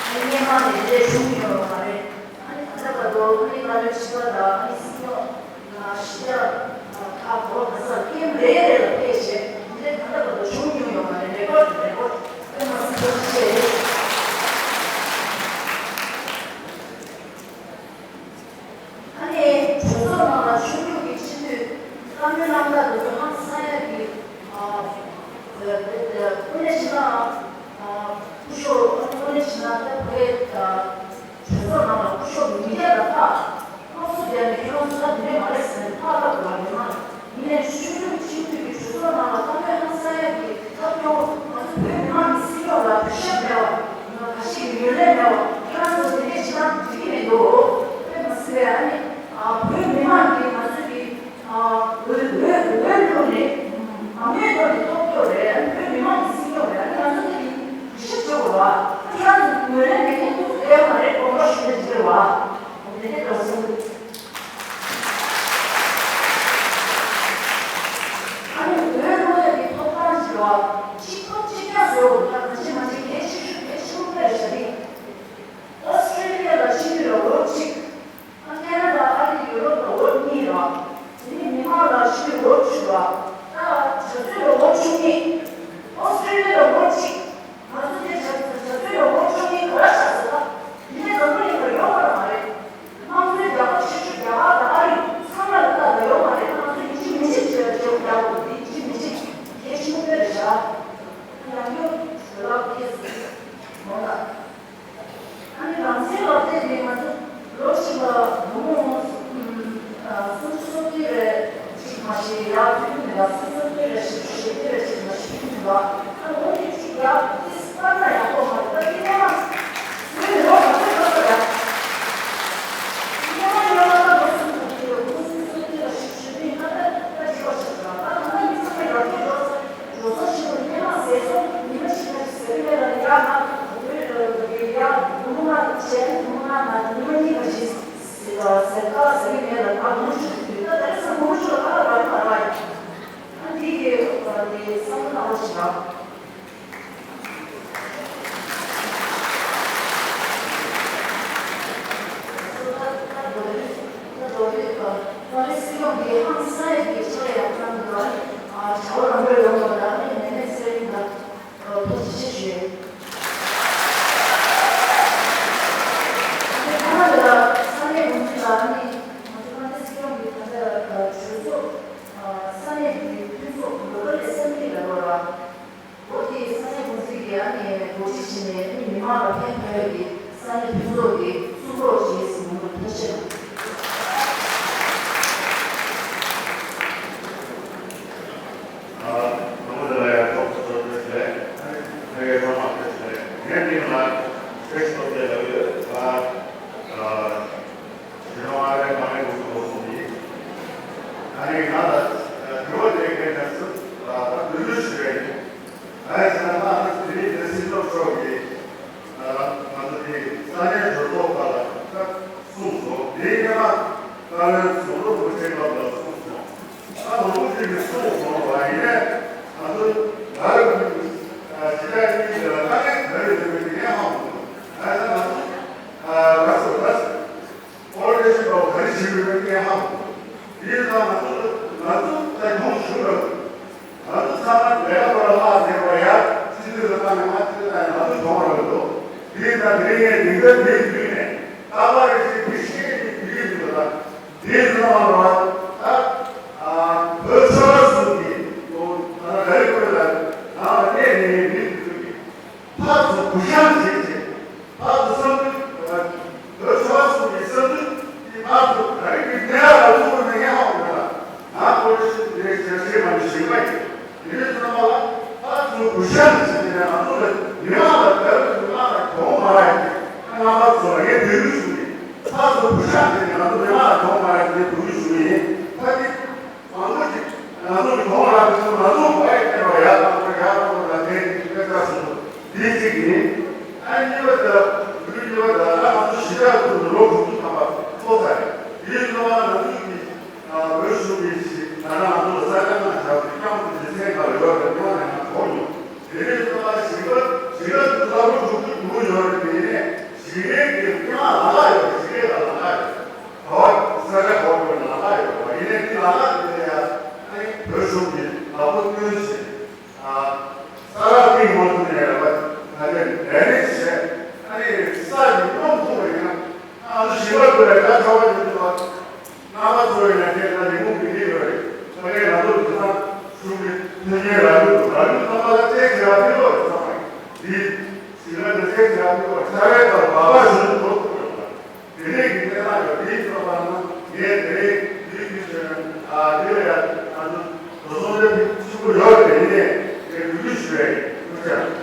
ཨ་ནི་སྔོན་མ་ནས་དེ་འདྲའི་བྱུང་མྱོང་ཡོད་མ་རེད། ཨ་ནི་ད་ལྟ་བར་དུ་ཨ་ནི་བླ་མའི་ཁྲི་པ་དང་ཨ་ནི་སྲིད་སྐྱོང་། ཨ་ཤི་ཡ་ཨ་ཁ་གོ་ག་ས་ཀེམ་རེ་རེ་ལ་ཕེབས་བྱས་འདི་འདྲའི་ད་ལྟ་བར་དུ་བྱུང་མྱོང་ཡོད་མ་རེད། རེ་ཀོཌ་རེ་ཀོཌ་དཔེ་མ་སྲིད་ཐུགས་རྗེ་ཆེ། ཨ་ནི་གྲོས་ཚོགས་ནང་ལ་ཆུང་ཆུང་གི་སྤྱི་འཐུས་བཀའ་མོལ་གནང་སྟངས་དེ་ཚོ་ཧང་སང་ཡ་གི་ཨ་དངོས་གནས་བྱས་ན་ཨ་སྐུ་ཞབས་དངོས་གནས་བྱས་ན་ད་བོད་ཨ། གྲོས་ཚོགས་ནང་ལ་སྐུ་ཞབས་མི་སྐྱ་ལ་ཕར་སློབ་གསོ་རྒྱག་ནས་ཁྱེད་རང་ཚོ་ད་འདི་འདྲས་མ་རེད་ཟེར་ནས་ཕར་ལབ་དགོས་པ་མི་མང་། ཡིན་ནའི་ཆུང་ཆུང་ཆུང་ཆུང་གི་གྲོས་ཚོགས་ནང་ལ་བཀའ་མོལ་ཧང་སང་ཡ་གི་ཐབས་སྐྱོ་བོ། ང་ཚོ་བོད་མི་མང་གི་སྲིད་སྐྱོང་ལ་གུས་ཞབས་མེད་པ། ང་ཁ་ཤས་ཀྱི་ངོས་ལེན་མེད་པ། ཁྱེད་རང་ཚོ་དེ་འདྲས་བྱེད་སྟངས་འགྲིག་གི་མི་འདུག་དཔེ་མ་སྲིད་པའི་ཨ་ནི་བོད་མི་མང་གིས་ང་ཚོ་གི་འོས་འོས་འོས་བླུགས་ནས་མང་མོས་ཐོག་ནས་ཐོབ་རྒྱུ་རེད། ཨ་ནི་བོད་མི་མང་གི་སྲིད་སྐྱོང་རེད། ཨ་ནི་ང་ཚོ་དེ་གི་གུས་ཞབས་བྱེད་དགོས་པ། ཨ་ནི་ང་ཚོ་ངོས་ལེན་མེད་མཁན་ཐུག་ཡོད་མ་རེད། དགོངས་པ་ཞུ་ནས་འདི་རེད་བ། དེ་འདྲ་འདྲ་བོ་གསུངས་འདུག་ཨ་ནི་འོས་བླུག་ཡ་གི་ཐོབ་ཐང་ཞིག་ལ་གཅིག་པ་གཅིག་རྐྱང་བཟོ་དགོས། ད་གང་བྱེད་མ་བྱེད་གལ་ཆེ་ཤོས་གལ་ཆེན་པོ་དཔེ་རེད་ཤག་དེ། ཨོ་སི་ཀྲི་ལི་ཡ་ལ་ཕྱིན་དུས་ལ་འོས་གཅིག་ད་ཁེ་ན་ཌ་ཨ་རི་ཡུ་རོབ་ལ་འོས་གཉིས་རེད་བ། དེ་ནི་མི་མང་ལ་ཕྱིན་དུས་འོས་བཅུ་རེད་བ། ད་བྱ་ཚུལ་ལ་འོས་བཅུ་གཉིས། ཨོ་སི་ཀྲི་ལི་ཡ་ལ་འོས་གཅིག་ང་ཚོ་དེ་བྱ་བྱ་ཚུལ་ལ་འོས་བཅུ་གཉིས་ག་རེ་བྱས་ཟེར་ན། དེ་ནས་འཛམ་བུ་གླིང་ལ་ཡོད་པ་མ་རེད། དམངས་གཙོའི་རྒྱལ་ཁབ་ཆེ་ཤོས་རྒྱ་གར་དང་ཨ་རི་ཚང་མ་ལ་ལྟ་ད་ཡོད་མ་རེད། ང་ཚོ་ཡིན་གཅིག་མིན་གཅིག་བྱེད་ལ་བྱེད་དགོས་ཡག་པོ་དེ་ཡིན་གཅིག་མིན་གཅིག་གལ་ཆེན་པོ་དཔེ་རེད་བཞག་ཡང་སྐྱོ་བོད་ལ་ཕེབས་སོང་ད། ཨ་ནི་རང་བཙན་ལ་བལྟས་ཏེ་ང་ཚོ་ལོ་གཅིག་ལ་སྒོར་མོ་ཨ་སུམ་ཅུ་སོ་བདུན་རེ་གཅིག་མ་ཞིག་ཡག་ཕུལ་གྱི་མེད་ལ། སུམ་ཅུ་སོ་བདུན་རེ་བཞི་བཅུ་ཞེ་བདུན་རེ་གཅིག་མ་ཞིག་ཕུལ་གྱི་འདུག་ཨ་ནི་འོ་དེ་གཅིག་ཡག་དེ་སྤར་ན་ཡག་པོ་མ་རེད། ད་དེ་སྔོན་མ་བོད་མི་རོགས་ང་ཚོས་ལྟ་ས་ཡག་སྔོན་མ་སྔོན་མ་ད་ལོ་གསུམ་དང་དེ་ལ་སྒོར་མོ་སུམ་ཅུ་སོ་བདུན་རེ་བཞི་བཅུ་ཞེ་བདུན་ཡིན་ན་ད་ད་གཅིག་པ་ཞིག་རེད། ད་ད་ལྟ་མི་ཚང་མས་རོགས་སྐྱོར་འགྲོ་ས། ལོ་ཚོད་ཆེན་པོ་སྔོན་མ་ཟས་སོང་ཉི་མ་ཞིག་ན་ཞིག་ཟས་ཀྱི་མེད་ལ་ཡ་ང་བོད་ཡ་དགུང་ལོ་ལྔ་བྱས་ནས་དགུང་ལོ་ལྔ་ན་ཉི་མ་གཉིས་མ་ཞིག་ཟས་ཁ་ཟས་ཀྱི་མེད་ལ་ང་དགུང་ལོ་བཅུ་དུས་ད་ད་རེས་སང་དགུང་ལོ་བཅུ་ལ་ཁ་ལ་བ་ཡི་མ་ར་ཡ། ཨ་འདི་གི་བ་དེ་བསམ་བློ་གནང་རོགས་ཞེས་པ། སོ་ད་ད་མདོ་དབུས་ད་མདོ་དབུས་ད་རེས་སྲིད་སྐྱོང་གི་ཧང་སང་ཡ་གི་ཕྱག་ལས་ཡག་པོ་གནང་འདུག་ཨ་ནི་བྱ་བ་རང་འགྲོ་ཡོང་བ་ད་ཨ་ནི་ནད་མེད་ཚེ་རིང་ད། ཐུགས་རྗེ་ཆེ་ཞུ། མི་མང་ལ་ཕན་ཐོགས་ཡག་གི་ས་གནས་ཕུན་ཚོགས་ཀྱི་གསུང་རོགས་བྱེད་ཟེར་ནས་ཐུགས་རྗེ་ཆེ། ཨ། དང་པོ་དེ་ལ་ཡང་ཚོགས་གཙོ་ཚོགས་གཙོ་ཞིག་ལས་ཨ་ནི་ཕ་གིའི་ཚང་མ་ཐུགས་རྗེ་ཆེ། ངས་འདི་ལ་ཁྱེད་ཚོ་དེ་ལ་ཡོད་ཨ། ཨ། ཞི་ལོང་ཨ་རིའི་དཀའ་ངལ་སྒྲུབ་ཀྱི་འདུག་གསུངས་ཏེ། ཨ་ནི་ང་ལ་དྲི་བ་དེ་སྐད་ཆ་སུ་ད་འདོད་འདོད་ཞུ་རེད། ཨ་ནི་ང་ལ་དེ་རིང་དེ་སྲིད་སྐྱོང་མཆོག་གིས་ང་ཚོ་དེ་ས་གནས་གྲོས་ཚོགས་ཁག་ལ་ད་གསུངས་སོང་། དེའི་སྔ་མ་བཀའ་བློན་ཟུར་པ་རིན་པོ་ཆེ་སྐབས་ལ་གསུངས་སོང་། ད་ལོ་ངོ་གཅིག་གིས་གསུངས་སོང་བ་ཡིན་ནའི་ང་ཚོ་ད་རེས་ཀྱི་ཞི་བདེ་གཉིས་ཀྱི་ལ་དཀའ་ངལ་ག་རེ་ཡོད་མེད་དེ་ངས་ཧ་གོ་མི་འདུག་ཨ་ནི་ང་ཚོ་ཨ་ང་ཚོ་ད། ཨོ་རེ་ཤི་པའོ་ག་རེ་བྱེད་དགོས་པའི་སྙན་ཧ་གོ། དེ་ཡིན་ཙང་ང་ཚོ་ང་ཚོ་ད་གཞུང་ཞུ་ར། ང་ཚོ་ཚང་མ་ལས་ཀ་པ་ལ་ལྷག་ཟེར་བ་ཡ་སྤྱི་འཐུས་ལ་བཏང་ནས་ང་ཚོ་ད་ང་ཚོ་གཞུང་ར་འདུག་དེ་ཡིན་ཙང་དེ་རིང་ངས་མིང་ཚབ་དེའི་དུས་ནས་རྟག་པར་རེ་ཞིག་མི་ཤེས་ཀྱི་དུས་ཡིན་འདུག་ད་དེ་ཡིན་ཙང་མ་རོ་ད་ཨ་བོད་ཆོལ་ཁ་གསུམ་གྱི་ང་ཚོ་ག་རེ་དགོས་ལ་ནང་ལ་གནས་ནས་མི་འདུག་གི་ཕར་ཚུར་གུ་བཤངས་བྱས་རྗེས། ཕར་ཚུར་བསམ་ཚུལ། བོད་ཆོལ་ཁ་གསུམ་གྱི་བསམ་ཚུལ་དེ་ཕར་ཚུར་ག་རེ་གི་གནས་ལ་ཐུག་པ་ནས་ཡང་ཧ་གོ་ན་ང་ཀོ་རེ་ཤན་དེ་ཞལ་ཆེ་མ་ནི་ཞིག་མ་ཡིན། དེ་རིང་ཚང་མ་ལ་ཕར་ཚུར་གུ་བཤངས་བྱས་ནས་ང་ཚོ་ལ་མི་མང་ལ་བོད་མི་མང་ལ་གྱོང་མ་རག་ཡ་དེ་ང་ཕར་ཚུར་ལ་ངས་འབོད་སྐུལ་ཞུ་གི་ཡིན། ཕར་ཚུར་གུ་བཤངས་བྱས་ནས་ང་ཚོ་མི་མང་ལ་གྱོང་མ་རག་ཡ་དེ་འབོད་སྐུལ་ཞུ་གི་ཡིན། ཕ་གི་མང་པོ་ཅིག་ང་ཚོ་གི་གོང་ལ་ང་ཚོ་བ་ཡི་ཐེ་བ་ཡག་དང་པོ་ཡག་དང་པོ་ལ་དེ་དེ་ལྟ་སོང་། འདི་གཅིག་ཡིན། ཨ་གཉིས་པ་དེ་ལ་འདི་གཉིས་པ་དེ་ལ་ང་ཚོ་གཞིས་ཆགས་ཚོ་ལོ་དྲུག་ཅུ་ཐམ་པ་ཚོགས་ཚར་རེད། དེའི་ཐོག་ལ་ང་ཚོ་གི་བོད་གཞུང་གི་ཞིག་ད་ལྟ་ང་ཚོ་ལ་ས་ཆ་ནང་བཞག་པའི་སྐྱབས་མགོན་གྱི་མཚན་ག་ལ་ཡོད་རེད་ཐོག་ནས་ང་གོ་མྱོང་། དེ་ནས་ཐོག་ལ་གཞིས་ཀ་གཞིས་ཀ་ཚོ་ལ་ལོ་དྲུག་ཅུ་འགྲོ་གི་ཡོད་རེད། དེ་ནས་གཞིས་ཀའི་གི་སྐྱོ་ལ་ལ་ཡོད་རེད། གཞིས་ཀའི་ལ་ལ་ཡོད་རེད། ག་བ་ས་ཆ་ག་བ་ཡོད་ལ་ལ་ཡོད་པ་ཡིན་ནའི་དེ་ལ་ལ་དེ་ལ་ཡ་ཨ་ནི་བོད་གཞུང་གི་ལག་པ་བསྟུན་བྱས་ཨ་ས་ར་ཏི་མོ་ཐུ་ནས་ར་བ་ད་ལས་ལས་རེས་བྱས་ཨ་ནི་ས་ཡི་སྣུམ་ཐུག་པ་ཡིན་ན་ཨ་ནི་ཞིང་པ་ཚོ་ལ་ད་ཁ་བ་ཡོད་འདུག་བ། རྣམ་པ་ཚོ་ཡིན་ན་དེ་ལ་ལས་ཁུངས་ཀྱི་མི་ཡོད་རེད། ད་ལས་ང་ཚོ་དེ་ཚང་གཞུང་གི་མཐུན་རྐྱེན་རག་གི་འདུག་རག་གི་ཚང་མ་ལ་རྩེད་བྱེད་པ་ཕི་ལོག་རེད། ཚང་མ་འདི་ཞིང་པ་འདི་རྩེད་བྱེད་པ་ཕི་ལོག་རེད། ས་རའི་ཐོག་ལ་བ་བ་ཞུ་འགྲོ་ཐུབ་ཡོད་པ། དེ་རིང་གི་གནས་སྟངས་ཡོད་དེའི་ཐོག་ལ་ནང་ངས་དེ་རིང་དུས་ཀྱི་ཆོས་ཨ་དེ་ལ་ཡང་ང་ཚོ་འགྲོ་སོང་ལས་ཆེན་པོ་ཡོད་རེད། དེ་ནས་ངས་འབུལ་རྒྱུ་ཞུ་རེད། ཐུགས་རྗེ་ཆེ།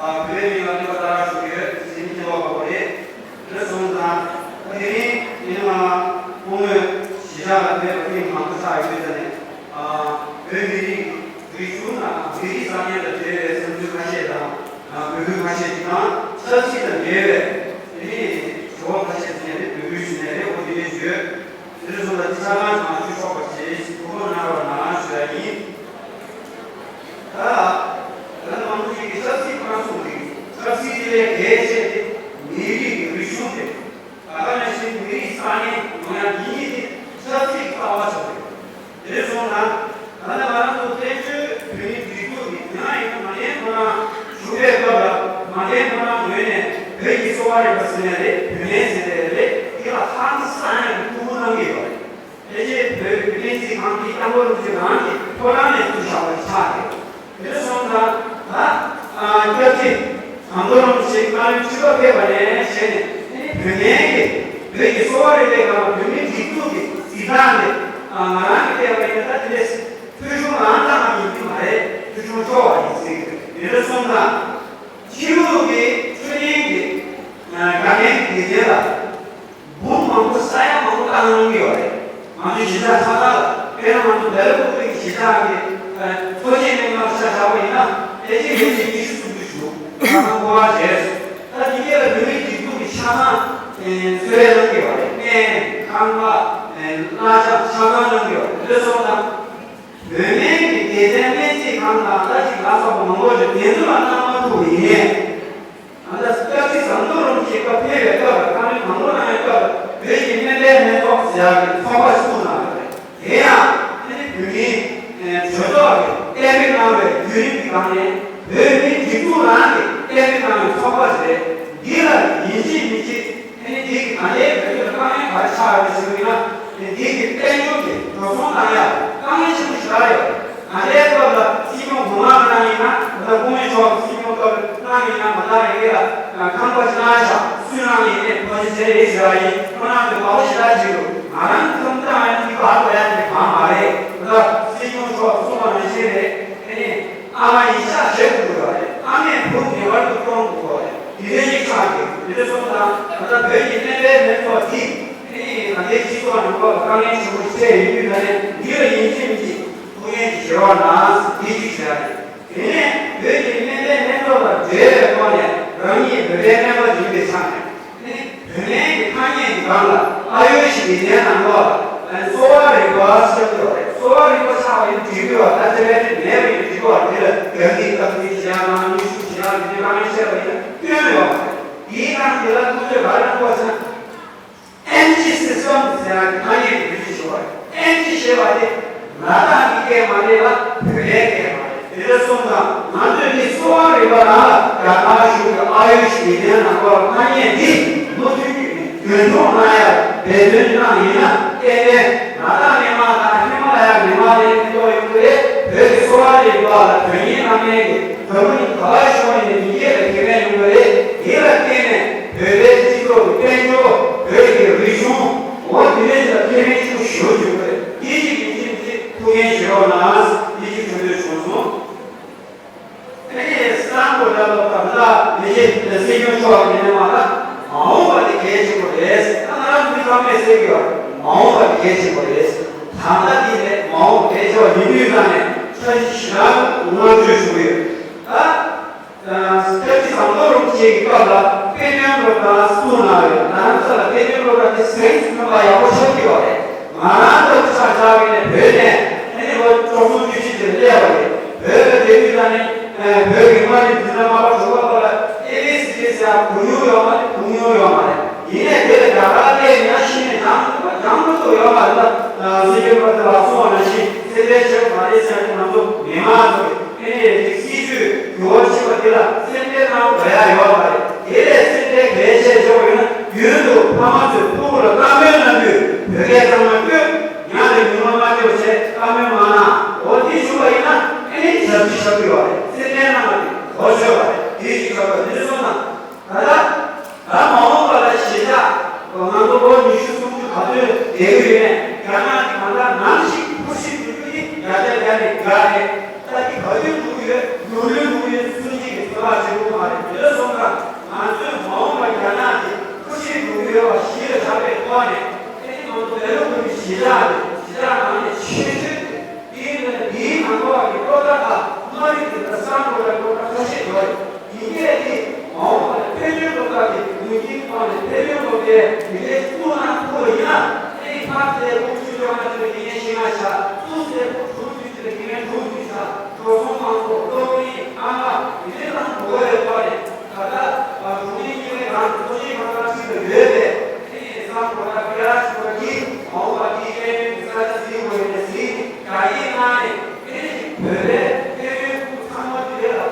ཨ་བོད་མི་ལ་ནུས་པ་ལྟར་ཞུ་ཡོད་ཟེར་ནས་བསྐྱལ་བ་པོ་རེད། དེ་སོང་ཙང་དེ་རིང་ཡིན་ནའང་སྐུ་ངོ་གཞིས་ཆགས་ལ་ཕེབས་པ་ཐེངས་མང་པོ་ཆགས་ཡོད་ཙང་ནས་ཨ་བོད་མི་རིགས་རིག་གཞུང་དང་མི་རིགས་ས་གནས་ལ་འབྲེལ་བའི་བསམ་ཚུལ་ཁ་ཤས་དང་ཨ་འབོད་སྐུལ་ཁ་ཤས་ཅིག་དང་ཆབ་སྲིད་དང་འབྲེལ་བའི་དེ་ནས་དྲི་བ་ཁ་ཤས་ཟིན་ནས་འབོད་སྐུལ་ཞུས་ནས་རེད། འོ་དེ་འདྲ་ཞུས། དེ་ཚོ་ལ་འདི་ཆ་ཚང་ཞུ་ཆོག་པ་བྱེད་གོ་སྐབས་གནང་རོགས་གནང་ཞུ་ཡ་ཡིན། ད་ད་ནང་ཚུད་ཀྱི་ཆབ་སྲིད་ཁང་གསུམ་རེད། ཆབ་སྲིད་དེ་ལས་གལ་ཆེ་དེ་མི་རིགས་ཀྱི་རིག་གཞུང་དེ། ད་ལྟ་ནང་བཞིན་མི་རིགས་ས་གནས་ཡོང་ཡ་འདི་གཉིས་དེ་ཆབ་སྲིད་ཀྱི་ལྟ་བ་ཆགས་རེད། དེ་སོང་ན་ད་ལྟ་ང་རང་ཚོ་བཙན་བྱོལ་བོད་མིའི་སྒྲིག་འཛུགས་ཀྱི་དེ་སྔ་ཡིན་ན་མ་ནས་ཁོ་རང་བཞུགས་པའི་སྐབས་ལ་མ་ནས་ཁོ་རང་ངོས་ནས་བོད་ཀྱི་གསོ་བ་རིག་པ་ཟེར་ནས་རེད། བོད་སྨན་ཟེར་ནས་རེད། དེ་ལ་ཧང་སང་ཡང་ཐུགས་ཁུར་གནང་གི་ཡོད་རེད། ཕལ་ཆེར་བོད་བོད་སྨན་རྩིས་ཁང་གི་སྐྱབས་མགོན་རིན་པོ་ཆེ་རང་གི་ཐུགས་སྣང་ནས་བཙུགས་བཞག་པ་ཆགས་ཏེ། དེ་སོང་ཙང་ད་སྐྱབས་རྗེ་དང་པོ་རིན་པོ་ཆེ་བཀའ་བློན་ཁྲི་པ་ཕེབས་པ་ནས་བྱས་ནས་བོད་སྨན་གྱི་བོད་ཀྱི་གསོ་བ་རིག་པའི་སྒང་ལ་བོད་མིའི་སྒྲིག་འཛུགས་ཀྱི་གཟིགས་སྟངས་དེ་ང་རང་གིས་བལྟས་པ་ཡིན་ན་ད་དེ་འདྲས་ཐོས་གཞུང་རང་ཙམ་ཡིན་གྱི་མ་རེད། ཐོས་གཞུང་ཤོར་བ་ཡིན་ཟེར་གྱི་རེད། དེ་སོང་ཙང་ཕྱི་ལུགས་ཀྱི་ཆོས་ཉིད་ཀྱི་རྒྱ་སྨན་གྱི་དགེ་རྒན་ལ། འབུམ་མང་པོ་ས་ཡ་མང་པོ་བཏང་གནང་གི་ཡོད་རེད། ང་ཚོའི་གཞིས་ཆགས་ཁག་ཁག་ལ། དཔེར་ན་ང་ཚོ་སྦེལ་ཀོབ་ཀྱི་གཞིས་ཆགས་ཀྱི་ཨ་འཚོ་བྱེད་སྨན་ཁང་ཆ་བཞག་པ་ཡིན་ན་ཕལ་ཆེར་མི་ཉི་ཤུ་སུམ་ཅུ་བཞུགས། ཆ་ཚང་སྐོར་ར་བྱས་སོང་། ད་དེ་གས་ལ་བོད་མིའི་སྒྲིག་འཛུགས་ཀྱི་ཆ་ཚང་ཨེ་གསོལ་རས་གནང་གི་ཡོད་རེད། སྨན། ཁང་པ། ཨེ་གླ་ཆ་ཆ་ཚང་གནང་གི་ཡོད་རེད། དེ་སོང་ཙང་། བོད་སྨན་གྱི་སྡེ་ཚན་སྨན་རྩིས་ཁང་དང་ད་ཅིག་ལ་སོགས་པ་མང་པོ་ཞིག་དེ་ཚོ་ལ་གནང་མ་ཐུབ་པ་ཡིན་ནའི། ད་ལྟ་ སྐབས་ལ་དཀའ་ངལ་མང་པོ་གནང་བའི་སྐབས་ལ་བོད་ཀྱི་སྨན་པའི་སྨན་ཚོགས་ཟེར་ཡག་གི་ཚོགས་པ་ཞིག་བཙུགས་གནང་ཡོད་རེད། དེ་ཡང་ཨ་ནི་བོད་མིའི་གྲོས་ཚོགས་ཀྱིས་གཏན་འབེབས་གནང་བའི་བརྒྱུད་རིམ་གྱི་སྒང་ནས་བོད་མིའི་སྒྲིག་འཛུགས་ནང་གི་གཏན་འབེབས་གནང་བའི་ཚོགས་པ་ཞིག་རེད། འདི་ལ་ཡིན་གཅིག་མིན་གཅིག་ཨ་ནི་འདི་གི་ད་ལྟའི་བོད་དོན་དཀའ་ངལ་ག་རེ་ཆགས་ཡོད་ཟེར་བ་ཡིན་ན། འདི་གི་དཔལ་འབྱོར་གྱི་འགྲོ་སོང་བཏང་ཡག་དཀའ་ངལ་ཆེན་པོ་ཞེ་དྲག་ཡོད། ད་ལྟའི་སྐབས་ལ་སྲིད་སྐྱོང་གོང་མ་གནང་ཡིན་ན། ད་ལྟ་སྐུ་ངོ་མཆོག་སྲིད་སྐྱོང་སྐབས་གནང་ཡིན་ན། ང་ད་རེ་ག་ལ་ཁང་པ་ཞིག་གནང་ཤག་སུས་གནང་ཡིན་ནས་ཕོ་ཆེ་ཆེ་རེད་ཟེར་བ་ཡིན། ཁོ་རང་ཚོས་མང་པོ་ཞེ་དྲག་བྱེད་འདུག་ང་རང་ཚོ་ད་ཡང་འདི་ག་རེ་ཡག་གི་གང་མ་རེད། ད་ལྟ་སྲིད་སྐྱོང་མཆོག་གསུངས་པ་ནང་བཞིན་རེད། ཨ་ནི། ཨ་མ་ཡིན་ཤག་བྱེད་དགོས་པ་རེད། ཨ་མས་བུ་ངེས་པར་དུ་སྐྱོང་དགོས་པ་རེད། དེ་འདྲའི་ཡིག་ཆ་འདི་འདི་འདྲ་སོང་ཙང་། ད་ལྟ་བོད་ཀྱི་སྨན་པའི་སྨན་ཚོགས་འདི་ཨ་ནི་ད་ལྟའི་སྤྱི་ཚོགས་ནང་ལོགས་ལ་དཀའ་ངལ་ཆེན་པོ་ཞིག་འཕྲད་ཡོད་དུས། ད་ནས་འདི་ལ་ཡིན་གཅིག་མིན་གཅིག་ཐུགས་ཉན་ཅིག་བྱེད་རོགས་གནང་། འདི་གཅིག་བྱས་ནས། དེ་ནས་བོད་ཀྱི་སྨན་པའི་སྨན་ཚོགས་དང་འབྲེལ་བའི་ཐོག་ནས་རང་ཉིད་བོད་པའི་སྨན་པ་ཡིན་པའི་ཆ་ནས། བོད་སྨན་གྱི་ཐ་སྙད་ཀྱི་སྒང་ལ་ཨ་ཡུ་ཤི་བི་དན་ནང་ལོགས་ལ་གསོ་བ་རིག་པ་ཟེར་གྱི་ཡོད་རེད། གསོ་བ་རིག་པ་ཆགས་པ་ཡིན་འགྲིག་གི་ཡོད། ད་དེ་བས་མེད་པ་ཡིན་འགྲིག་གི་ཡོད། དེ་ལ་རྒྱ་སྐྱེད་བརྟག་དཔྱད་བྱེད་ཡག་དང་ནུས་ཤུགས་བྱེད་ཡག་དེ་འདྲའི་དཀའ་ངལ་འཕྲད་པ་ཡིན་ན་སྐྱོན་ཡོད་མ་རེད། དེའི་སྒང་དེ་ལ་ཁོང་ཚོས་ག་རེ་གནང་དགོས་ཟེར་ན། ཨེམ་ཆི་སི་སི་ཊམ་ཟེར་ཡག་གི་ཐ་སྙད་ཀྱི་བེད་སྤྱོད་བྱེད་པ་རེད། ཨེམ་ཆི་ཞེས་པ་དེ་ལ་དྭགས་ཀྱི་སྐད་མ་རེད་ལ། བོད་པའི་སྐད་མ་རེད། དེ་འདྲ་སོང་ཙང་ང་ཚོས་འདི་གསོ་བ་རིག་པ་ནང་ལ་རྒྱ་གར་གཞུང་གི་ཨ་ཡུ་ཤི་བི་དན་ནང་ལོགས་ལ་ཐ་སྙད་འདི་མུ་མཐུད་རྒྱུན་འཁྱོངས་གནང་ཡག་འབད་བརྩོན་གནང་ཡིན་ན། ཏན་ཏན་ལ་དྭགས་སྨན་མ་དང་ཧི་མ་ལ་ཡ་སྨན་མ་ལ་ཡང་ཕན་ཐོགས་ཡོང་གི་རེད། བོད་ཀྱི་གསོ་བ་རིག་པ་ལ་དོན་གཉེར་གནང་མཁན་གྱི་བོད་མི་ག་པར་ཤོར་ཡིན་ནའི་མི་སྐད་ལ་ཁེ་ཕན་ཡོང་གི་རེད། དེ་ལ་བརྟེན་ནས་བོད་པའི་སྤྱི་ཚོགས་ཀྱི་དཔལ་འབྱོར། བོད་ཀྱི་རིག་གཞུང་། འོ་དེ་འདྲའི་ཆེད་ལ་ཁེ་ཕན་ཆེན་པོ་ཞེ་པོ་ཅིག་ཡོད་རེད། དེ་གཅིག་གི་གཅིག་གཅིག་ཐུགས་འགན་བཞེས་རོགས་གནང་། དེ་གཅིག་གྲོས་འདོད་བྱུང་སོང་། ཨ་ནི་གསར་འགོད་པ་ལ་ད་ལྟ་མི་རྗེ་སྲིད་སྐྱོང་མཆོག་གི་ནས་མ་ལ་མ་འོངས་པ་དེ་གལ་ཆེན་པོ་རེད། ད་ང་རང་མི་ཚང་མས་ཟེར་གྱི་ཡོད། མ་འོངས་པ་དེ་གལ་ཆེན་པོ་རེད། ད་ལྟ་དེ་ནས་མ་འོངས་གལ་ཆེ་བ་ཡིན་དུས་ཙང་ནས་འཆར་གཞི་ཞེ་དྲག་ངོ་སྤྲོད་ཞུ་གི་ཡོད། ད། སྐྱབས་རྗེ་ཟམ་གདོང་རིན་པོ་ཆེ་གི་སྐབས་ལ་དཔེ་སྟོན་སློབ་གྲྭ་བཙུགས་གནང་ཡོད། རྡ་རམ་ས་ལ་དཔེ་སྟོན་སློབ་གྲྭ་དེ་གཟེངས་སུ་ཐོན་པ་ཡག་པོ་ཆགས་ཀྱི་ཡོད་རེད། ང་རང་ལྟ་བུ་ཆ་བཞག་གི་ནས་བོད་ནས་ཨ་ནི་ལོ་བཅུ་གསུམ་བཅུ་བཞི་དེར་སླེབས་པ་རེད། བོད་ལ་བསྡད་དུས་ཙང་ནས་བོད་ཀྱི་མངའ་རིས་འཛིན་གྲྭ་ལྔ་པ་དྲུག་པ་སྐོར་ལ་ཨེ་བི་སི་ཌི་ཟེར་ཡག་གོ་མྱོང་ཡོད་མ་རེད། གོ་མྱོང་ཡོད་མ་རེད། ཡིན་ནའི་དེ་ལ་རྒྱ་གར་སླེབས་ནས་ཡང་ཤི་ནས་སྦྱང་སྦྱང་ཐུབ་ཐུབ་ཡོད་མ་རེད། ད་སྲིད་སྐྱོང་པ་དེ་ལ་གསུངས་པ་ནང་བཞིན་སེམས་ཁྲལ་བྱེད་དགོས་མ་རེད་ཟེར་ནས་ང་ཚོ་མི་མང་ཚོ་ཨེ་ནས་ཅིག་སྲིད་ཇུས་འགྱུར་བ་ཕྱིན་པ་དེ་ལ་སེམས་ཁྲལ་གནང་དགོས་ཡ་ཡོད་མ་རེད། དེ་ལས་སེམས་ཁྲལ་གལ་ཆེ་ཆོག་ཡོད་ན་རྒྱུན་དུ་ཕ་མ་ཚོས་ཕྲུ་གུ་ལ་བཀའ་མོལ་གནང་དུས་བོད་སྐད་གཙང་མ་སྐྱོན། ཡང་ནས་ཉུང་མ་མ་སྐྱོན་བྱས་བཀའ་མོལ་མ་གནང་། འོ་དེ་བྱུང་བ་ཡིན་ན་ཨེ་ནས་ཞབས་ཕྱི་ཞབས་ཕྱི་ཡོད་རེད། སེམས་ཁྲལ་གནང་བ་དེ་གོ་ཆོད་པ་རེད། དེ་ཞིག་ཆོག་པ་དེ་སོང་ན། ད་ལྟ་ད་མ་འོངས་པ་ལ་གཞིས་ཆགས་ང་ཚོ་ལོ་ཉི་ཤུ་སུམ་ཅུ་ག་ཚོད་བསྡད་ཀྱི་ཡོད་ནས། རྒྱ་ནག་གི་གང་ལྟར་ནམ་ཞིག་འཁོར་སྲིད་འགྲོ་རྒྱུ་ནི་བརྒྱ་ཆ་བརྒྱ་ནས་བརྒྱ་རེད། ད་འདི་ག་དུས་འགྲོ་གི་ཡོད། ལོ་ལོན་འགྲོ་གི་ཡོད་གསུང་གཅིག་གི་ཚོད་དཔག་བྱེད་དགོས་མ་རེད། དེ་འདྲ་སོང་ཙང་ང་ཚོས་མ་འོངས་པ་རྒྱ་ནག་གི་འཁོར་སྲིད་འགྲོ་གི་ཡོད་པ་གཞི་ལ་བཞག་པའི་ཐོག་ནས། ཨེ་ནི་ང་ཚོ་བོད་ལུགས་ཀྱི་གཞིས་ཆགས་རེད། གཞིས་ཆགས་ནང་ནས་ཆེ་ཤོས་རེད། དེའི་ནང་དེའི་ནང་ལོགས་ཀྱི་སློབ་གྲྭ་ཁག་མངའ་རིས་ཀྱི་གསར་འགོད་པའི་སློབ་གྲྭ་ཁ་ཤས་ཡོད་རེད། ཡིན་གྱི་རེད། མ་འོངས་པ་ལ་དཔལ་འབྱོར་སློབ་གྲྭ་དེ་ངོས་འཛིན་ཐོག་ནས་དཔལ་འབྱོར་སློབ་གྲྭའི་མི་སྣ་བཙུགས་ན་ཐུབ་པ་ཡིན་ན། ཨེ་ནི་ཕར་ཚད་ཕྲུ་གུ་བཅུ་བཅོ་ལྔ་ཚོད་ཀྱི་ངས་ཤེས་ང་བྱ། ཚུར་ཚད་ཕྲུ་གུ་དྲུག་ཚོད་ཀྱི་ངས་དྲུག་ཚོད་བྱ། འགྲོ་སོང་མང་པོ་སློབ་གཉེར་ཨང་ཀ་མི་སྣ་དང་འགྲོ་བའི་ཐོག་ནས། ད་ལྟ་གྲོང་ཁྱེར་གཉིས་པའི་ནང་གྲོང་ཁྱེར་ཁག་ཁག་ཅིག་ཏུ་ཡོད་པས། དེ་ཡིན་ཙང་གོ་ལ་ཀི་ཡ་ཞུ་བ་གིས་མ་འོངས་པ་དེའི་དཔལ་ཡོན་གྱི་ས་ཆ་འཛིན་དགོས་ཡོད་ན་འཛིན། རྒྱ་སྐྱེད་གནང་ནས་དེ་ནས་ཅིག་བོད་པའི་དཔལ་ཡོན་ཁུངས་ཚང་མ་དེ་ལ་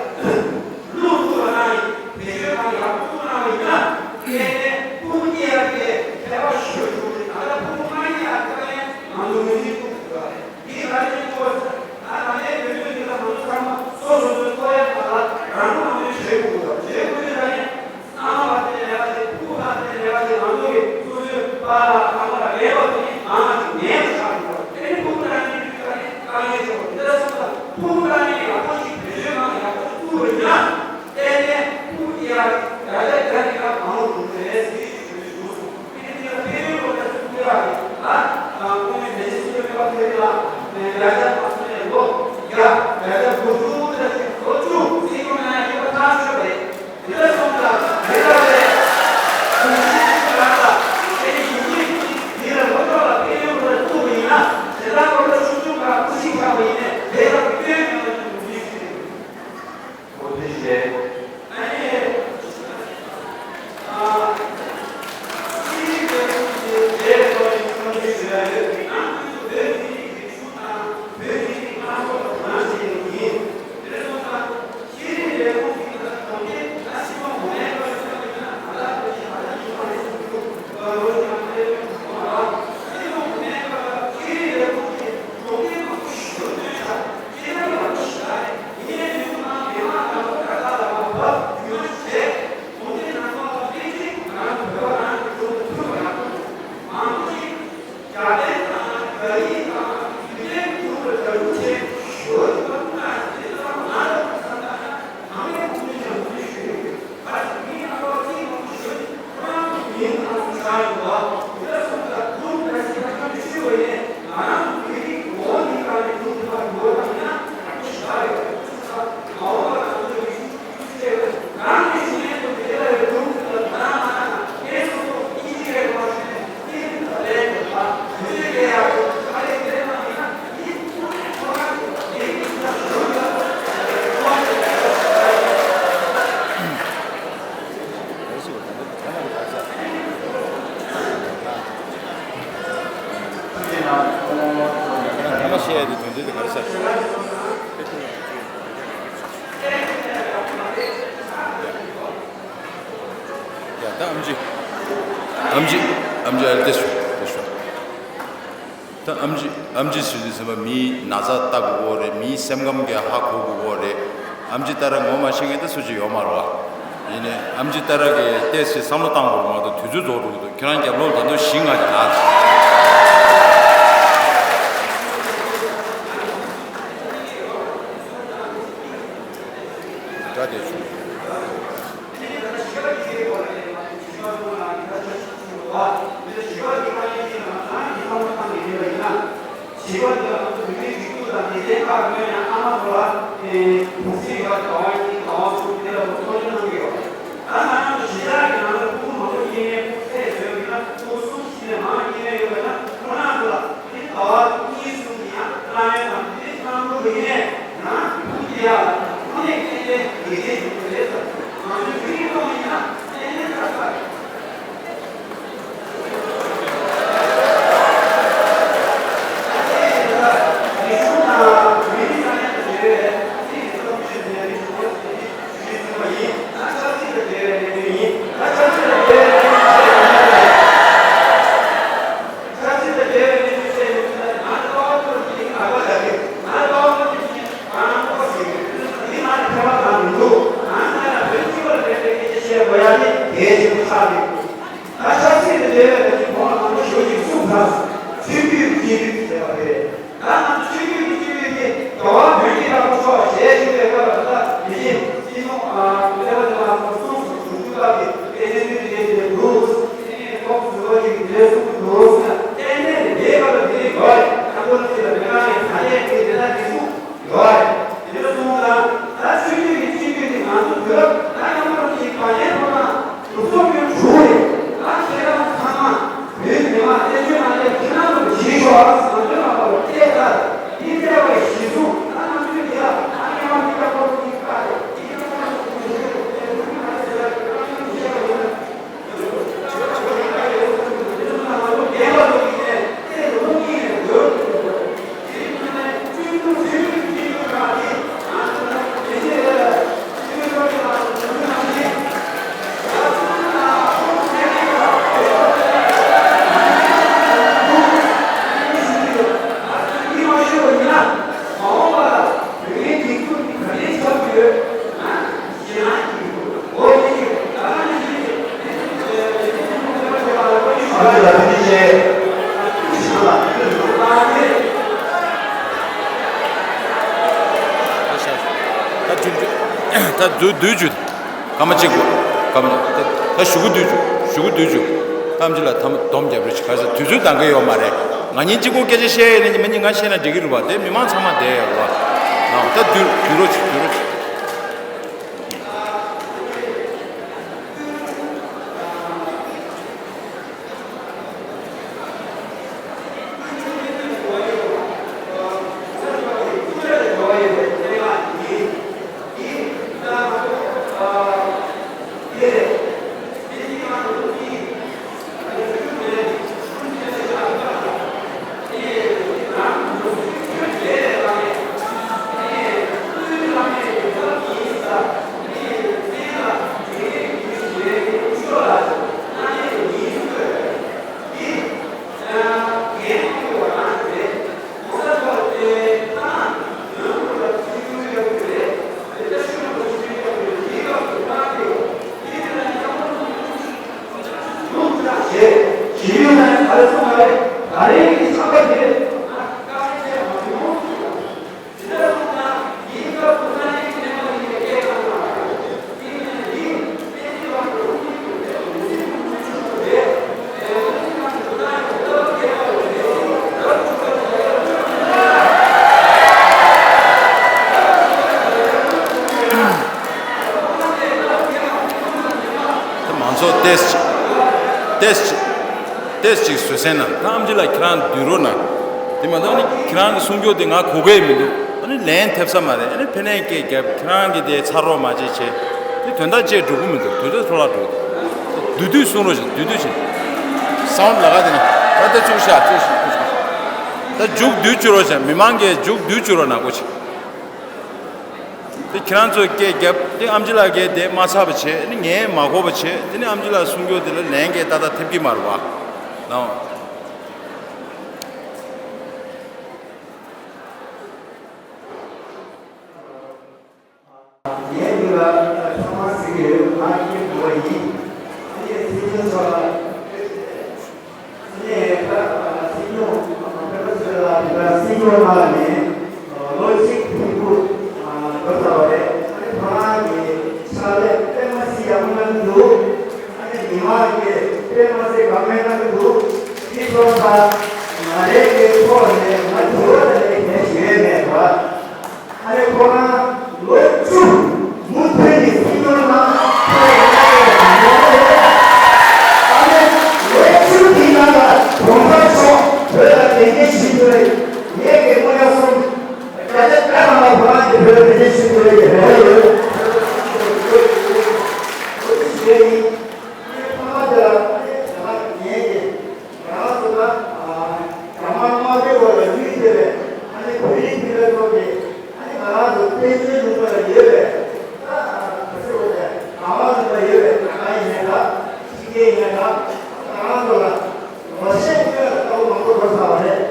བླུག་ཐུབ་པ་གནང་ཡིན། བེད་སྤྱོད་གང་ཡག་པོ་ཐུབ་གནང་བ་ཡིན་ན། དེ་ནས་ཕྲུ་གུ་སྐྱེ་ཡག་གི་ཁྱད་པར་ཞེ་པོ་ཞིག་རེད། ད་ལྟ་ཕྲུ་གུ་མ་སྐྱེ་ཡག་གི་དཀའ་ངལ་ང་ཚོ་ངོས་འཛིན་ཐུབ་དགོས་པ་རེད། འདི་ག་རེ་བྱེད་དགོས་ཟེར་ན། ད་ལྟའི་བོད་དོན་འདི་ལ་ང་ཚོ་ཚང་མ་སོ་སོ་སོའི་ཐོག་ཡ་ཐོག་ལ་རང་མོས་རང་མོས་བྱེད་དགོས་པ། བྱེད་དགོས་དུས་ད་ནི་ཨ་མ་ལ་དེ་ལས་ཀ་བྱེད། ཕྲུ་གུ་ལ་དེ་ལས་ཀ་བྱེད། ང་ཚོ་གི་སོ་སོའི་པཱ་ལགས་ཨ་མ་ལགས་མེད་པ་དེ་ནི་ང་ང་ཅིག་མེད་པ་ཆགས་འགྲོ་བ། དེ་ནི་ཕྲུ་གུ་ལ་ནི་དུས་ད་ནི་དཀའ་ངལ་ཆེ་བ་དེ་འདྲ་སོང་ཙང་། ཕྲུ་གུ་ལ་ནི་ཡག་པོ་ཞིག་བེད་སྤྱོད་གནང་ཡག་པོ་ཞིག་བཙུགས་པ་ཡིན་ན། ཏན་ཏན་ཕྲུ་གུ་དེ་ཡ་རྒྱ་ཆ་བརྒྱ་ནི་ཡ་མང་རུ་འགྲོ་གི་རེད་ཟེར་ཞུ་འདོད་བྱུང་སོང་། དེ་ནི་དེ་ལ་ཕན་ཡོན་ལོ་ལ་སུ་ཕུལ་ཡག་རེད། ད་ཁོང་ཚོའི་མི་ཚེ་སྲིད་དོན་པ་ཕེ་རི་ལ་བརྒྱ་ཆ་མ་སོང་ནས་ལོ་བརྒྱ་བརྒྱ་ཆ་དགུ་བཅུ་ཙམ་ཞིག་ལོ་བཅུ་སྲིད་སྐྱོང་གནང་ཡག་ཡོད་པ་ཐག་ཆོད་རེད། དེ་ལ་སོང་ཙང་དེ་ལ་རེད། གུང་ཁྲན་ཏང་ལ་དེ་ནི་ཡིན་གཅིག་མིན་གཅིག་དེ་ལ་ལོ་ཅོག་ལ་ཕན་ཡོན་ལོ་ལ་བཙུགས་པ་ཡིན་ན། དེ་དག་ལོ་ལ་ཆུང་ཆུང་ཁག་ཀུ་ཤི་ཁག་པ་ཡིན་ནས་དེ་ལ་སྐྱོན་མེད་པ་ཞིག་ཏུ་འཛིན་ཞུ་རེད། ཨོ་དེ་བྱས། ཨ་ནི། ཨ། ཨམ་ཆི། ཨམ་ཆི། ཨ་ལྟ་ཞུ། ལྟ་ཞུ། ད་ཨམ་ཆི། ཨམ་ཆི་ཟེར་དུས་ཙམ་པ་མིའི་ན་ཚ་ལྟ་དགོས་ཀྱི་རེད། མིའི་སེམས་ཁམས་ཀྱི་ཧ་གོ་དགོས་ཀྱི་རེད། ཨམ་ཆི་ཏཱ་ར་ངོ་མ་ཤེས་མཁན་ད་སུ་གཅིག་ཡོད་མ་རེད་བ། ཡིན་ནའི་ཨམ་ཆི་ཏཱ་ར་གི་ཏོག་ཙམ་བསམ་བློ་བཏང་དགོས་མ་གཏོགས་དུས་ཚོད་རྫོགས་འགྲོ་གི་འདུག་ཁྱེད་རང་རྒྱབ་ལོགས་ད་དུང་བཞི་ལྔ་ཅིག་ལ། དགའ་བདེ་བྱུང་། ད་བདུད་བདུད་བཅུ། སྐར་མ་གཅིག་པོ། སྐར་མ་ད་ཞུ་གི་བདུད་བཅུ། ཞུ་གི་བདུད་བཅུ། ཐམས་ཅད་ལ་ཐམ་སྡོམ་རྒྱབ་རེ་ཞིག་ག་ས་དུས་ཚོད་འདང་གི་ཡོད་མ་རེད། ང་གཉིས་གཅིག་པོ་སྐད་ཆ་བཤད་ཡས་ནི་མི་གཉིས་ང་བཤད་ན་འགྲིག་གི་རེད་བ། དེ་མི་མང་ཚང་མ་བསྡད་ཡོད་རེད་བ། ད་བདུད་བདུད་རོ་ཆུ་བདུད་རོ་ཆུ། ད་མང་ཚོགས་ཏེས་ཅིག་ཏེས་ཅིག་ཏེས་ཅིག་བཟོད་བསྲན་གནང་། ད་ཨམ་ཆི་ལགས་ཁྱེད་རང་སྡོད་རོགས་གནང་། དེ་མ་གཏོགས་ནི་ཁྱེད་རང་གི་གསུང་ཆོས་དེ་ང་གོ་གི་མི་འདུག་ཨ་ནི་ལན་ཐེབས་ས་མ་རེད། ཨ་ནི་ཕེ་ནས་སྐད་རྒྱབ། ཁྱེད་རང་གི་དེ་ཚར་རོགས་མ་བྱེད་བྱེད། དེ་དོན་དག་ཅིག་འགྲོ་གི་མི་འདུག་དོན་དག་འཕྲོ་བརླག་འགྲོ་གི་འདུག་བསྡུས་བསྡུས་གསུང་རོགས་བྱེད། བསྡུས་བསྡུས་བྱེད། སའུན་ཌི་ལ་ཁ་དེ་ནས་ད་ལྟ་བཙུགས་ཤག་བཙུགས་ཤག་བཙུགས་ཤག་ད་མཇུག་བསྡུས་བཅུག་རོགས་བྱེད། མི་མང་གིས་མཇུག་བསྡུས་བཅུག་རོགས་གནང་། གོ་ཆེ། དེ་ཁྱེད་རང་ཚོས་སྐད་རྒྱབ། དེ་ཨམ་ཆི་ལགས་ཀྱིས་དེ་མ་ཚར་བ་བྱས། ཨ་ནི་ངས་མ་གོ་བ་བྱས། དེ་ནི་ཨམ་ཆི་ལགས་གསུང་རྒྱུ་དེ་ལ་ལན་སྐད་ཏག་ཏག་ཐེབས་ཀྱི་མ་རེད་པ། ལགས། ངའི་མིང་ལ་ཚང་མ་ཟེར་གྱི་ཡོད། ང་ཁྱེད་བུ་བ་ཡིན། ངས་སྲིད་སྐྱོང་མཆོག་ལ་ངས་ད་སྲིད་སྐྱོང་བོད་པ་ཚོ་ལ་དེ་ལ་སྲིད་སྐྱོང་གནང་ནས་ལོ་གཅིག་ཕྲུ་གུ་འགྲོ་ཚར་བ་རེད། ཨ་ནི་ཁོ་རང་གི་ཕྱག་ལས་དཔེ་མ་སྲིད་ཡག་པོ་གནང་གི་འདུག་ཨ་ནི་མི་མང་གིས་དཔེ་མ་སྲིད་དགའ་མོས་གནང་གི་འདུག་དེ་སོང་ཙང་ང་རའི་གི་ཐོག་ནས་ང་དྲི་བ་དེ་ལས་གཞན་ཞུ་ཡས་མེད་པ། ཨ་ནི་ཁོ་རང་ལོ་བཅུ་མུ་མཐུད་ནས་སྲིད་སྐྱོང་ནང་ཁོ་ཡི་ལ་ཡོད་པ་ཡིན་ནོ། ཨ་ནི་ལོ་བཅུ་དེའི་ནང་ལ་གོང་ས་མཆོག་བོད་ལ་དེ་འདྲའི་ཞུ་རྒྱུ་རེད། ངས་ཀྱི་དངོས་གནས་སོང་བརྒྱ་ཆ་བརྒྱ་ཐམ་པ་ཁོ་རང་གི་བོད་ལ་དེ་འདྲའི་ཞུ་རྒྱུ་རེད། ཡོད་ཡོད། ལོ་བཅུ་ཞུ་ཡས་ཡིན། ཨ་ནི་ཁོ་རང་དེ་ལ་ཨ་ནི་ང་རང་ངས་ཀྱི། ང་རང་ཚོ་ད་རྒྱ་དམར་དམར་པོའི་འོག་ལ་ཡུལ་དེ་བས་ཨ་ནི་བོད་རིགས་སྤུན་ཟླ་ཚོ་གིས་ཨ་ནི་ང་རང་ཚོ་བཙན་བྱོལ་ལུང་པ་ལ་ཡོད་པའི་ད་ག་ཚོད་འོ་དེ་རང་དབང་ལུང་པ་ཡོད་པའི་རྒྱ་གར་ཡིན་ནའི་ད་ཕྱི་རྒྱལ་ཡིན་ནའི་ད་ང་རང་ཚོ་ལ་ལོ་ཤས་སྔོན་ལ་ལྟ་བུ་མང་པོ་འགྲོ་ཚར་བ་རེད།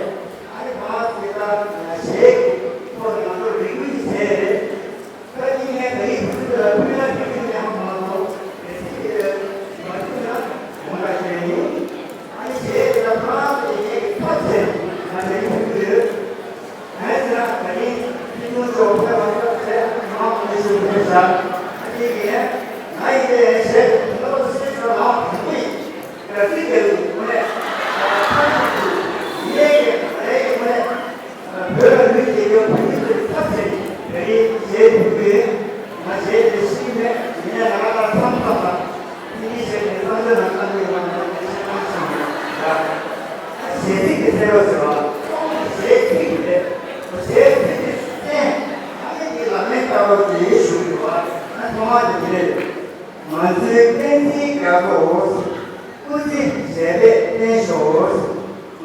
ཨ་ནི་ང་རང་ཚོ་ད་གཞས་ཀྱི་ཐོག་ནས་ང་ཚོ་རེ་སྐུལ་ཞིག་བྱས་རེད། ད་ངས་ད་རེས་བོད་ལ་ཕུལ་ན་ཕུལ་ཕུལ་ནས་ཧ་མ་གོ། གལ་སྲིད་དེ་མ་ཐུབ་ན་དགོངས་དག་ཞུ་ཡ་ཡིན། ཨ་ནི་གཞས་དེ་ལ་ཕ་རང་ཚོ་ངས་ཀྱི་ཐབས་ཟད་ང་ད་རེས་ཕུལ་གྱི་ཡོད། གང་ཡིན་ཟེར་ན་ད་རིང་ཁྲིན་ཏུའུ་མཆོག་ཕེབས་པ་སྐབས་དེ་མང་མང་ཞིག་ཕེབས་ཤག་ཨ་ནི་ངས་ང་ཡི་དེ་གཞས་དེ་ལ་སེམས་ཚོར་ལངས་དང་པོ་ཡིན། ག་ཚོད་རྒྱལ་ལུགས་ངོས་ནས་ཕ་ཡུལ་གྱི་ངོས་ནས་བོད་ལ་ལུས་བསྡད་རྒྱུ་བོད་མི་ཚོའི་ཚབ་བྱས་ནས་ད་རེས་གཞས་ཕུལ་གྱི་ཡོད། ང་གཞས་དེ་ཤེས་ཀྱི་མེད། ཡིན་ནའི་ང་རང་ལ་བསམ་བསམ་པ་ཕི་ནི་གཞས་དེ་བསམ་ཚོད་ནང་བཏང་གི་ཡོད་པ་ནང་བཞིན་ཆེ་མང་ཞིག་ཡོད་ལ། གཞས་ཚིག་གི་གསལ་བ་ཟེར་བ་ཁོང་གི་གཞས་ཚིག་རེད། གཞས་ཚིག་དེ་གསན་ཨ་ནི་དེ་ལ་མེད་ལྟ་བུ་དེ་ཞུ་གི་ཡོད་པ་ང་ཐོག་མ་དེ་དེ་རེད། ང་ཚོའི་བསྟན་འཛིན་རྒྱ་མཚོ། སྐུ་ཚེ་ཞབས་པད་བརྟན་ཤོག་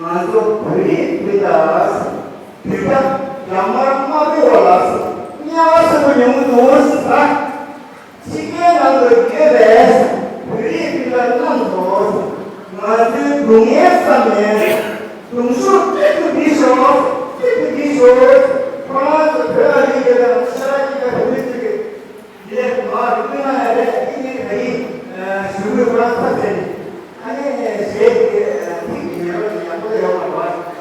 ང་ཚོ་བོད་རིགས་སྤུན་ཟླ། དུས་རྒྱུན་རྒྱ་དམར་དམར་པོའི་འོག་ལ་དམྱལ་བ་ཚ་པོ་མྱོང་གི་འདུག་ཟེར། ཕྱི་རྒྱལ་ནང་དུ་ཡོད་པའི་བོད་རིགས་སྤུན་ཟླ་རྣམས་ཚོ། ང་ཚོའི་སྡུག་བསྔལ་བསམ་ནས་གདུང་ཤུགས་སྐྱིད་དུ་སྒྲིལ་ཤོག་སྐྱིད་དུ་སྒྲིལ་ཤོག་ཁོ་རང་ཚོ་བོད་ལ་ཡོད་ཀྱི་རེད། ང་ཚོ་ཤ་ར་གཉིས་ཀ་བོད་མི་ཚོ་གི་དེ་ལས་མ་རིག་པའི་ནང་ཡང་རེད། ཨི་ནི་ག་ཡིན། ཞུ་མོས་ཁོ་རང་ཚབ་བྱས་ནས་ཨ་ནི་གཞས་དེ་ཐིག་གི་ཉན་རོགས་ཀྱི་ཡག་པོ་ཡོང་བ་རེད།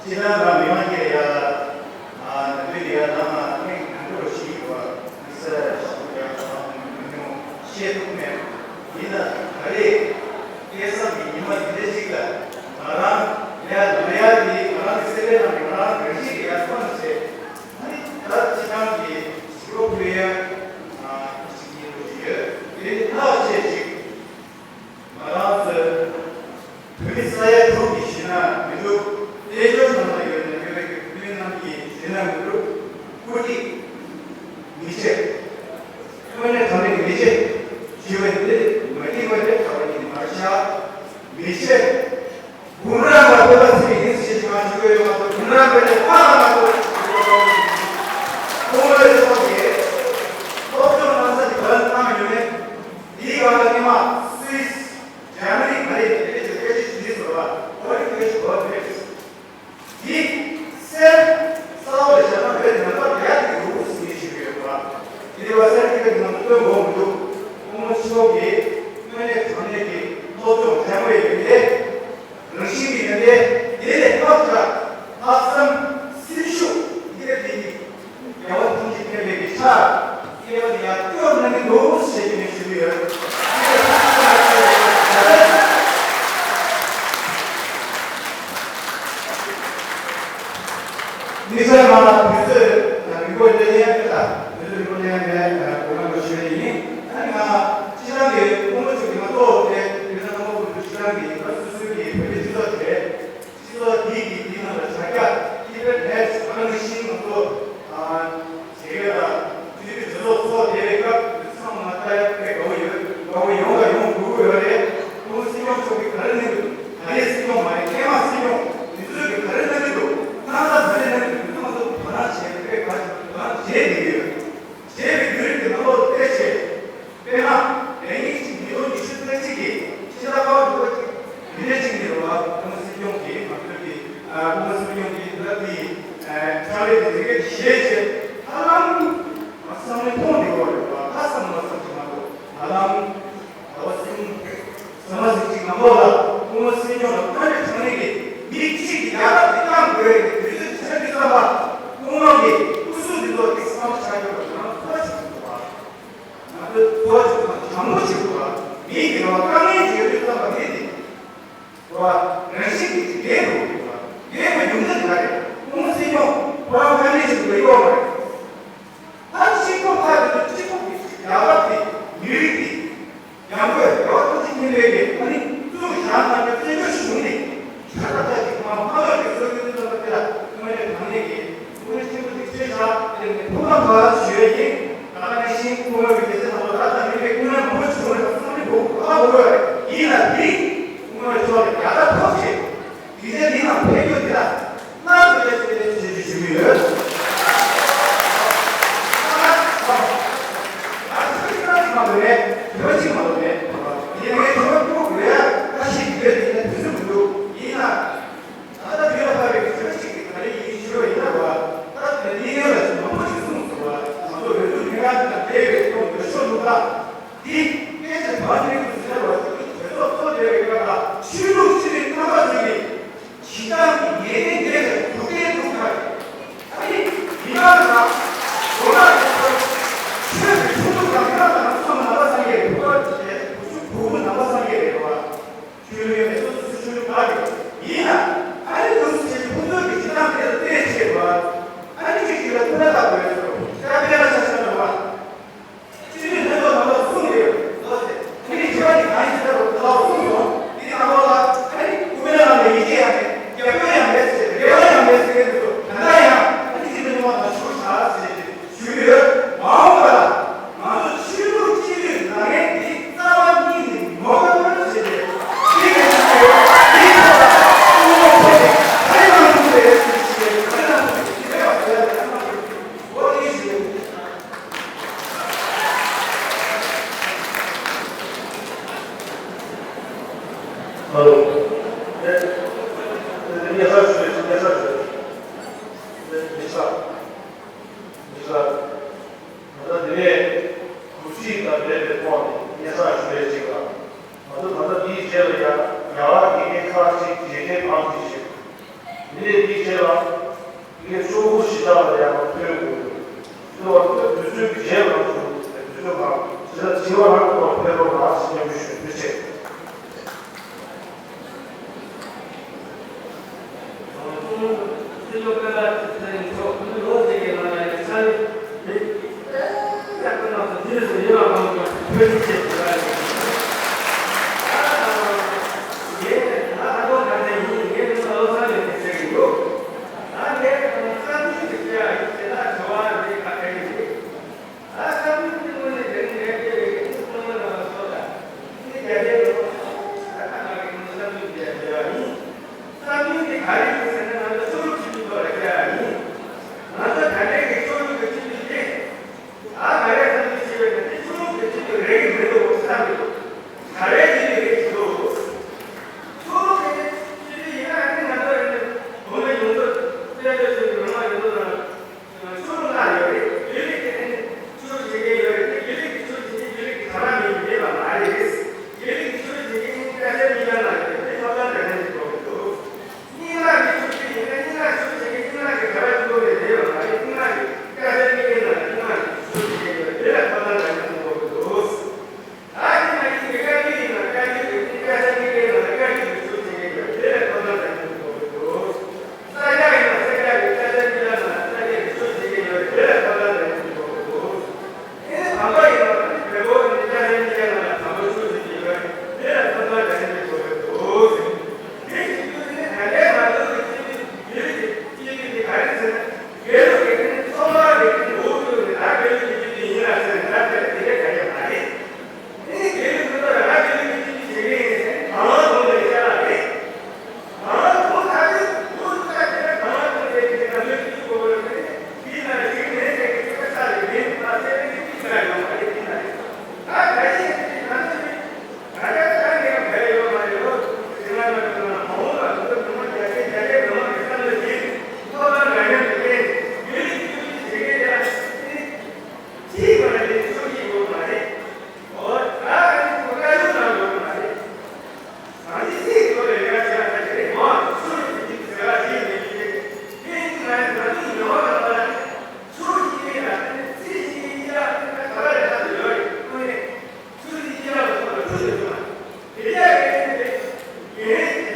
སྤྱིར་བཏང་ང་མི་མང་གི་ཡ་ལ་ཨ་ནི་དུས་ཡ་ལ་ང་ཨ་ནི་གང་འགྲོ་ཞིག་ཡོད་པ་ས་ཞིག་ཡ་ལ་མི་ཉུང་ཤེས་ཐུབ་མེད། ཡིན་ན་ག་རེ་སྐལ་བཟང་གི་ཉི་མ་འདི་འདྲ་ཞིག་ལ་ང་རང་ཡ་ལ་ཡ་དེ་ང་རང་གི་སེམས་པའི་ནང་ནས་ང་རང་རང་བཞིན་གྱི་ཡ་ཐོན་བྱས། ཨ་ནི་ད་སྤྱིར་བཏང་གི་ཞི་ལུ་ཕུལ་ཡ་ཞིག་ཡིན་ལུགས་ཡོད། དེ་ནི་ཐག་བཅད་ཅིག་ང་རང་ཚོའི་བོད་མི་ས་ཡ་དྲུག་གི་ཞུས་ན་མི་འདུག་དཔལ་འབྱོར་ནང་ལ་ཡོད་ན་ཡོད་པའི་བོད་མི་རྣམས་ཀྱིས་ཞུས་ན་མི་འདུག་བཀུར་སྟི་མི་བྱེད། དངོས་གནས་དྲང་གནས་ཀྱི་མི་བྱེད། ཞུ་བའི་འདི་མ་འགྲིག་པ་དེ་ག་བ་ཡིན་མ་བྱ་མི་བྱེད། གུང་ར་མ་ཐོབ་པ་ཚིག་ཡིན་ཞེས་ང་ཞུ་གི་ཡོད་མ་གཏོགས་གུང་ར་མེད་ནས་ཕ་ལ་མ་ཐོབ་པ་ཞུ་གི་ཡོད་མ་གཏོགས། ཁོང་རེ་ཚོ་གིས་སློབ་སྦྱོང་གནང་ས་དེ་ག་ལ་བཏང་ཡོད་མེད། དེའི་སྒང་ལ་སྔོན་མ་སུད་སི། འཇར་མ་ནི་ག་རེ་ཡིན་དེ་ཚོ་སྐད་ཆ་ཞུ་དུས་ཟེར་བ་ཨོ་རི་སྐད་ཆ་གོ་བ་མེད། དེ་སེར་ས་འོག་ལ་བཞག་ན་བོད་དེ་ནང་པ་རྒྱ་དེ་ཡོད་ཟེར་ཞུ་གི་ཡོད་པ། དེ་རེ་བ་སེར་སྐད་ཀྱི་ནང་དུ་སྟོན་དགོས་མི་འདུག་སྐུ་ངོ་ཆེན་པོ་གིས་དངོས་གནས་དྲང་གནས་ཀྱི་སློབ་སྦྱོང་བྱ་དགོས་ཡོད་དེ། རང་བཞིན་གྱི་ཡོན་ཏན་དེ་ལས་ལྷག་དྲག་ལྷག་བསམ་སེམས་ཤུགས་དེ་ག་དེ་ཡིན། རྒྱལ་བ་ཐམས་ཅད་མཁྱེན་པའི་གི་ཕྱག་སྐྱེ་བ་ལ་ཡང་སྐྱོར་གནང་གི་འདུག་ཞེས་ཀྱི་ནས་ཞུ་གི་ཡོད། དམིགས་བསལ་ང་ལ་དུས་ཚོད་རིང་པོ་སླེབས་ཡས་མེད་ལ་དུས་ཚོད་རིང་པོ་སླེབས་ཡས་མེད་དགོངས་པ་ཞུ་ཡས་ཡིན། ཨ་ནི་ང་སྤྱི་བཏང་གི་སྐུ་ངོ་མཆོག་གི་ང་ཚོ་དེ་དུས་ཚོད་ནང་ལོགས་ཀྱི་སྤྱི་བཏང་གི་ང་སོ་སོའི་གི་བོད་པའི་སྤྱི་ཚོགས་དེ། སྤྱི་ཚོགས་འདི་གི་འདི་ནང་ལ་དྲ་རྒྱ་ཨིན་ཊར་ནེཊ་ཨ་ནི་ཤིང་ང་ཚོ་ཨ་བྱེད་ཡ་ལ་དུས་དུས་སྤྱི་ཚོགས་ཚོགས་བསྡད་པའི་སྐབས་དུས་ཚང་མ་ལྟ་ཡ་དཔེ་དགའ་བོ་ཡོད། དགའ་བོ་ཡོང་དང་ཡོང་དགོས་ཀྱི་ཡོད་རེད། ཁོང་སྲིད་སྐྱོང་མཆོག་གིས་ག་རེ་གནང་གི་འདུག་ད་རེས་སྲིད་སྐྱོང་མ་རེད། སྔོན་མ་སྲིད་སྐྱོང་དེ་ཚོས་གི་ག་རེ་གནང་གི་འདུག་གནང་ས་ག་རེ་གནང་གི་འདུག་དེ་ཚོ་ང་ཚོ་དོ་སྣང་བྱས་དཔེ་ག་ཚོད་དོ་སྣང་བྱས་བསྡད་ཀྱི་ཡོད། བྱས་པའི་བརྒྱུད་རིམ་གྱི་ནང་ལོགས་ཏུ་ཕལ་ཆེར། དཔེར་ན། ལས་ཉིན་གཅིག་ཉིས་སྟོང་ཉི་ཤུ་རྩ་གཅིག་གི་ཕྱི་ཟླ་ཀ་བ་དྲུག་པ་གཅིག་དེ་འདྲའི་གཅིག་ནས་རེད་བ། ཁོང་སྲིད་སྐྱོང་གིས་ང་ཚོའི་གི་ཨ་ཁོང་སྲིད་སྐྱོང་གིས་འདི་ལ་དེའི་ཕྱག་ལས་དེ་དེ་གས་བཞེས་བྱས་ཧ་ལམ་ང་བསམ་བློ་ཐོངས་འདི་བ་རེད་བ། ད་བསམ་མ་བསམ་གྱི་མ་གཏོགས་ཧ་ལམ་ཟླ་བ་གསུམ་ཟ་མ་ཟིག་གཅིག་ནང་ལོགས་ལ་ཁོང་སྲིད་སྐྱོང་ལ་ཁོང་རེ་ཚང་མས་གི་མི་གཅིག་གི་རྒྱལ་ཁབ་དེ་བཏང་དགོས་རེད། དུས་ཚོད་ཆ་འདི་བསམ་པ་ཁོང་རང་གི་སྐུ་གཟུགས་འདི་ཚོ་གི་བསམ་བློ་ཆགས་ཡོད་པ་ང་ཚོ་ཚོ་ཆགས་ཡོད་པ། ང་ཚོས་གཙོ་བོ་ཅིག་དང་དྲང་པོ་ཞིག་དགོས་པ། མིའི་འགལ་བ་དཀའ་ངལ་ཅིག་ཡོད་དུས་བསམ་པ་མེད་དེ། དགོས་པ། རང་བཞིན་གྱིས་ཅིག་འགལ་འགྲོ་དགོས་པ། འགལ་བའི་རྒྱུ་མཚན་ག་རེ། ཁོང་སྲིད་སྐྱོང་ཁོ་རང་དཀའ་ངལ་ཅིག་འགྲོ་ཡོད་པ་རེད། ད་སྤྱི་ཁོག་ཁག་དེ་ཚོ་སྤྱི་ཁོག་གི་རྒྱལ་ཁབ་དེ་མི་རིགས་དེ་ཡང་སྒོས་རྒྱལ་བ་ཐམས་ཅད་མཁྱེན་པའི་གི་ཨ་ནི་གཙུག་ལག་ཁང་གི་བཙན་བྱོལ་གཞུང་ནས་ཤ་ཁྲག་ཁྲག་གི་མ་མ་ལག་གི་སྲོལ་རྒྱུན་ཚོ་དེ་ལ་དངོས་གནས་དྲང་གནས་ཀྱི་སྐུ་ངལ་ཆེན་པོ་ཞིག་ཆེ་ཤག་དེ་ནས་ཐུགས་ཕམ་བ་ཞུ་ཡ་ཡིན། ད་ནས་ཤིང་སྐུ་ངལ་གྱི་རྒྱལ་སྲས་ནང་ལ་ད་ལྟ་མི་བའི་སྐུ་ངལ་མང་པོ་ཞིག་བྱུང་རེད་པ། བསམ་བློ་འགྲོ་གི་ཧ་གོ་གི་རེད། ཡིན་ལ་དེ་སྐུ་ངལ་ཆོག་རེད། ཡག་ཐག་ཐོག་ཆེ། དེ་རྗེས་དེ་ནང་ཕན་རྒྱུ་དེ་ལ་སྣ་ཚོགས་ཀྱི་ཆེད་དུ་ཞུ་རྒྱུ་ཞུ་གི་ཡོད། ང་ཚོ་གཅིག་རང་གཅིག་མ་གཏོགས་མེད། དོན་གཅིག་མ་གཏོགས་མེད། ཡིན་ནའི་དོན་ཕྲུ་གུ་ཡ་ད་ཞིག་ཡོད་དེ་ཡིན་ན་དུས་ཚོད་མི་འདུག་ཡིན་ན་ད་ལྟ་དུས་ལ་བབ་པའི་དོན་གཅིག་གི་ག་རེ་ཡིན་ཞུ་བ་ཡིན་ན་བ། ད་དེ་ནས་ཡོད་ལ་ཞིག་མང་པོ་ཞིག་གསུངས་སོང་བ། ང་ཚོ་འོས་བསྡུ་ལྷན་ཁང་དེ་དང་འབྲེལ་བའི་ཐོག་ནས་ཤོག་ལུགས་དང་། འདི་སྐད་ཆ་བར་ནས་ཀུན་ཟེར་བ་ཞིག་གི་གྲོས་ཚོགས་ཚོགས་བསྡད་པའི་སྐབས་ལ་ཆོས་ལུགས་སྤྱི་པའི་རྣམ་པ་ཚོས་ཀྱི་ཇི་ལྟར་གྱི་ཉེས་ལྡན་འདས་ཀྱི་ཐུགས་བསྟན་སྒྲུབ་པ་རེད། ཨ་ནི་མི་མང་དང་ལོ་ལ་ཡོད་པར་ཆོས་ཀྱི་ཆོས་ལུགས་དང་མི་མང་དང་ཚང་མ་ནང་པ་སངས་རྒྱས་རེད། བུ་ག་ཅེས་བུ་ཆུང་བུ་གུ་ནང་པ་སངས་རྒྱས་རེད་བ། ཆོས་ལུགས་ཡོད་པའི་སོ་སོ་སོ་ཆོས་ལུགས་ག་རེད། ཡིན་ན་ཨ་ནི་ལུགས་སུ་བྱས་ཏེ་ཁོ་ཚོས་ཀྱི་ཇི་ལྟར་འདས་ལ་བལྟས་བྱས་བ། ཨ་ནི་གཅིག་གཅིག་ལ་ཐུགས་ལ་བཏགས་དགོས་སོ། ཤ་པེ་ལ་ཤ་ཤ་ལ་བ། སྤྱི་འཐུས་ལྷན་ཚོགས་ནང་ལ་གསུངས་ཡོད། ལོ་ཚེ། ཁྱེད་ཀྱི་དྲི་བ་འདི་གང་ཡིན་ཟེར་བ་ལ་གསུངས་སོང་། འདི་ནང་ལོགས་ལ་ཨ་ནི་སྐུ་ངལ་ལ་ཡིད་ཆེས་ཡང་མེད། རྒྱབ་སྐྱོར་ཡང་མེད་ཟེར། རེ་བ་ཡང་མེད་ཟེར་མཁན་འདི་ཚོ་ད་ལྟ་ཡང་ཨ་ནི་སྤྱི་འཐུས་ལྷན་ཚོགས་ནང་ཞུགས་བྱ་ཟེར་ཞུས་ཡོད། མ་འོངས་པ་ལ་ང་ཚོ་ཆོས་ལུགས་སྤྱི་འཐུས་ལངས་མཁན་འདི་རྩ་བ་ཉིད་ནས་ངོ་རྒོལ་བྱས་ཏེ་འདི་ག་ཞིག་ཡོད། འདིའི་ཐོག་ལ་སྐུ་ངོ་ཁོ་ནས་ག་རེ་གནང་ཐུབ་རེད་ཟེར་ཞུས་ཡོད། ག་རེ་གནང་ཐུབ་རེད། འདི་རེ་བ་ཟེར་ཡ་ལ་ག་རེ་གནང་ཐུབ་རེད། འོ་དེ་ཞུས་ཡོད། ཨ་ལོ། ཨེ། ཨེ། ཉེ་ས་ཞུ། ཉེ་ས་ཞུ། ཨེ། ཉེ་ས། ཉེ་ས། ད་ལྟ་དེ་ནས་གུ་ཤྲི་དང་འབྲེལ་བའི་ཐོག་ནས་ཉེ་ས་ཞུ་བའི་གཅིག་ལ། ང་ཚོ་ད་ལྟ་འདིའི་རྗེས་ལ་ཡ་ཡ་ལ་དགེ་རྒན་ཁག་ཅིག་རྗེས་དྲན་གང་ཅིག་བྱེད། དེ་ནས་དེའི་རྗེས་ལ་དེ་གའི་གཙོ་བོ་ཞེ་དྲག་ལ་ཡང་ཕན་དགོས། དེ་བར་དུ་དུས་ཚོད་ཀྱི་རྗེས་ལ་དུས་ཚོད་ཁག་ཞེ་དྲག་བྱེ་བ་རང་དུ་ཕན་རོགས་ལ་ཞེས་སྙམ་པའི་ཞུ་འདོད་ཆེ། ཆོས་ལུགས་ལ་ཡོད་རེད། ཆོས་ལུགས་ཀྱི་ཐད་ནས་ཆོས་ལུགས་བྱེད་མཁན་ཡོད་རེད། དེ་ཆོས་ལུགས་ཀྱི་ཆོས་བྱེད་མཁན་ཡོད་རེད། དེ་ཆོས་ལུགས་ཀྱི་ཆོས་བྱེད་མཁན་ཆོས་ལུགས་ཀྱི་གྲྭ་པ་མིན་མེད་པ་མ་རེད། དེ་ཆོས་ལུགས་ཀྱི་ཆོས་བྱེད་མཁན་སྐད་ཆ་མི་ཡང་ལ་ཡོད་རེད། དེ་ཐོབ་ཐང་ལྡན་མཁན་ཞིག་དགོས་ཀྱི་འདུག་རྙིང་མ་གི་ཆོས་བྱེད་ཡིན་ན་རྙིང་མ་ཆོས་བྱེད་མཁན་རྙིང་མ་གི་གྲྭ་པ་གཅིག་པོ་རེད་མེད་པ་མ་རེད། རྙིང་མ་གི་སྐད་ཆ་མི་ཡང་ལ་རྙིང་མ་གི་ཆོས་བྱེད་མཁན་ཡོད་རེད། དེ་ལ་ཐོབ་ཐང་ལྡན་མཁན་ཞིག་དགོས་ཀྱི་འདུག་ད་དེ་མ་ཡིན་པའི་བཀའ་བརྒྱུད་ཡིན་ན་བཀའ་བརྒྱུད་ཀྱི་སྐད་ཆ་གཉིས་ཀའི་ནང་ལ་བཀའ་བརྒྱུད་ཀྱི་ཆོས་བྱེད་མཁན་ཡོད་དེ་ལ་ཐོབ་ཐང་དང་མཐུན་དགོས་ཀྱི་འདུག་ས་སྐྱ་ཡིན་ན་ས་སྐྱ་གི་སྐད་ཆ་གཉིས་ཀ་ནང་ལ་ས་སྐྱ་གི་ཆོས་བྱེད་མཁན་ཡོད་དེ་ལ་ཐོབ་ཐང་དང་མཐུན་དགོས་ཀྱི་འདུག་དེ་ནས་བོན་པོ་ཡིན་ན་བོན་པོ་གི་སྐད་ཆ་གཉིས་ཀ་ནང་ལ་བོན་པོ་ཆོས་བྱེད་མཁན་ཡོད་དེ་ལ་ཐོབ་ཐང་དང་མཐུན་དགོས་ཀྱི་འདུག་དེ་བྱེད་དུས་དེ་ནས་ད་ལྟའི་ང་ཚོ་གི་སྤྱི་འཐུས་སྤྱི་འཐུས་ཀྱི་སྤྱི་འཐུས་དེ་ག་རེ་ཟེར་ན། དགེ་ལུགས་ཀྱི་དེ་ནི་ཚོགས་མང་གི་དེ་འོག་ཏུ་ནི་ད་དགེ་ལུགས་ཀྱི་སྤྱི་འཐུས་ཡིན་ལ་ཟེར་ནས་ད་དེ་ལ་དེ་འདྲ་ག་ཡོད་མ་རེད། དེ་ནི་དགེ་ལུགས་ཀྱི་ཐོག་ལ་ང་དགེ་ལུགས་ཀྱི་སྤྱི་འཐུས་བྱེད་ཀྱི་ཡིན་ཟེར་ནས་གང་ལ་གང་འདྲ་ཡི་ཆ་ལ་རེད། གང་ལ་གང་ད་དེ་འོག་ཏུ་ད་དེ་ལ་གང་ལ་གང་འདྲ་ཡི་དེ་ནམ་ཡོད་ཀྱི་གོ་བ་ལ་ཟེར་ནས་དེའི་ནང་ལ་ཞིག་མེད་ཟེར་གྱི་ཐུག་པ་ས་རེད་མེད་ད་ཟེར་ནས་དེ་ཅི་ལ་ཡོང་བ་རེད། དེ་ན་རེད། ད་ག་ཡིན་ཟེར་ན་ང་ཚོ་ནི། ཆུ་འདི་ཡར་ལ་ཐོག་ལ་ཁྲུད་ཡོད་ཚུལ་མ། དེ་ཡང་རེད་དེ། ངས་དེ་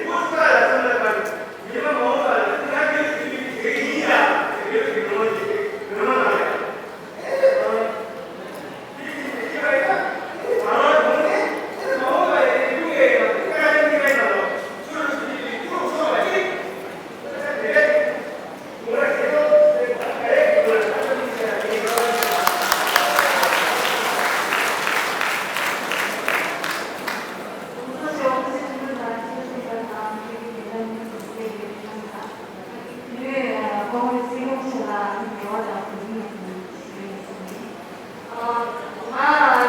བོད་ས་ལ་བསམ་བློ་བཏང་ཉི་མ་མ་འོངས་པ་ལ་ང་རྒྱལ་གྱི་ལུས་ཀྱི་དེ་ཡིན་ཡ། དེ་རྒྱལ་གྱི་ངོ་བོ་ཞིག་ངོ་མ་ལ་ཡ། ཨེ་ཨ། དེ་ཡིན་དེ་ཡིན་པ་ཡིན་ན། ཨེ་ང་རང་དགོངས་ནས་ཨེ་མ་འོངས་པ་ལ་ཡ་དེ་ཀུན་གྱི་ཡ་ང་ཀ་ར་ནི་ཀ་ཡ་ན་ལོ། ཆུ་ལུ་དེ་ཡིན་དེ་ཀུན་སོང་བ་ཡིན། ང་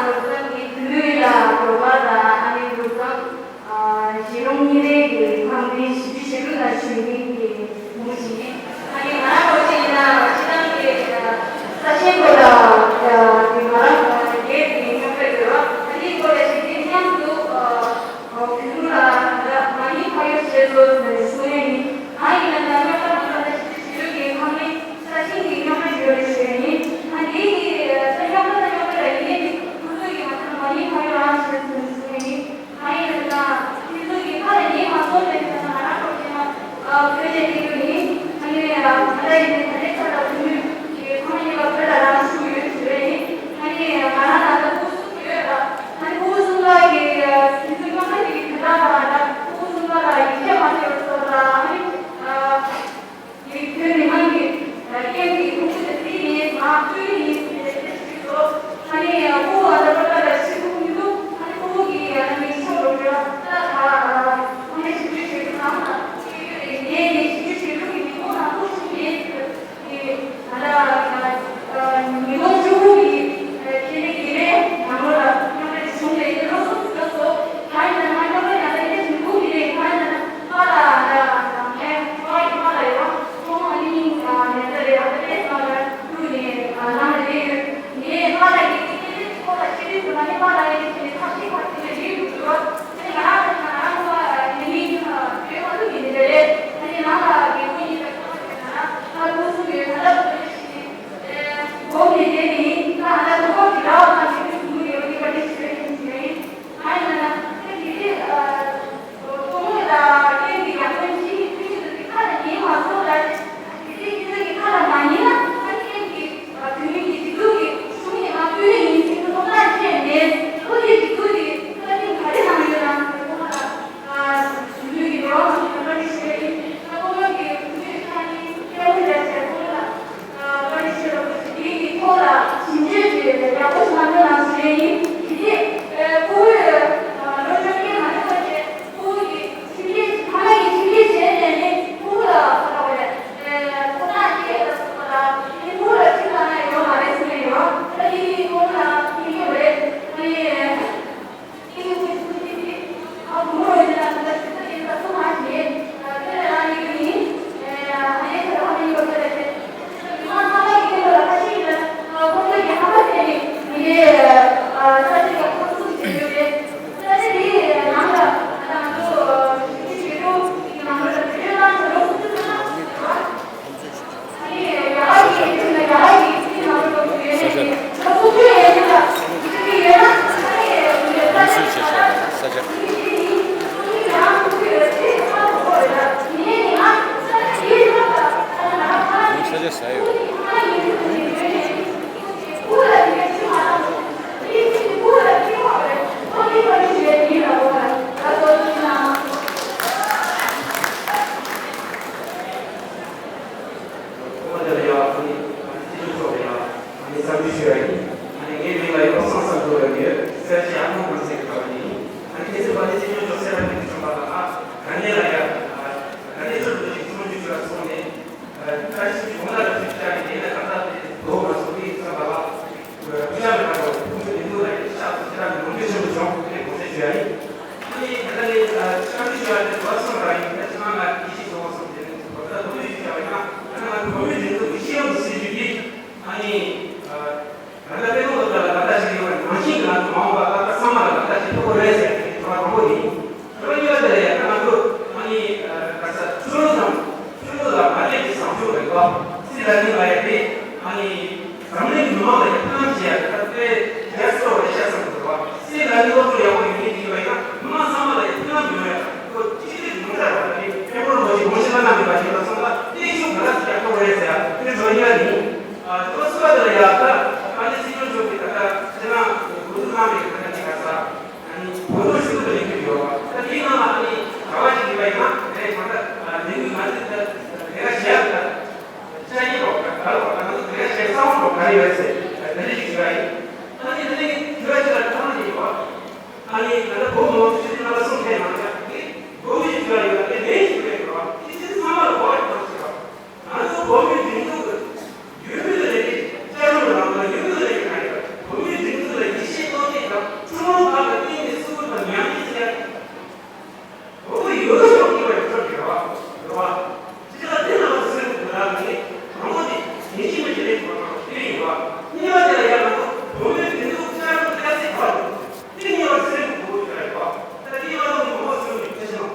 ལོ་ཙཱ་གི་དུས་ལ་གོ་བ་དང་ཨ་ནི་ལོ་ཙཱ། ཨ། ཞི་ལུང་གཉིས་ལྡན་གྱི་ཁང་པའི་ཞི་བདེ་ཞི་ལུ་ལ་ཞུ་མཁན་གྱི་མི་ཞིག་ཡིན། ཨ་ནི་ང་རང་ལོ་ཅིག་ཡིན་ན་སྤྱི་བཏང་གི་ས་ཆེན་པོ་ལ་དེ་ང་རང་སྒེར་གྱི་རྙོག་དྲ་ཡོད་པ་ཨ་ནི་སྐོར་ལ་ཞིག་དེ་མཉམ་དུ་ཨ་ཨ་ཞི་ལུང་ལ་ད་མ་ནིང་ཕ་ཡུལ་བྱས་སོ་ཟེར་ནས་གསུང་ཡས་ཡིན། ང་ཡིན་ན་ད་རྙོག་དྲ་མ་ད་ད་ཞི་བདེ་ཞི་ལུ་གི་ཁང་པའི་ས་ཆེན་གྱི་རྙོག་དྲ་ཞིག་ཡོད་རེད་ཞུ་ཡས་ཡིན། ཨ་འདི་གི་ད་རྙོག་དྲ་ད་རྙོག་དྲ་ཡིན་ནའི་ཁོ་ཚོ་གི་ང་ད་མ་ནིང་ཕ་ཡུལ་རང་བྱས་སོ་ཟེར་གསུང་ཡས་ཡིན། གང་ཡིན་ཟེར་ན། ཁྱེད་ཚོ་གིས་ཁ་ལ་ཉན་མ་སོང་ཟེར་ན་ང་རང་ཚོ་ཁྱེད་རང་བོད་ནས་བསྡད་རྒྱུ་ཡིན། ཨ་ནི་ང་རང་ཡིན་ནའི་ད་ལྟའི་ཆར་ལ་བོད་མི་གི་ཁོང་གཉིས་ཀ་བོད་ལ་རང་ཞུགས་ཡོད་ཞུ་རེད་ཡིན། ཨ་ནི་ང་རང་ད་ལྟ་ཕྲུ་གུ་གསུམ་ཡོད་ལ། ཨ་ནི་ཕྲུ་གུ་གསུམ་ལ་གི་ཁྱེད་ཚོ་ཉོ་ཁ་ཅིག་གི་དེ་དག་ལ་ང་ད་ཕྲུ་གུ་གསུམ་ལ་ལ་ཡིག་ཆ་མ་ཤེས་པ་ཚོ་ལ་ཨ་ནི། ཡིག་ཐོན་མི་མང་གི་རྐྱེན་གྱིས་ཁོང་ཚོ་དེ་རྩིས་ཡིན་ང་བཅོས་ཡིན་ཟེར་ཏེ་ཞུས་སོ། ཨ་ནི་ཁོ་བོ་ང་ཚོ་པ་ལ་ཞིག་ཁུག་མི་འདུག་ཨ་ནི་ཁོ་བོ་གིས་ཨ་ནི་ཤོག་ལོ་ཁྱོད་ད་ད་ཁོང་ཚོ་ཞིབ་འཇུག་བྱེད་དུས་ནང་ལ་ངས་ནས་ཞིབ་འཇུག་ ད་ཅི་གཞུང་ལ་ལ་ཅིག་བྱ་ཡི་དེ་ནས་ད་ལྟ་དེ་དོ་མ་སོང་དེ་ཚང་མ་ལ་སྐུ་ཞབས་ལ་ཁོང་ཚོ་དེ་ཚོ་ལ་ཡིན་ཤག་ཚོ་ཅི་ལ་ནི་ལོ་རྒྱུས་ཆེན་པོ་བྱུང་དེ་གོ་ཤེས་བྱ་ཡིན། ཨ་ནི་ད་ལྟ་ནི་ཤག་ཏུ་བྱ་ཡི་དེ་བ་སོང་ར་ཡིན། ད་ཅི་མ་ང་དེ་ཤི་སོང་སོང་དེ་ནི་ཚོ་ད་ལྟ་ལོ་རྒྱུས་བྱ་བ་ཡིན་ན་ད་ང་གོ་མི་དེ་ཚོ་གི་ཤེས་ཡོན་སྲིད་ཇུས་དེ་ཨ་ནི། ད་ལྟ་དཔེ་ཁོང་ཚོ་ལ་ལག་བརྡ་བྱེད་ཀྱི་ཡོད་པ་ནང་བཞིན་གྱི་ང་ཚོ་མ་འོངས་པ་ལ་ད་ཚང་མ་ལ་ལག་བརྡ་བྱེད་ཐུབ་ཀྱི་རེད་ཟེར་ཡག་གི་དྲི་བ་དང་པོ་ཡིན། དྲི་བ་གཉིས་པ་དེ་ལ་ཡང་ད་ང་ཚོ་ཨ་ནི་ག་ས་ཆོས་ལུགས་དང་ཆོས་ལུགས་ལ་མ་ལྟོས་པའི་བཟང་སྤྱོད་རིག་པ་སྲིད་ལ་ནི་ལ་ཡང་དེ་ཨ་ནི་འཛམ་གླིང་མི་མང་ལ་ཡང་ཕན་ཐོགས་བྱེད་ཡག་ད་དཔེ་རྒྱ་སོ་བ་ཤ་ཚ་མི་འདུག་བ། སྲིད་ལ་ནི་སློབ་གསོ་ཡག་པོ་ཡོད་མཁན་ཅིག་ཡིན་པ་ཡིན་ན་མི་མང་ཚང་མ་ལ་ཡང་ཕན་ཐོགས་ཡོད་ཡག་ཁོ་གཅིག་སྒྲིལ་མི་འདྲ་བ་དེ་དཔལ་འབྱོར་མ་ཞིག་མ་ཞིག་ལ་གནང་མེད་པ་ཞིག་ལ་སོང་ཙང་དེ་ཤུགས་ག་ལ་སྲིད་ཡག་ཐོག་རེད་ཟེར་ཡག་དེ་དྲི་བ་གཉིས་པ་ཡིན། ཨ། དེ་ག་སུ་བ་དེ་ལ་ཡ་ད་ཨ་ནི་སྲིད་སྐྱོང་མཆོག་གིས་ད་ལྟ་ཁྱེད་རང་འགོ་འཛུགས་གནང་བའི་ད་ལྟ་དེ་ག་ས་ཨ་ནི་བོད་ནང་ཞུ་གཏུག་ལས་འགུལ་ཡོད་པ། ད་དེའི་ནང་ལ་ཨ་ནི་ག་བ་ཞིག་ཡིན་པ་ཡིན་ན་དེ་ད་ལྟ་ལས་འགུལ་ང་ཚོས་ད་ལས་ཀ་བྱེད་ཡག་ད་ཆ་ཡིན་རོགས་ད་ག་རོགས་ད་ང་ཚོ་ལས་ཀ་བྱེད་བསམ་རོགས་ག་རེ་ཡོད་ཟེར་ད་དེ་འདྲ་ཞིག་ཞུ་བ་ཡིན། ཨ་ནི་ད་ལྟ་དེ་ག་ཅིག་ལ་ཐ་མ་ཞིག་ཡོད་པ། ཨ་ནི་ད་ལྟ་བོད་མི་མང་སྤྱི་འཐུས་རྣམ་པ་གསུམ་ཕེབས་གནང་ཡག་དེ་བོད་མི་ཞིག་ཡོད་ཡོད་དེ་ལན་ཞིག་རེད་རོགས་དེ་ཚོ་ཚང་མ་ལ་གོ་བ་ཞིག་གནང་ཞིག་རོགས། ང་ཚོ་བོད་མིའི་སྒྲིག་འཛུགས་ཀྱི་ཡུལ་མི་ལ་ལས་ཀྱི་བཅའ་ཁྲིམས་ནང་ལ་ཡུལ་མི་ལ་ལས་ཀྱི་གང་ཡོད། བོད་མིའི་སྒྲིག་འཛུགས་ལ་ཡིད་ཆེས་གཏོང་མཁན་དང་ཁྲིམས་ལུགས་ཁག་ལ་བརྟེན་ནས་སྲིད་དབང་དང་ཉམས་ཉེས་ཟེར་ཡ་བོད་མི་ཡོད་ལ་ཡོད་ཀྱི་བ་ཡོད་ཚོད་ཡོད་བ་ཡོད་བ། ཅི་ལ་དེ་ལ་བ་སེམས་ཁུར་ལ་ནི་དང་པོ་དེ་ཡིན་གཅིག་མིན་གཅིག་ལས་ཁུར་བ་དེ་ཡིན་བ། གཉིས་པ་དེ་ལ་ཡང་ང་ཚོ་བོད་མིའི་སྒྲིག་འཛུགས་བཅའ་ཁྲིམས་ལྟ་ཚིག་བ་དེ་གཉིས་པ་སེམས་ཁུར་ཡོད་བ། ད་དེ་ང་ཚོ་ངོ་བོ་སེམས་ཁུར་ཡོད་ཆེ་ཆེ་ན།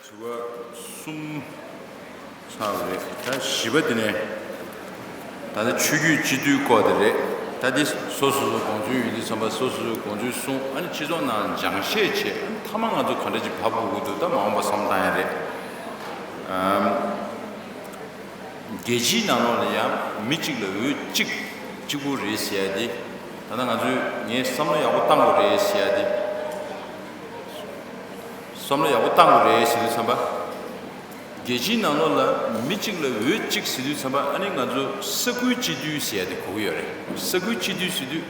དྲི་བ་གསུམ་ཚར་བ་རེད། ད་བཞི་པ་དེ་ནས་ད་ལྟ་ཆོས་བརྒྱུད་སྤྱི་འཐུས་སྐོར་དེ་རེད། ད་འདི་སོ་སོ་སོ་དགོངས་ཚུལ་ཡོད་དུས་ཙམ་པ་སོ་སོ་སོ་དགོངས་ཚུལ་གསུངས། ཨ་ནི་སྤྱི་ཚོགས་ནང་སྦྱང་བཤད་བྱས། ཨ་ནི་མཐའ་མ་ང་ཚོ་ག་འདྲ་ཅིག་བབས་དགོས་ཀྱི་འདུག་ད་མ་འོངས་པ་བསམ་བཏང་ཡ་རེད། ཨམ། རྒྱལ་སྤྱིའི་ནང་ལོགས་ལ་ཡང་མི་གཅིག་ལ་འོས་གཅིག་གཅིག་པུ་རེད་ཟེར་ཡ་དེ། ད་ལྟ་ང་ཚོས་ངས་བསམ་བློ་ཡག་པོ་བཏང་དགོས་རེད་ཟེར་ཡ་དེ། བསམ་བློ་ཡག་པོ་བཏང་དགོས་རེད་ཟེར་དུས་ཙམ་པ། རྒྱལ་སྤྱིའི་ནང་ལོགས་ལ་མི་གཅིག་ལ་འོས་གཅིག་ཟེར་དུས་ཙམ་པ་ཨ་ནི་ང་ཚོ་ས་ཁུལ་སྤྱི་འཐུས་ཟེར་ཡ་དེ་གོ་གི་ཡོད་རེད། ས་ཁུལ་སྤྱི་འཐུས་ཟེར་དུས་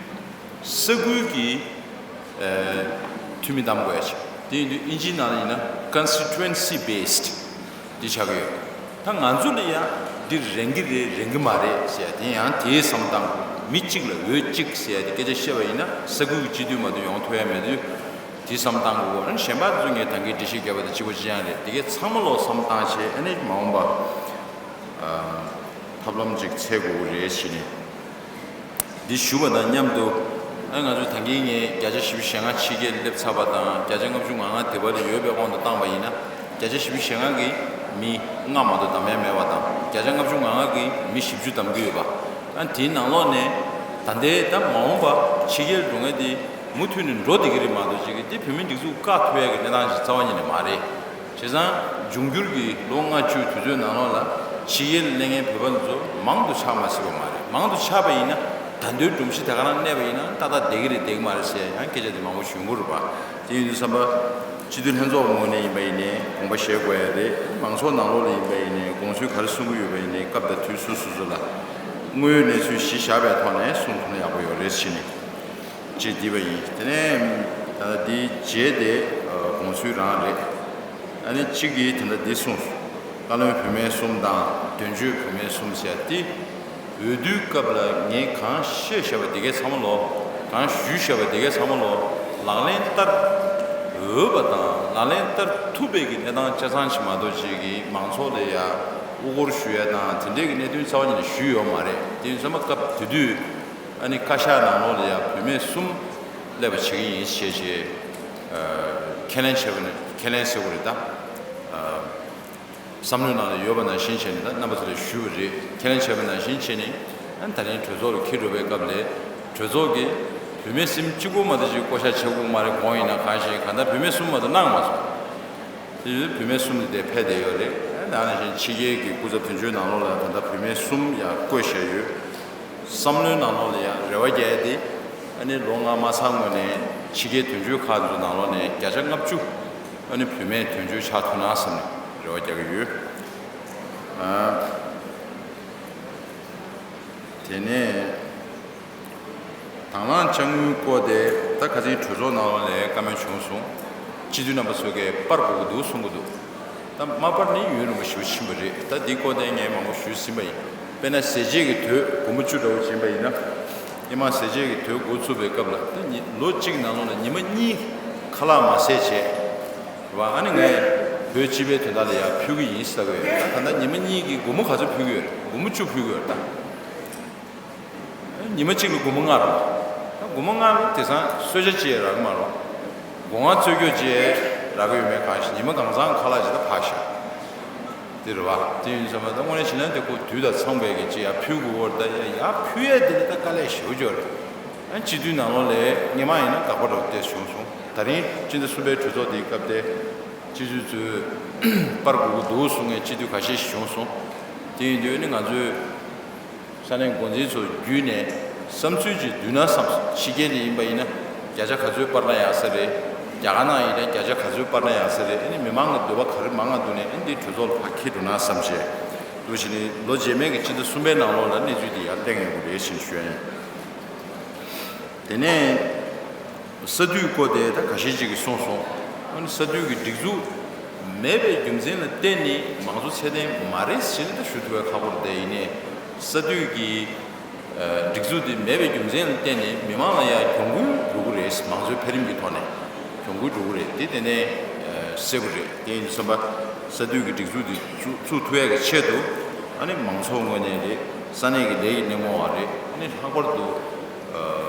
ས་ཁུལ་གྱི་ཨ་འཐུས་མི་བདམས་དགོས་ཡ་ཆེ། དེ་ཡིན་དུས་ཨིན་ཇིའི་ནང་ལ་ཡིན་ན་constituency based དེ་ཆགས་ཀྱི་ཡོད། ད་ང་ཚོ་ལ་ཡང་འདི་རན་གྱི་རེད་རན་གྱི་མ་རེད་ཟེར་ཡ་དེ་ཡང་དེའི་བསམ་སྟངས། མི་གཅིག་ལ་འོས་གཅིག་ཟེར་ཡ་དེ་སྐད་ཆ་བཤད་པ་ཡིན་ན་ས་ཁུལ་གྱི་སྤྱི་འཐུས་མ་གཏོགས་ཡོང་ཐུབ་ཡ་མེད་དུས། དེ་བསམ་བཏང་དགོས། ཨ་ནི་གཞན་པ་ཚོ་ངས་ད་གིན་འགྲེལ་བཤད་བརྒྱབ་པ་དང་གཅིག་པ་གཅིག་རྐྱང་རེད། དེ་གའི་ཚང་མ་ལོག་བསམ་བཏང་བྱས་ཨ་ནི་མ་འོངས་པ་ཨ་ཐབས་ལམ་ཅིག་འཚོལ་དགོས་རེད་ཟེར་ནས། འདི་ཞུ་བ་དང་མཉམ་དུ་ཨ་ནི་ང་ཚོས་ད་གིན་ངས་བརྒྱ་ཆ་བཞི་བཅུ་ཞེ་ལྔ་ཕྱི་རྒྱལ་སླེབས་ཚར་བ་དང་བརྒྱ་ཆ་ལྔ་བཅུ་ང་ལྔ་དེ་བར་ལ་ཡོད་པའི་དབང་དུ་བཏང་བ་ཡིན་ན་བརྒྱ་ཆ་བཞི་བཅུ་ཞེ་ལྔ་གི་མི་ལྔ་མ་གཏོགས་བདམས་ཡ་མེད་པ་དང་བརྒྱ་ཆ་ལྔ་བཅུ་ང་ལྔ་གི་མི་བཞི་བཅུ་བདམས་ཀྱི་ཡོད་པ། ཨ་ནི་དེའི་ནང་ལོགས་ནས་ད་ལྟའི་ད་མ་འོངས་པ་ཕྱི་རྒྱལ་འགྲོ་མཁན་དེ། མུ་མཐུད་ནས་འགྲོ་བསྡད་ཀྱི་རེད་མ་གཏོགས་ཅིག་གིས་དེ་བོད་མིའི་སྒྲིག་འཛུགས་བཀག་ཐུབ་ཡ་གི་གནས་སྟངས་ཤིག་རྩ་བ་ཉིད་ནས་མ་རེད། བྱས་ཙང་འབྱུང་འགྱུར་གྱི་ལོ་ལྔ་བཅུ་དུས་ཚོད་ནང་ལོགས་ལ་ཕྱི་རྒྱལ་གླེང་མཁན་བོད་པ་ཚོ་མང་དུ་ཆགས་མ་སྲིད་པ་མ་རེད། མང་དུ་ཆགས་པ་ཡིན་ན་ད་དུང་སྒྲོམ་གཞི་དེ་ག་རང་གནས་པ་ཡིན་ན་ཏག་ཏག་བསྡད་ཀྱི་རེད་བསྡད་ཀྱི་མ་རེད་ཟེར་ཡང་སྐད་ཆ་དེ་མང་པོ་ཞུ་གི་རེད་པ། དེ་ཡིན་དུས་ཙམ་པ་སྤྱི་འཐུས་ལྷན་ཚོགས་ངོས་ནས་ཡིན་པ་ཡིན་ནའི་དགོངས་པ་བཞེས་དགོས་ཡ་རེད། མང་ཚོགས་ནང་ལོགས་ལ་ཡིན་པ་ཡིན་ནའི་དགོངས་ཚུལ་ག་རེ་གསུང་གི་ཡོད་པ་ཡིན་ནའི་སྐབས་དང་དུས་སོ་སོ་སོ་ལ་དངོས་ཡོད་གནས་ཚུལ་གཞི་བཞག་པའི་ཐོག་ནས་གསུང་ཐུབ་ན་ཡག་པོ་ཡོད་རེད་ཟེར་ནས། ཅེས་བྲིས་པ་ཡིན། དེ་ནས་ད་ལྟ་འདིའི་རྗེས་དེ་དགོངས་ཚུལ་རང་རེད། ཨ་ནི་གཅིག་གིས་དེ་འདྲ་འདི་གསུངས་སོང་། བཀའ་བློན་བུད་མེད་གསུམ་དང་དོན་གཅོད་བུད་མེད་གསུམ་ཟེར་ཏེ། འོས་བསྡུའི་སྐབས་ལ་ངས་གང་བཤད་བཞག་པ་དེ་གའི་ཚང་མ་ལོ། གང་ཞུས་བཞག་པ་དེ་གའི་ཚང་མ་ལོ། ལག་ལེན་བསྟར་འོས་པ་དང་ལག་ལེན་བསྟར་ཐུབ་པའི་གི་གནས་སྟངས་ཆ་ཚང་ཞིག་མ་གཏོགས་ཅིག་གིས་མང་ཚོགས་ལ་ཡ་དབུ་སྐོར་ཞུ་ཡ་དང་དེ་འདྲའི་གི་གནད་དོན་རྩ་བ་ཉིད་ནས་ཞུས་ཡོད་མ་རེད། དེ་ཡིན་ཙང་མ་སྐབས་དེ་དུས། ཨ་ནི་བཀའ་ཤག་ནང་ལོགས་ལ་ཡང་བུད་མེད་གསུམ་སླེབས་པ་བྱེད་ཀྱི་ཡིན་ཞེས་བྱས། ཨ། ཁས་ལེན་བྱས་པ་ནི་ཁས་ལེན་ཟེར་དགོས་རེད་ད། ཨ། བསམ་བློའི་ནང་ལ་ཡོད་པ་ནང་བཞིན་བྱས་ནས་ད་རྣམ་པ་ཚོ་ལ་ཞུས་པ་རེད། ཁས་ལེན་བྱས་པ་ནང་བཞིན་བྱས་ནས་ཨ་ནི་ད་རིང་གྲོས་ཚོགས་ལ་འཁྱེར་འགྲོ་བའི་སྐབས་ལ་གྲོས་ཚོགས་ཀྱིས་བུད་མེད་གསུམ་གཅིག་པོ་མ་གཏོགས་ཅིག་བསྐོ་བཞག་བྱེད་དགོས་མ་རེད། དགོངས་ཡིན་ན་གང་ཞིག་གང་ལྟར་བུད་མེད་གསུམ་མ་གཏོགས་གནང་མ་སོང་། དེ་ཡོད་བུད་མེད་གསུམ་དེ་ཕེབས་བསྡད་ཡོད་རེད། ད་ནང་བཞིན་ཕྱི་རྒྱལ་གྱི་སྐུ་ཚབ་དོན་གཅོད་ནང་ལོགས་ལ་ད་ལྟ་བུད་མེད་གསུམ་ཡང་བསྐོས་བཞག་ཡོད། བསམ་བློའི་ནང་ལོགས་ལ་ཡང་རེ་བ་རྒྱག་ཡ་དེ་ཨ་ནི་ལོ་ལྔ་མ་ཚང་སྔོན་ནས་ཕྱི་རྒྱལ་དོན་གཅོད་ཁག་ཚོའི་ནང་ལོགས་ནས་བརྒྱ་ཆ་ལྔ་བཅུ་ཨ་ནི་བུད་མེད་དོན་གཅོད་ཆགས་ཐུབ་ན་བསམ་ནས་རེ་བ་རྒྱག་གི་ཡོད། ཨ། དེ་ནས། དང་བླངས་དཔྱ་དངུལ་སྐོར་དེ་ད་ཁ་སང་གྲོས་ཚོགས་ནང་ལོགས་ལ་བཀའ་མོལ་བྱུང་སོང་། སྤྱི་འཐུས་རྣམ་པ་ཚོ་གིས་སྤར་དགོས་ཀྱི་འདུག་གསུང་གི་འདུག་ད་མ་པ་ནི་ཡུན་རིང་པོ་ཞེ་པོ་ཕྱིན་པ་རེད། ད་འདི་སྐོར་དེ་ངས་མང་པོ་ཞུས་ཟིན་པ་ཡིན། དཔེར་ན་ཟས་བཅད་ཀྱི་དུས་སྒོར་མོ་བཅུ་འདྲ་བོ་བྱིན་པ་ཡིན་ན། ཨེ་མ་ཟས་བཅད་ཀྱི་དུས་འགོ་ཚུགས་པའི་སྐབས་ལ་ད་ཉི་ལོ་གཅིག་ནང་ལོགས་ལ་ཉི་མ་གཉིས་ཁ་ལག་མ་བཟས་བྱས། རེད་བ། ཨ་ནི་ངས་བོད་སྤྱི་པའི་དོན་དག་ལ་ཡར་ཕུལ་གྱི་ཡིན་ཟེར་གི་ཡོད། ད་ད་ལྟ་ཉི་མ་གཉིས་ཀྱི་སྒོར་མོ་ག་ཚོད་ཕུལ་གྱི་ཡོད་རེད། སྒོར་མོ་བཅུ་ཕུལ་གྱི་ཡོད་རེད་ད། ཉི་མ་གཅིག་ལ་སྒོར་མོ་ལྔ་རེད། ད་སྒོར་མོ་ལྔ་ལ་དེང་སང་གསོལ་ཇ་གཅིག་རག་གི་མ་རེད། སྒོ་ང་རྩོད་རྒྱུ་གཅིག་རག་གི་ཡོད་མེད་གང་ཤེས། ཉི་མ་གང་ཚང་ཁ་ལག་ཅིག་ད་ཕར་བཞག་དེ་རེད་བ། དེ་ཡིན་ཙང་མ་ད་དངོས་གནས་བྱས་ན་དེ་ཁོ་དུས་དང་འཚམས་པའི་གི་ཅིག་ཡར་ཕུལ་དགོས་པ་རེད། ད་ཡ་ཡར་ཕུལ་ཡས་དེ་ནི་ད་དཀའ་ལས་ཞེ་པོ་ཅིག་རེད། ཨ་སྤྱི་འཐུས་ནང་ལོགས་ལ་སྔོན་མ་ཡིན་ན་དགག་པ་འདྲ་བོ་བལྟས་བྱུང་སོང་། ད་རིང་སྤྱི་ཟླ་གསུམ་པའི་གྲོས་ཚོགས་དེའི་སྐབས་དེ་སྤྱི་འཐུས་ཚོས་པར་དགོས་ཀྱི་འདུག་གསུང་མཁན་སྤྱི་འཐུས་ཁ་ཤས་ཤིག་བྱུང་སོང་། དེ་ཡིན་དུས་ནི་ང་ཚོས་ས་གནས་འགོ་འཛིན་ཚོ་བརྒྱུད་ནས་བསམ་ཚུལ་ཅིག་བསྡུས་ན་བསམ། ཕྱི་རྒྱལ་ནས་ཡིན་པ་ཡིན་ན་བརྒྱ་ཆ་ག་ཚོད་སྤར་ན་ཡག་ས་རེད། རྒྱ་གར་ནང་ཡིན་ན་བརྒྱ་ཆ་ག་ཚོད་སྤར་ན་ཡག་ས་རེད། ཨ་ནི་མི་མང་གི་འདོད་པ་ག་རེ་མང་ང་འདུག་ནས་ཨ་ནི་འདི་གྲོས་ཚོགས་ལ་ཕར་འཁྱེར་འགྲོ་ན་བསམ་བྱས། འདུག་བྱས་ནས་ལོ་རྗེས་མའི་གི་སྤྱི་ཟླ་གསུམ་པའི་ནང་ལོགས་ལ་གནས་ཚུལ་འདི་ཡར་གླེང་ཡོང་གི་རེད་ཅེས་ཞུ་ཡ་ཡིན། དེ་ནས་ས་འཐུས་སྐོར་དེ་ད་ཁ་ཤས་ཅིག་གིས་གསུངས་སོང་། ཨ་ནི་ས་འཐུས་ཀྱི་སྒྲིག་འཛུགས་མེད་པའི་རྒྱུ་མཚན་ལ་བརྟེན་ནས་མང་གཙོ་ཚད་ལྡན་མ་རེད་ཟེར་ནས་ད་ཞུ་ཐུབ་པ་ཁག་པོ་རེད། དེ་ཡིན་ནའི་ས་འཐུས་ཀྱི་ཨ་སྒྲིག་འཛུགས་དེ་མེད་པའི་རྒྱུ་མཚན་ལ་བརྟེན་ནས་མི་མང་ལ་ཡང་གྱོང་གུན་འགྲོ་གི་རེད། མང་གཙོའི་འཕེལ་རིམ་གྱི་ཐོག་ནས་གྱོང་གུན་འགྲོ་གི་རེད། དེ་དེ་ནས་ཨ་གསལ་པོ་རེད། དེ་ཡིན་དུས་ཙམ་པ་ས་འཐུས་ཀྱི་སྒྲིག་འཛུགས་དེ་བཙུགས་བཙུགས་ཐུབ་ཡག་གི་ཆེད་དུ་ཨ་ནི་མང་ཚོགས་ངོས་ནས་རེད། ས་གནས་ཀྱི་ལས་ཀྱི་སྣེ་མོ་བ་རེད། ཨ་ནི་ལྷག་པར་དུ་ཨ་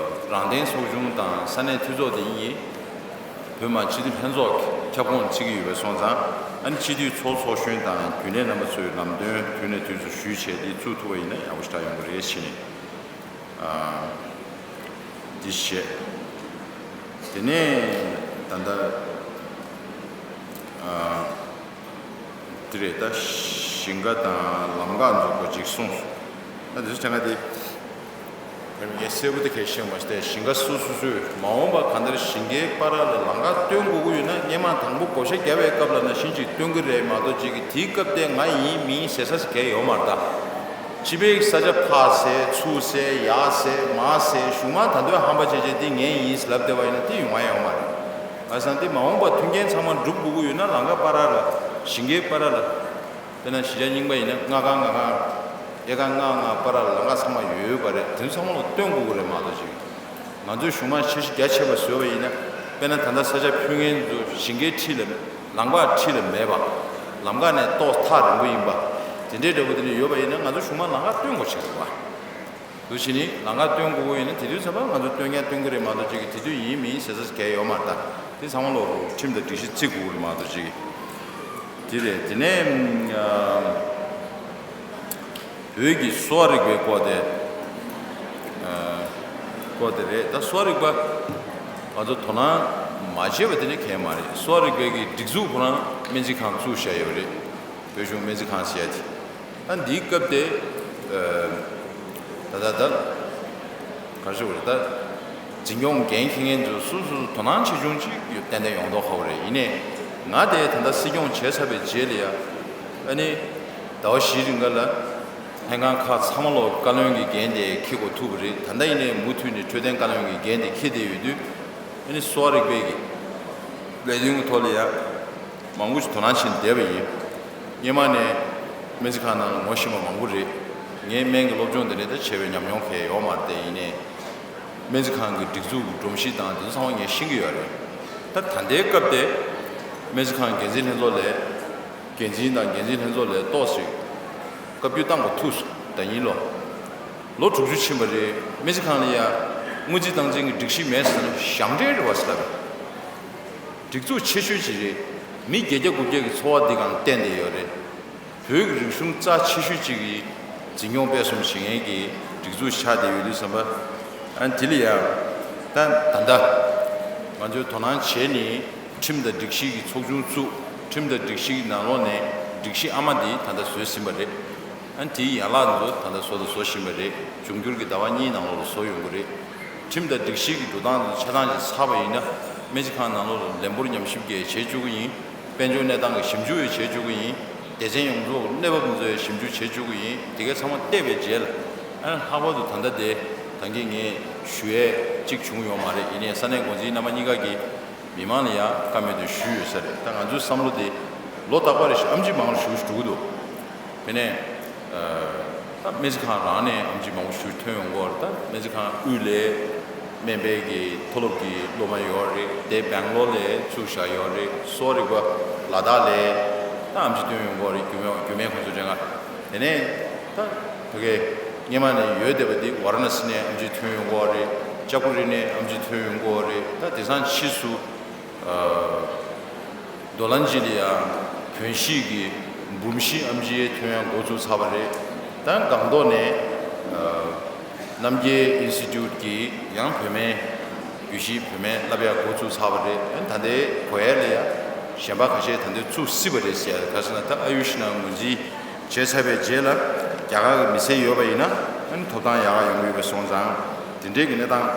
རང་བདེན་ཚོགས་ཆུང་དང་ས་གནས་འཐུས་ཚོགས་དེ་ཡིན། བོད་མི་སྤྱི་འཐུས་ལྷན་ཚོགས་ཀྱི་ཁྱབ་ཁོངས་བརྩི་གི་ཡོད་པ་སོང་ཙང་། ཨ་ནི་སྤྱི་འཐུས་ཚོགས་ཚོགས་གཞོན་དང་རྒྱུན་ལས་རྣམ་པ་ཚོས་ལམ་སྟོན་དུས་ནས་དུས་སུ་ཞུས་བྱས་ཏེ་བཙུགས་ཐུབ་པ་ཡིན་ན་ཡག་པོ་ཞེ་དྲག་ཡོང་གི་རེད་བྱས་ནས་ཨ་འདི་བཤད། དེ་ནས་ད་ལྟ་ཨ། དེ་རེད། ད་ཞིང་ཁ་དང་ལམ་ཁ་འཛུགས་པ་ཅིག་གསུངས་སོང་། ད་དེ་ཚོ་དྲན་ག་དེ། ངས་གསལ་པོ་དེ་གས་ཤེས་མ་ཤེས་ཏེ། ཞིང་ཁ་སོ་སོ་སོས་མ་འོངས་པ་གང་ལྟར་ཞིང་ཁའི་བར་ལ་ལམ་ཁ་སྟོན་དགོས་ཀྱི་ཡོད་ན། སྔོན་མ་དང་པོ་བགོ་བཤའ་བརྒྱབ་པའི་སྐབས་ལ་ནང་བཞིན་ཅིག་སྟོན་གྱི་རེད་མ་གཏོགས། ཅིག་གི་དེའི་སྐབས་དེ་ང་ཡིན་མིན་ཟེར་ས་ཞིག་གས་ཡོད་མ་རེད་ད། སྤྱི་པའི་ས་ཆ་ཕར་ཟེར་ཚུར་ཟེར་ཡར་ཟེར་མར་ཟེར་གཞུག་མ་ད་དུང་ཧམ་པ་བྱས་བྱས་འདི་ངའི་ཡིན་ལབ་བསྡད་པ་ཡིན་ན་དེ་ཡོང་ཡ་ཡོད་མ་རེད། བྱས་ཙང་དེ་མ་འོངས་པ་མཐུན་རྐྱེན་ཚང་མ་འགྲུབ་དགོས་ཀྱི་ཡོད་ན། ལམ་ཁ་བར་ལ་ཞིང་ཁའི་བར་ལ། དཔེར་ན་གཞིས་ཆགས་རྙིང་པ་ཡིན་ན་ལྔ་ཁང་ལྔ་ཁང་། གཡས་ཁང་ལྔ་ལྔ་བར་ལ་ལམ་ཁ་ཚང་མ་ཡོད་ཡོད་པ་རེད། དེ་ཚོ་ཚང་མ་ལ་སྟོན་དགོས་ཀྱི་རེད་མ་གཏོགས་ཅིག་ང་ཚོས་གཞུག་མ་འཆར་གཞི་རྒྱ་ཆེ་བ་བཟོས་པ་ཡིན་ན། དཔེར་ན་ད་ལྟ་ས་ཆ་ཕུལ་མཁན་ཚོ་ཞིང་ཁའི་འཁྲིས་ལ་ལམ་ཁ་འཁྲིས་ལ་མེད་པ། ལམ་ཁ་ནས་ཏོག་ཐག་རིང་པོ་ཡིན་པ། དེ་འདྲའི་འདྲ་པོ་དེ་འདྲ་ཡོད་པ་ཡིན་ན། ང་ཚོ་གཞུག་མ་ལམ་ཁ་སྟོན་དགོས་ཆགས་འདུག་བ། འདུག་བྱས་ནས་ལམ་ཁ་སྟོན་དགོས་ཀྱི་ཡོད་ན། དེ་དུས་ཚོད་པ་ང་ཚོ་སྟོན་ཀྱང་སྟོན་གྱི་རེད་མ་གཏོགས་ཅིག་གི་དེ་དུས་ཡིན་མིན་ཟེར་ས་གལ་ཡོད་མ་རེད་ད། དེ་ཚང་མ་ལོག་ཁྲིམས་དང་སྒྲིག་གཞི་བརྩི་དགོས་ཀྱི་རེད་མ་གཏོགས་ཅིག་གི། དེ་རེད། དེ་ནས་ཨ་བོད་ཀྱི་གསོ་བ་རིག་པའི་སྐོར་དེ། ཨ་སྐོར་དེ་རེད། ད་གསོ་བ་རིག་པ་ང་ཚོ་དོ་སྣང་མ་བྱས་པ་དེ་ནི་གལ་མ་རེད། གསོ་བ་རིག་པའི་གི་སྒྲིག་འཛུགས་ཁོ་རང་སྨན་རྩིས་ཁང་བཙུགས་བཞག་ཡོད་རེད། བོད་གཞུང་སྨན་རྩིས་ཁང་ཟེར་ཡ་དེ། ད་འདིའི་སྐབས་དེ། ཨ་ད་ད་ད་ག་རེ་ཞུ་དགོས་རེད་ད། འཛིན་སྐྱོང་འགན་འཁྱེར་མཁན་ཚོ་སོ་སོ་དོ་སྣང་ཆེ་ཆུང་ཅིག་ཏན་ཏན་ཡོང་མདོག་ཁ་པོ་རེད། ཡིན་ནའི་ང་དེ་ད་ལྟ་སྲིད་སྐྱོང་བྱས་ཚར་བའི་རྗེས་ལ་ཡ། ཨ་ནི་ཟླ་བ་བཞིའི་རིང་ག་ལ་ལྷན་ཁང་ཁག་ཚང་མ་ལོག་བཀའ་བློན་གྱི་འགན་དེ་འཁྱེར་དགོས་ཐུག་པ་རེད། ད་ལྟ་ཡིན་ནའི་མུ་མཐུད་ནས་འཕྲོད་བསྟེན་བཀའ་བློན་གྱི་འགན་དེ་འཁྱེར་བསྡད་ཡོད་དུས། ཨ་ནི་གསོ་བ་རིག་པའི་གི་ལས་དོན་གྱི་ཐོག་ལ་ཡ། མང་པོ་ཞིག་དོ་སྣང་བྱེད་བསྡད་པ་ཡིན། སྔོན་མ་ནས་སྨན་རྩིས་ཁང་ནང་ལ་ངོ་ཤེས་པ་མང་པོ་རེད། ངའི་སྨན་གྱི་སློབ་སྦྱོང་དེ་འདྲ་ད་བྱས་པའི་ཉམས་མྱོང་གང་ཡང་ཡོད་མ་རེད། དེ་ཡིན་ནའི་སྨན་རྩིས་ཁང་གི་སྒྲིག་འཛུགས་ཀྱི་སྒྲོམ་གཞི་དང་དེ་ཚོ་ཚང་མ་ངས་ཤེས་ཀྱི་ཡོད་རེད། ད་ད་ལྟའི་སྐབས་དེ་སྨན་རྩིས་ཁང་འགན་འཛིན་ལྷན་ཚོགས་ལས་འགན་འཛིན་དང་འགན་འཛིན་ལྷན་ཚོགས་ལས་ཏོག་ཙམ་བཀའ་བཀྱོན་བཏང་དགོས་ཐུག་སོང་། ད་ཡིན་ལོ། ལོ་དྲུག་ཅུ་ཕྱིན་པ་རེད། སྨན་རྩིས་ཁང་ལ་ཡ་སྔོན་རྩིས་བཏང་འཛིན་གྱི་སྒྲིག་གཞི་མེད་ཟེར་ན་ཞབས་འདྲེན་རེད་བ་ཟེར་བས། སྒྲིག་འཛུགས་ཆེ་ཤོས་ཅིག་རེད། མི་བརྒྱད་བརྒྱ་དགུ་བརྒྱ་གི་འཚོ་བ་འདི་གང་བརྟེན་བསྡད་ཡོད་རེད། བོད་ཀྱི་རིག་གཞུང་རྩ་ཆེ་ཤོས་ཅིག་གི་འཛིན་སྐྱོང་སྤེལ་གསུམ་བྱེད་མཁན་གྱི་སྒྲིག་འཛུགས་ཆགས་བསྡད་ཡོད་དུས་ཙམ་པ། ཨ་ནི་དེ་ལ་ཡ། ད་ད་ལྟ་ང་ཚོས་དོ་སྣང་བྱས་ནས་ཁྲིམས་དང་སྒྲིག་གཞི་གི་ཚོགས་ཆུང་བཙུགས། ཁྲིམས་དང་སྒྲིག་གཞི་གི་ནང་ལོགས་ནས་སྒྲིག་གཞི་ཨ་མ་འདི་ད་ལྟ་བཟོས་ཟིན་པ་རེད། ཨ་ནི་དེའི་ཡན་ལག་འདི་ཚོ་ད་ལྟ་བཟོ་དང་བཟོ་བཞིན་པ་རེད། འབྱུང་འགྱུར་གྱི་ཟླ་བ་གཉིས་ནང་ལོགས་ལ་བཟོ་ཡོང་གི་རེད། ཁྲིམས་དང་སྒྲིག་གཞི་གི་འགྲོ་སྟངས་འདི་ཚོ་ཆ་ཚང་ཞིག་ཚར་བ་ཡིན་ན། སྨན་རྩིས་ཁང་ནང་ལོགས་ལ་ལས་འབོར་ཉམས་ཞིབ་ཀྱང་བྱེད་བཅུག་གི་ཡིན། དཔལ་འབྱོར་གནས་སྟངས་ཀྱི་ཞིབ་འཇུག་ཡང་བྱེད་བཅུག་གི་ཡིན། སྡེ་ཚན་ཡོངས་རྫོགས་ཀྱི་གནས་བབ་འདི་ཚོ་ཡང་ཞིབ་འཇུག་བྱེད་བཅུག་གི་ཡིན། དེ་གའི་ཚང་མ་བལྟས་པའི་རྗེས་ལ། ཨ་ལྷག་པར་དུ་ད་ལྟ་དེ་ད་གིན་ངས་ཞུ་ཡས་གཅིག་བྱུང་ཡོད་མ་རེད། ཡིན་ནའི་ས་གནས་འགོ་འཛིན་རྣམ་པ་གཉིས་ཀ་གིས་མི་མང་ལ་ཡང་བཀའ་མོལ་དེ་ཞུས་ཡོད་ས་རེད། ད་ང་ཚོའི་བསམ་བློ་དེ་ ལོ་རྟག་པར་རེ་བཞིན་ཨེམ་ཆི་མང་པོ་ཞེ་པོ་ཞིག་འགྲོ་གི་འདུག་དེ་ནས་ད་སྨན་རྩིས་ཁང་རང་ནས་ཨེམ་ཆི་མང་པོ་ཞིག་ཐོན་ཡོང་གི་ཡོད་རེད། ད་སྨན་རྩིས་ཁང་དབུས་ལས་སྨན་པའི་གི་མཐོ་སློབ་ཀྱི་སློབ་མ་ཡོད་རེད། དེ་སྦེང་ལོར་ལས་བཙུགས་བཞག་ཡོད་རེད། གསོ་བ་རིག་པ་ལ་དྭགས་ལས་ད་ཨེམ་ཆི་ཐོན་ཡོང་གི་ཡོད་རེད། རྒྱུད་སྨན་རྒྱུད་སྨན་ཁོང་ཚོ་འདྲ་ང་། དེ་ནས་ད་ཕ་གི་སྔོན་མ་ནས་ཡོད་བསྡད་པ་འདི་ཝཱ་ར་ཎ་སི་ནས་ཨེམ་ཆི་ཐོན་ཡོང་གི་ཡོད་རེད། ལྕགས་པོ་རི་ནས་ཨེམ་ཆི་ཐོན་ཡོང་གི་ཡོད་རེད། ད་དེང་སང་ཕྱིས་སུ་རྡོ་ལན་ཇི་ལ་ཡང་བོད་གཞིས་ཀྱི་འབུམ་བཞི་ཨེམ་ཆི་ཐོན་ཡང་འགོ་བཙུགས་ཚར་བ་རེད། ད་སྒང་ཏོག་ནས་རྣམ་རྒྱལ་ཨིན་སི་ཊི་ཊུཊ་ཀྱི་ཡང་བོད་སྨན་རྒྱུད་བཞི་བོད་སྨན་བསླབ་ཡག་འགོ་བཙུགས་ཚར་བ་རེད། ད་ལྟའི་གོ་ཡ་ལ་ཡང་གཞན་པ་ཁ་ཤས་ད་ལྟའི་བཙུགས་སྲིད་པ་རེད་ཟེར། ག་ཟེར་ན་ད་ཨ་ཡུ་ཤི་ནང་ངོས་འཛིན་བྱས་ཚར་བའི་རྗེས་ལ་རྒྱ་གར་གྱི་མི་སེར་ཡོད་པ་ཡིན་ན་ཐོབ་ཐང་ཡག་ག་ཡོང་གི་ཡོད་པ་སོང་ཙང་དེ་འདྲའི་གི་གནས་སྟངས་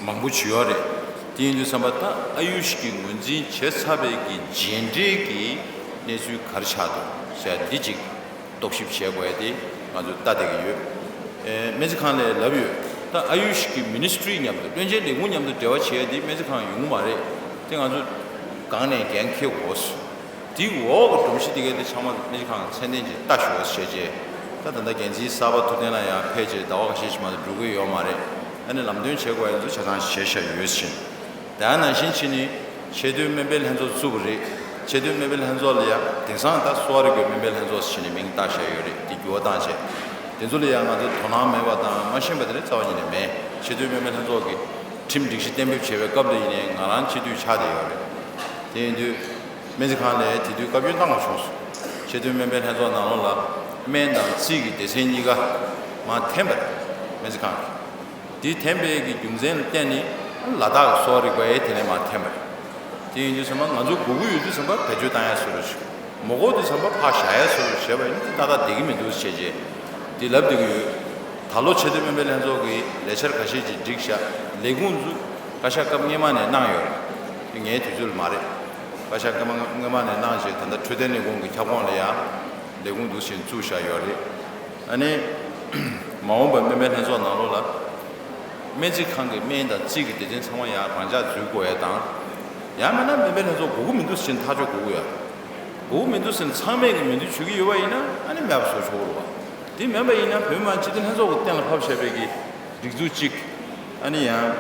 མང་པོ་ཅིག་ཡོད་རེད། དེ་ཡིན་དུས་ཙམ་པ་ད་ཨ་ཡུ་ཤི་གི་ངོས་འཛིན་བྱས་ཚར་བའི་གི་རྗེས་འབྲས་ཀྱི་གནས་ཚུལ་ག་རེ་ཆགས་འདུག་ཟེར་འདི་གཅིག་རྟོག་ཞིབ་བྱེད་དགོས་ཡ་དེ་ང་ཚོས་ལྟ་བསྡད་ཀྱི་ཡོད། ཨེ་སྨན་རྩིས་ཁང་ལས་ལབ་ཡོད། ད་ཨ་ཡུ་ཤི་གི་མི་ནི་སི་ཊི་རི་མཉམ་དུ་བློན་ཆེན་ལས་ཁུངས་མཉམ་དུ་འབྲེལ་བ་བྱེད་ཡ་དེ་སྨན་རྩིས་ཁང་ཡོང་གི་མ་རེད། དེ་ང་ཚོས་སྒང་ནས་འགན་འཁྱེར་དགོས། དེའི་འོག་གི་སྒྲོམ་གཞི་དེ་གའི་དེ་ཚང་མ་སྨན་རྩིས་ཁང་མཚན་ལྡན་ཅིག་ལྟ་ཤོག་ཟེར་བྱས། ད་ད་ལྟ་འགན་འཛིན་གསར་པ་ཐུབ་བསྟན་ལགས་ཡར་ཕེབས་བྱས་ཟླ་བ་ཁ་ཤས་ཤིག་མ་གཏོགས་འགྲོ་གི་ཡོད་མ་རེད། ཨ་ནི་ལམ་སྟོན་བྱེད་དགོས་ཡ་ཚོ་ཆ་ཚང་བྱས་བཞག་ཡོད་ཟེར། དེ་ནང་བཞིན་ཕྱི་ནས་ཆེས་མཐོའི་སྨན་པའི་ལྷན་ཚོགས་བཙུགས་པ་རེད། ཆེས་མཐོའི་སྨན་པའི་ལྷན་ཚོགས་ལ་ཡང་དེང་སང་ད་གསོ་བ་རིག་པའི་སྨན་པའི་ལྷན་ཚོགས་ཟེར་ནས་མིང་བཏགས་བཞག་ཡོད་རེད། དེ་འགྱུར་བ་བཏང་བྱས། དེ་ཚོ་ལ་ཡང་ང་ཚོ་དོ་སྣང་མེད་པ་དང་མ་ཤེས་པ་དེ་འདྲ་རྩ་བ་ཉིད་ནས་མེད། ཆེས་མཐོའི་སྨན་པའི་ལྷན་ཚོགས་ཀྱི་ཁྲིམས་སྒྲིག་གཞི་གཏན་འབེབས་བྱེད་པའི་སྐབས་ལ་ཡིན་ནའི་ང་རང་སྤྱི་འཐུས་ཆགས་བསྡད་ཡོད་རེད། དེ་ཡིན་དུས་སྨན་རྩིས་ཁང་ལ་དེ་དུས་བཀའ་བཀྱོན་བཏང་བ་བྱུང་སོང་། ཆེས་མཐོའི་སྨན་པའི་ལྷན་ཚོགས་ནང་ལོགས་ལ་སྨན་དང་རྩིས་ཀྱི་སྡེ་ཚན་གཉིས་ཀ་མར་འཐེན་པ་རེད། སྨན་རྩིས་ཁང་གིས། དེ་འཐེན་པའི་གི་རྒྱུ་མཚན་ལ་བརྟེན་ནས་ལ་དྭགས་ཀྱི་གསོ་བ་རིག་པ་ཡང་དེ་ནས་མར་འཐེན་པ་རེད། དེ་ཡིན་དུས་ཙམ་པ་ང་ཚོ་དགོས་ཀྱི་ཡོད་དུས་ཙམ་པ་བེད་སྤྱོད་བཏང་ཡ་བཟོ་འདྲ་ཞིག་མ་དགོས་དུས་ཙམ་པ་ཕར་བཞག་ཡ་བཟོ་འདྲ་བྱས་པ་ཡིན་ན་ཏག་ཏག་བསྡད་ཀྱི་མི་འདུག་ཟེར་བྱས་རྗེས་དེ་ལབ་བསྡད་ཀྱི་ཡོད། ད་ལོ་ཆེས་མཐོའི་སྨན་པའི་ལྷན་ཚོགས་ཀྱིས་ལས་འཆར་ཁ་ཤས་ཅིག་བསྒྲིགས་བཞག་ལས་ཁུངས་ཚོ་བཀའ་ཤག་སྐབས་སྔོན་མ་ནས་གནང་ཡོད་རེད། དེ་ངའི་དུས་ཚོད་ལ་མ་རེད། བཀའ་ཤག་སྐབས་སྔོན་མ་ནས་གནང་བྱས་ད་ལྟ་འཕྲོད་བསྟེན་ལས་ཁུངས་ཀྱི་ཁྱབ་ཁོངས་ལ་ཡང་ལས་ཁུངས་འདུག་ཟེར་བཙུགས་བཞག་ཡོད་རེད། ཨ་ནི། མ་འོངས་པར་སྨན་པའི་ལྷན་ཚོགས་ནང་ལོགས་ལ། སྨན་རྩིས་ཁང་གི་སྨན་དང་རྩིས་ཀྱི་སྡེ་ཚན་ཚང་མ་ཡང་རང་འཇགས་འཛུལ་དགོས་ཡ་དང་། ཡང་མིན་ན་སྨན་པའི་ལྷན་ཚོགས་དགོས་ཀྱི་མི་འདུག་ཟེར་ཐག་གཅོད་དགོས་ཀྱི་ཡོད། དགོས་ཀྱི་མི་འདུག་ཟེར་ཚང་མས་ཀྱི་མོས་མཐུན་བྱེད་ཀྱི་ཡོད་པ་ཡིན་ན་ཨ་ནི་མེད་པ་བཟོ་ཆོག་གི་རེད་བ། དེ་མིན་པ་ཡིན་ན་བོད་མི་མང་སྤྱི་འཐུས་ལྷན་ཚོགས་ཀྱི་གཏན་ལ་ཕབ་བཞག་པའི་གི་སྒྲིག་འཛུགས་གཅིག་ཨ་ནི་ཡང་།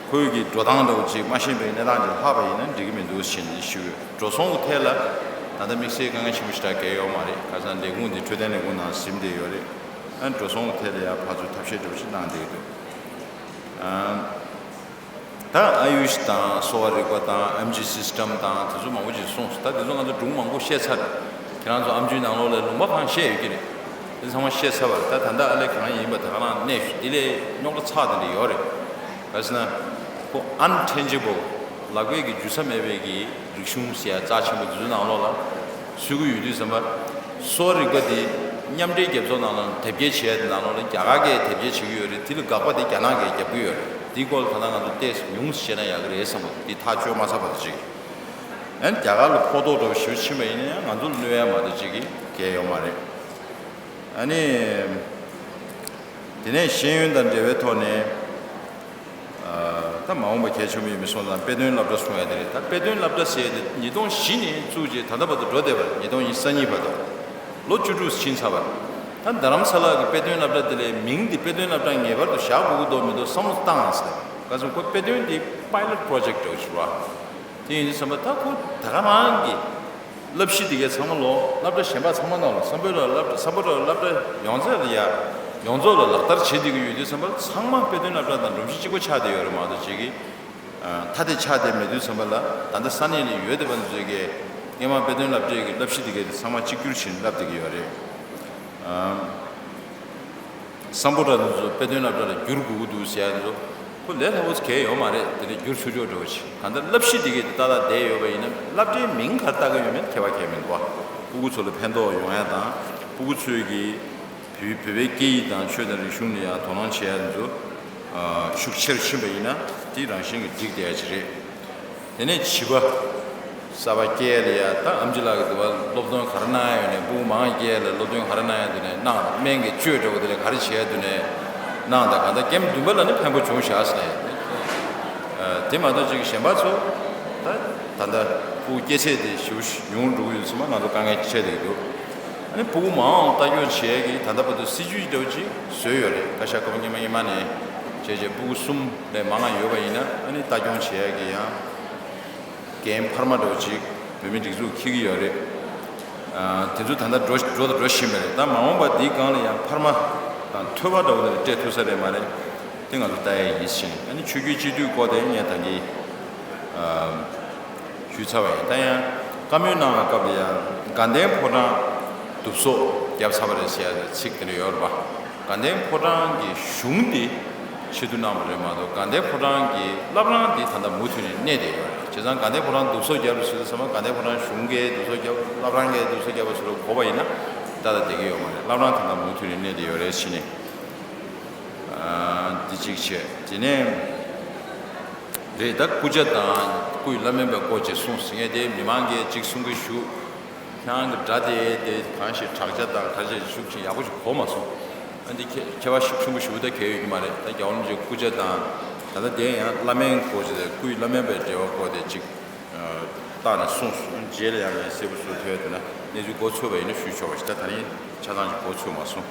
ཁོའི་གི་འགྲོ་སྟངས་འདྲ་བོ་ཅིག་མ་ཤེས་པའི་གནས་སྟངས་ཅིག་ལྷག་པ་ཡིན་ན་འགྲིག་གི་མི་འདུག་ཟེར་ནས་ཞུ་གི་ཡོད། འགྲོ་སོང་གི་ཐད་ལ་ད་ལྟ་དམིགས་བསལ་དཀའ་ངལ་ཆེན་པོ་ཞེ་དྲག་གང་ཡང་ཡོད་མ་རེད། ཁ་སང་ལས་ཁུངས་འདི་འཕྲོད་བསྟེན་ལས་ཁུངས་ནང་ཟིན་བསྡད་ཡོད་རེད། ཨ་འགྲོ་སོང་གི་ཐད་ལ་ཡང་ཕར་ཚུར་ཐབས་ཤེས་འདྲ་བོ་ཞིག་གནང་བསྡད་ཀྱི་འདུག་ཨ། ད་ཨ་ཡུཤ་དང་གསོ་བ་རིག་པ་དང་ཨེམ་ཇི་སིས་ཊམ་དང་དེ་ཚོ་མང་པོ་ཅིག་གསུངས་སོང་། ད་དེ་ཚོ་ང་ཚོ་སྒྲུང་མང་པོ་བཤད་ཚར་རེད། ཁྱེད་རང་ཚོ་ཨམ་ཆོའི་ནང་ལོགས་ལ་ལུང་པ་གང་བཤད་ཡོད་ཀྱི་རེད། དེ་ཚང་མ་བཤད་ཚར་བ་རེད། ད་ད་ལྟ་ཨ་ལས་གང་ཡིན་པ་ད་ག་རང་གནས་ཤིག་དེ་ལས་རྙོག་དྲ་ཚ་དེ་འདྲ་ཡོད་རེད། ག་ཟེར་ན། ཁོ་ཨན་ཊེན་ཇི་བལ་ལག་པས་ཀྱི་འཇུ་ས་མེད་པའི་གི་རིག་གཞུང་ཟེར་ཡ་རྩ་ཆེན་པོ་དེ་ཚོའི་ནང་ལོགས་ལ་ཚུད་ཀྱི་ཡོད་དུས་ཙམ་པ། གསོ་བ་རིག་པ་དེ་མཉམ་འབྲེལ་རྒྱལ་ཚོགས་ནང་ལ་དེབ་སྐྱེལ་བྱས་ཡ་དེ་ནང་ལོགས་ལ་རྒྱ་གར་གྱིས་དེབ་སྐྱེལ་བྱེད་ཀྱི་ཡོད་རེད། དེ་ལ་དགག་པ་དེ་རྒྱ་ནག་གིས་རྒྱབ་ཀྱི་ཡོད་རེད། དེའི་སྐོར་ལ་ད་ལྟ་ང་ཚོ་ཏོག་ཙམ་ཉུང་ཙམ་བཤད་ན་ཡག་གི་རེད་བསམ་གི་འདུག་དེ་ཐག་གཅོད་མ་ཚར་བར་དུ་ཅིག་ཨན་རྒྱ་གར་ལ་ཕོག་ཐོག་འདྲ་བོ་ཞེ་པོ་ཕྱིན་པ་ཡིན་ན་ཡང་ང་ཚོ་ལ་གནོད་ཡ་མ་གཏོགས་ཅིག་གི་གལ་ཡོད་མ་རེད། ཨ་ནི། དེ་ནས་ཤེས་ཡོན་དང་འབྲེལ་བའི་ཐོག་ནས། ད་མ་འོངས་པ་གལ་ཆེན་པོ་ཡིན་པའི་སོང་ཙང་དཔེ་སྟོན་སློབ་གྲྭ་གསུང་ཡ་དེ་རེད། ད་དཔེ་སྟོན་སློབ་གྲྭ་ཟེར་ཡ་དེ་ཉིས་སྟོང་བཞི་ནས་བཙུགས་རྗེས་ད་ལྟ་བར་དུ་འགྲོ་བསྡད་པ་རེད། ཉིས་སྟོང་ཉི་ཤུ་རྩ་གཉིས་བར་དུ་ལོ་བཅུ་དྲུག་ཕྱིན་ཚར་བ་རེད། ད་རྡ་རམ་ས་ལ་གི་དཔེ་སྟོན་སློབ་གྲྭ་དེ་ལས་མིང་འདི་དཔེ་སྟོན་སློབ་གྲྭ་ངེས་པར་དུ་བཞག་དགོས་ཀྱི་འདུག་མི་འདུག་བསམ་བློ་བཏང་ཨ་ཟེར། ག་ཚོད་ཁོ་དཔེ་སྟོན་འདི་པའི་ལོཊ་པྲོ་ཇེཀཊ་འདྲ་བོ་ཞིག་རེད་བ། དེ་ཡིན་དུས་ཙམ་པ་ད་ཁོ་ད་ག་རང་གི་བསླབ་གཞི་དེ་གའི་ཚང་མ་ལོ་སློབ་གྲྭ་གཞན་པ་ཚང་མ་ནང་ལ་སམ་བྷོ་ཊ་སློབ་གྲྭ་སམ་བྷོ་ཊ་སློབ་གྲྭ་ཡོངས་རྫོགས་ལ་ཡ་ཡོངས་རྫོགས་ལ་ལག་བསྟར་བྱེད་བསྡད་ཀྱི་ཡོད་དུས་ཙམ་པ་ཚང་མ་དཔེ་སྟོན་སློབ་གྲྭ་དང་སྒྲོམ་གཞི་གཅིག་པ་ཆགས་བསྡད་ཡོད་རེད་མ་གཏོགས་ཅིག་གི་ཐ་དད་ཆགས་བསྡད་མེད་དུས་ཙམ་པ་ལ་ད་ལྟ་ས་གནས་ལ་ཡོད་བསྡད་པ་ཚོས་ཀྱི་སྔོན་མ་དཔེ་སྟོན་སློབ་གྲྭའི་གི་བསླབ་གཞི་དེ་གའི་དེ་ཚང་མ་གཅིག་གྱུར་བྱས་ནས་བསླབ་བསྡད་ཀྱི་ཡོད་རེད། སམ་བྷོ་ཊ་འདི་ཚོ་དཔེ་སྟོན་སློབ་གྲྭ་ལ་བསྒྱུར་དགོས་ཀྱི་འདུག་ཟེར་ཡ་འདི་ཚོ་ཁོ་ལས་སླ་བོ་གལ་ཡོད་མ་རེད། དེ་ནས་བསྒྱུར་ཆོག་ཆོག་འགྲོ་བ་ཞིག་གང་ལྟར་བསླབ་གཞི་དེ་གས་དེ་ཏག་ཏག་བསྡད་ཡོད་པ་ཡིན་ན་སློབ་གྲྭའི་མིང་ག་རེ་བཏགས་ཀྱི་ཡོད་མེད་ཁྱད་པར་གང་ཡང་མི་འདུག་བ། སྤུ་གུ་ཚོ་ལ་ཕན་ཐོགས་ཡོང་ཡ་དང་སྤུ་གུ་ཚོས་ཀྱི་བོད་བོད་པའི་སྐད་ཡིག་དང་ཆོས་དང་རིག་གཞུང་ལ་ཡང་དོ་སྣང་བྱེད་ཡ་འདི་ཚོ་ཤུགས་ཆེར་ཕྱིན་པ་ཡིན་ན་དེ་རང་བཞིན་གྱིས་འགྲིག་བསྡད་ཡ་ཅིག་རེད། དེ་ནས་བྱིས་པ་གསར་པ་སྐྱེས་ལ་ཡ་ད་ཨམ་ཆི་ལགས་ཀྱིས་འདི་བ་སློབ་སྟོན་ག་རེ་གནང་ཡ་ཡོད་ནས་སྤུ་གུ་མང་སྐྱེས་ལ་སློབ་སྟོན་ག་རེ་གནང་ཡ་འདུག་ནས་གནང་སྨན་གྱི་བཅོས་འདྲ་བོ་དེ་ལས་ག་རེ་བྱེད་ཡ་འདུག་ནས་གནང་དང་གང་ལྟར་ཀེམ་བདུན་པ་ལ་ནི་ཕན་པོ་བྱུང་བཞག་ཟེར་ནས་དེ་མ་གཏོགས་ཅིག་གཞན་པ་ཚོ་ད་ད་ལྟ་ སྤུ་གུ་སྐྱེ་ཚད་དེ་ཞེ་པོ་ཉུང་རུ་འགྲོ་གི་ཡོད་ཚུལ་མ་ང་ཚོ་དཀའ་ངལ་འཕྲད་བསྡད་ཀྱི་འདུག་ཨ་ནི་སྤུ་གུ་མང་བ་ལྟ་སྐྱོང་བྱེད་ཡས་ཀྱི་ད་ལྟ་བར་དུ་སྲིད་ཇུས་འདྲ་བོ་ཅིག་བཟོས་ཡོད་རེད། བཀའ་ཤག་སྐབས་སྔོན་མ་སྔོན་མ་ནས་བྱས་བྱས་སྤུ་གུ་གསུམ་ལས་མང་བ་ཡོད་པ་ཡིན་ན་ཨ་ནི་ལྟ་སྐྱོང་བྱེད་ཡས་ཀྱི་ཡང་འགན་འཕར་མ་འདྲ་བོ་ཅིག་བོད་མིའི་སྒྲིག་འཛུགས་འཁྱེར་གྱི་ཡོད་རེད། ཨ། དེ་ཚོ་ད་ལྟ་འགྲོ་འགྲོ་དང་འགྲོ་བཞིན་པ་རེད། ད་མ་འོངས་པ་འདིའི་སྒང་ལ་ཡང་འཕར་མ་དང་ཐོལ་པ་འདྲ་བོ་དེ་འདྲ་སྤྲད་ཐུབ་ས་རེད་མ་རེད། དེ་ང་ཚོ་ལྟ་ཡས་ཡིན་ཕྱིན། ཨ་ནི་ཆོས་བརྒྱུད་སྤྱི་འཐུས་སྐོར་དེ་ངས་ད་གིན་ཨ་ཞུས་ཚར་བ་ཡིན། ད་ཡང་བཀའ་མོལ་གནང་བའི་སྐབས་ལ་ཡང་དགའ་ལྡན་ཕོ་བྲང་བསྡུ་གསོག་བརྒྱབ་ཚར་བ་རེད་ཟེར་ཡ་ཚིག་དེ་འདྲ་ཡོད་རེད་པ། དགའ་ལྡན་ཕོ་བྲང་གི་གཞུང་དེ་ཆེད་དུ་གནང་བ་རེད་མ་གཏོགས་དགའ་ལྡན་ཕོ་བྲང་གི་བླ་བྲང་དེ་ད་ལྟ་མུ་མཐུད་ནས་གནས་བསྡད་ཡོད་རེད། བྱས་ཙང་དགའ་ལྡན་ཕོ་བྲང་བསྡུ་གསོག་བརྒྱབ་རེད་ཟེར་དུས་ཙམ་པ་དགའ་ལྡན་ཕོ་བྲང་གཞུང་གིས་བསྡུ་གསོག་བརྒྱབ། བླ་བྲང་གིས་བསྡུ་གསོག་བརྒྱབ་པ་ཟེར་དགོས་པ་ཡིན་ན་ད་ལྟ་བསྡད་ཀྱི་ཡོད་མ་རེད། བླ་བྲང་ད་ལྟ་མུ་མཐུད་ནས་གནས་བསྡད་ཡོད་རེད་ཕྱིན་ནས། ཨ། འདི་གཅིག་བྱས། དེ་ནས་རེད། ད་སྐུ་ཇ་དང་སྐུ་ཡི་བླ་སྨན་པའི་སྐོར་ཅིག་གསུངས་ཟིན་ངས་དེ་མི་མང་གིས་གཅིག་གསུང་གི་ཞུ། ཁྱེད་རང་གི་སྒྲ་དེ་དེ་གང་ཞིག་དྲག་ཆ་དང་ག་རེ་བྱས་ཤུགས་ཆེ་ཡག་པོ་ཞིག་གོ་མ་སོང་། ཨ་འདི་ཁྱད་ཁྱད་པར་ཤུགས་ཆེན་པོ་ཞིག་ད་གལ་ཡོད་ཀྱི་མ་རེད། ད་རྒྱལ་བ་རིན་པོ་ཆེའི་སྐུ་ཇ་དང་ད་ལྟ་དེ་ཡང་བླ་སྨན་སྐོར་ཅིག་དང་སྐུ་ཡི་བླ་སྨན་པའི་འབྲེལ་བ་སྐོར་དེ་གཅིག་བཏང་ནས་གསུངས་སོང་། རྗེས་ལ་ཡང་ངས་གསལ་པོ་བཟོ་ཐུབ་ཡ་དེ་ན་གནས་ཚུལ་གོ་ཚོད་པ་ཡིན་ན་ཞུས་ཆོག་པ་ཞིག་ད་ད་རིང་ཆ་ཚང་ཞིག་གོ་ཚོད་མ་སོང་།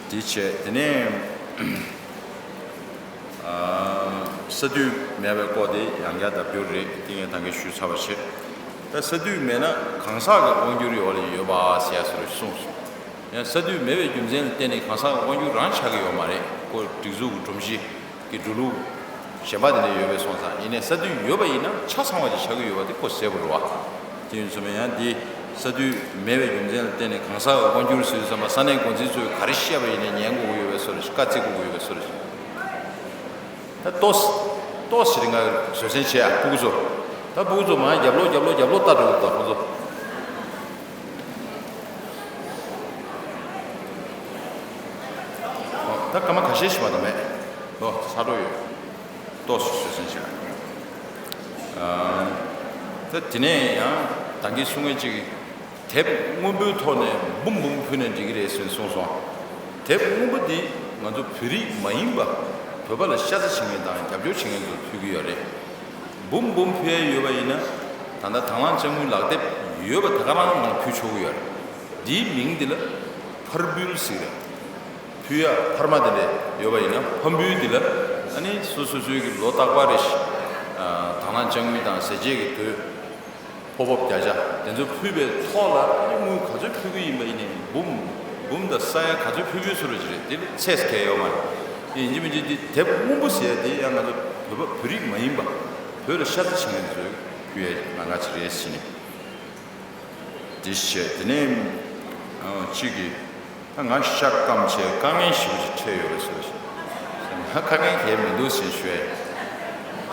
དེ་བྱས་དེ་ནས། ཨ། ས་དུས་མེད་པའི་སྐོར་དེ་ཡང་བསྐྱར་ལྡབ་སྐྱོར་རེད། དེ་ངས་ད་གིན་ཞུས་ཚར་བ་བྱས། ད་ས་དུས་མེད་ན་གང་ཟག་གི་དབང་སྒྱུར་ཡོད་ལ་ཡོད་པ་ཟེར་ཡ་སོགས་གསུངས་སོང་། ཡང་ས་དུས་མེད་པའི་རྒྱུ་མཚན་ལ་བརྟེན་ནས་གང་ཟག་གི་དབང་སྒྱུར་རང་ཆགས་ཀྱི་ཡོད་མ་རེད། ཁོ་སྒྲིག་འཛུགས་ཀྱི་སྒྲོམ་གཞི་གི་འགྲོ་ལུགས་གཞན་པ་དེ་འདྲ་ཡོད་པས་སོང་ཙང་། ཡིན་ནའི་ས་དུས་ཡོད་པ་ཡིན་ན་ཆ་ཚང་བ་ཅིག་ཆགས་ཀྱི་ཡོད་པ་དེ་ཁོ་གསལ་པོ་རེད་བ། དེ་ཡིན་ཙང་ཡང་འདི་ས་དུས་མེད་པའི་རྒྱུ་མཚན་ལ་བརྟེན་ནས་གང་ཟག་གི་དབང་སྒྱུར་ཟེར་དུས་ཙམ་པ་ས་གནས་འགོ་འཛིན་ཚོས་ག་རེ་བཤད་པ་ཡིན་ནའི་ཉན་དགོས་ཀྱི་ཡོད་པའི་བཟོ་འདྲ་ཞིག་བཀའ་བརྩི་དགོས་ཀྱི་ཡོད་པའི་བཟོ་འདྲ་ཞིག་ད་ཏོག་ཙམ་ཏོག་ཙམ་ཞིག་ང་བཟོད་བསྲན་བྱེད་ཨ། སྤུ་གུ་ཚོ། ད་སྤུ་གུ་ཚོ་མར་རྒྱབ་ལོགས་རྒྱབ་ལོགས་རྒྱབ་ལོགས་ལྟ་འགྲོ་གི་འདུག་ད་ཁོ་ཚོ། ད་སྐར་མ་ཁ་ཤས་ཤིག་མ་གཏོགས་མེད། ལོ་ཚར་འགྲོ་ཡོད། ཏོག་ཙམ་བཟོད་བསྲན་བྱེད་ཨ། ད་དེ་ནས་ཡང་ད་གིན་གསུང་མཁན་གཅིག་གིས། དེབ་སྔོན་པོའི་ཐོག་ནས་འབུམ་འབུམ་ཕུལ་ནས་འགྲིག་གི་རེད་ཟེར་གསུངས་སོང་། དེབ་སྔོན་པོ་འདི་ང་ཚོ་བོད་རིགས་མ་ཡིན་པ་བོད་པ་ལ་ཤ་ཚ་བྱེད་མཁན་དང་རྒྱབ་སྐྱོར་བྱེད་མཁན་ཚོར་ཕུལ་གྱི་ཡོད་རེད། འབུམ་འབུམ་ཕུལ་ཡ་ཡོད་པ་ཡིན་ན་ད་ལྟ་དྭང་བླངས་ལྕགས་མོའི་ལག་དེབ་ཡོད་པ་དེ་ག་རང་ང་ཕུལ་ཆོག་གི་ཡོད་རེད། འདིའི་མིང་འདི་ལ་ཕར་འབུལ་ཟེར་རེད། ཕུལ་ཡ་འཕར་མ་དེ་འདྲ་ཡོད་པ་ཡིན་ན་ཕར་འབུལ་འདི་ལ་ཨ་ནི་སོ་སོ་སོའི་གི་ལོ་རྟག་པར་རེ་བཞིན་དྭང་བླངས་ལྕགས་མོའི་དང་ཟས་བཅད་ཀྱི་དུས། ཕོར་པ་བརྒྱ་ཆ་དེ་ཚོ་ཕུལ་བའི་ཐོག་ལ་ཨ་ནི་དངུལ་ག་ཚོད་ཕུལ་གི་ཡིན་པ་ཡིན་ནའི་འབུམ་འབུམ་དང་ས་ཡ་ག་ཚོད་ཕུལ་ཕུལ་བཟོ་འདྲ་ཅིག་རེད། དེ་ལ་ཚད་གལ་ཡོད་མ་རེད། དེ་ཡིན་གཅིག་མིན་གཅིག་དེ་དེབ་སྔོན་པོ་ཟེར་ཡ་དེ་ཡང་ང་ཚོ་བོད་པ་བོད་རིགས་མ་ཡིན་པ་བོད་ལ་ཤ་ཚ་བྱེད་མཁན་ཚོས་ཕུལ་ཡ་ལམ་ཁ་ཅིག་རེད་ཟེར་ནས་དེ་བཤད། དེ་ནས་ཨ་གཅིག་གིས། ད་ང་ཤ་སྐམ་བྱས་དཀའ་ངལ་ཞེ་པོ་ཅིག་འཕྲད་ཡོད་པའི་བཟོ་ཞིག་ང་དཀའ་ངལ་གང་ཡང་མི་འདུག་ཟེར་ཞུ་ཡ་ཡིན།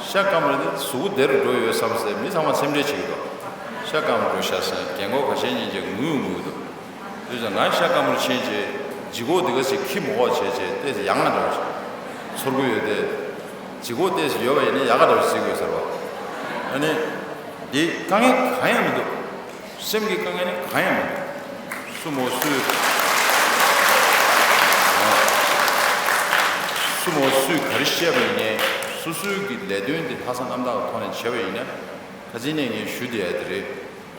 ཤ་སྐམ་རེད་དེ་གཟུགས་པོ་བདེ་རུ་འགྲོ་ཡོད་བསམ་སའི་མི་ཚང་མ་སེམས་ཁྲལ་བྱེད་ཀྱི་འདུག་ཤ་སྐམ་རུ་འགྲོ་ཤག་ཟེར་རྒན་གོག་ཁ་ཤས་ཉིན་བྱས་ངུས་ངུས་འདུག་དེ་ཚོ་ང་ཤ་སྐམ་རུ་ཕྱིན་བྱས་ལྗིད་ཁོག་འདི་ག་ཞིག་ཁྱི་མོ་ཁོག་བྱས་བྱས་ཏོག་ཙམ་ཡག་ན་འདྲ་བོ་ཞིག་ཚོར་གྱི་ཡོད་དེ། ལྗིད་ཁོག་ཏོག་ཙམ་ཡོད་པ་ཡིན་ན་ཡག་ག་འདྲ་བོ་ཞིག་བརྩི་དགོས་ཟེར་བ། ཨ་ནི་འདི་དཀའ་ངལ་གང་ཡང་མི་འདུག་སེམས་ཀྱི་དཀའ་ངལ་ནི་གང་ཡང་མི་འདུག་སུ་མོ་སུས། སུ་མོ་སུས་ག་རེ་བཤད་པ་ཡིན་ནའི་སོ་སོའི་གི་ལས་དོན་འདི་ལྷག་བསམ་རྣམ་དག་གི་ཐོག་ནས་བྱས་པ་ཡིན་ན། ཁ་སང་ནས་ངས་ཞུ་བསྡད་ཡ་དེ་རེད།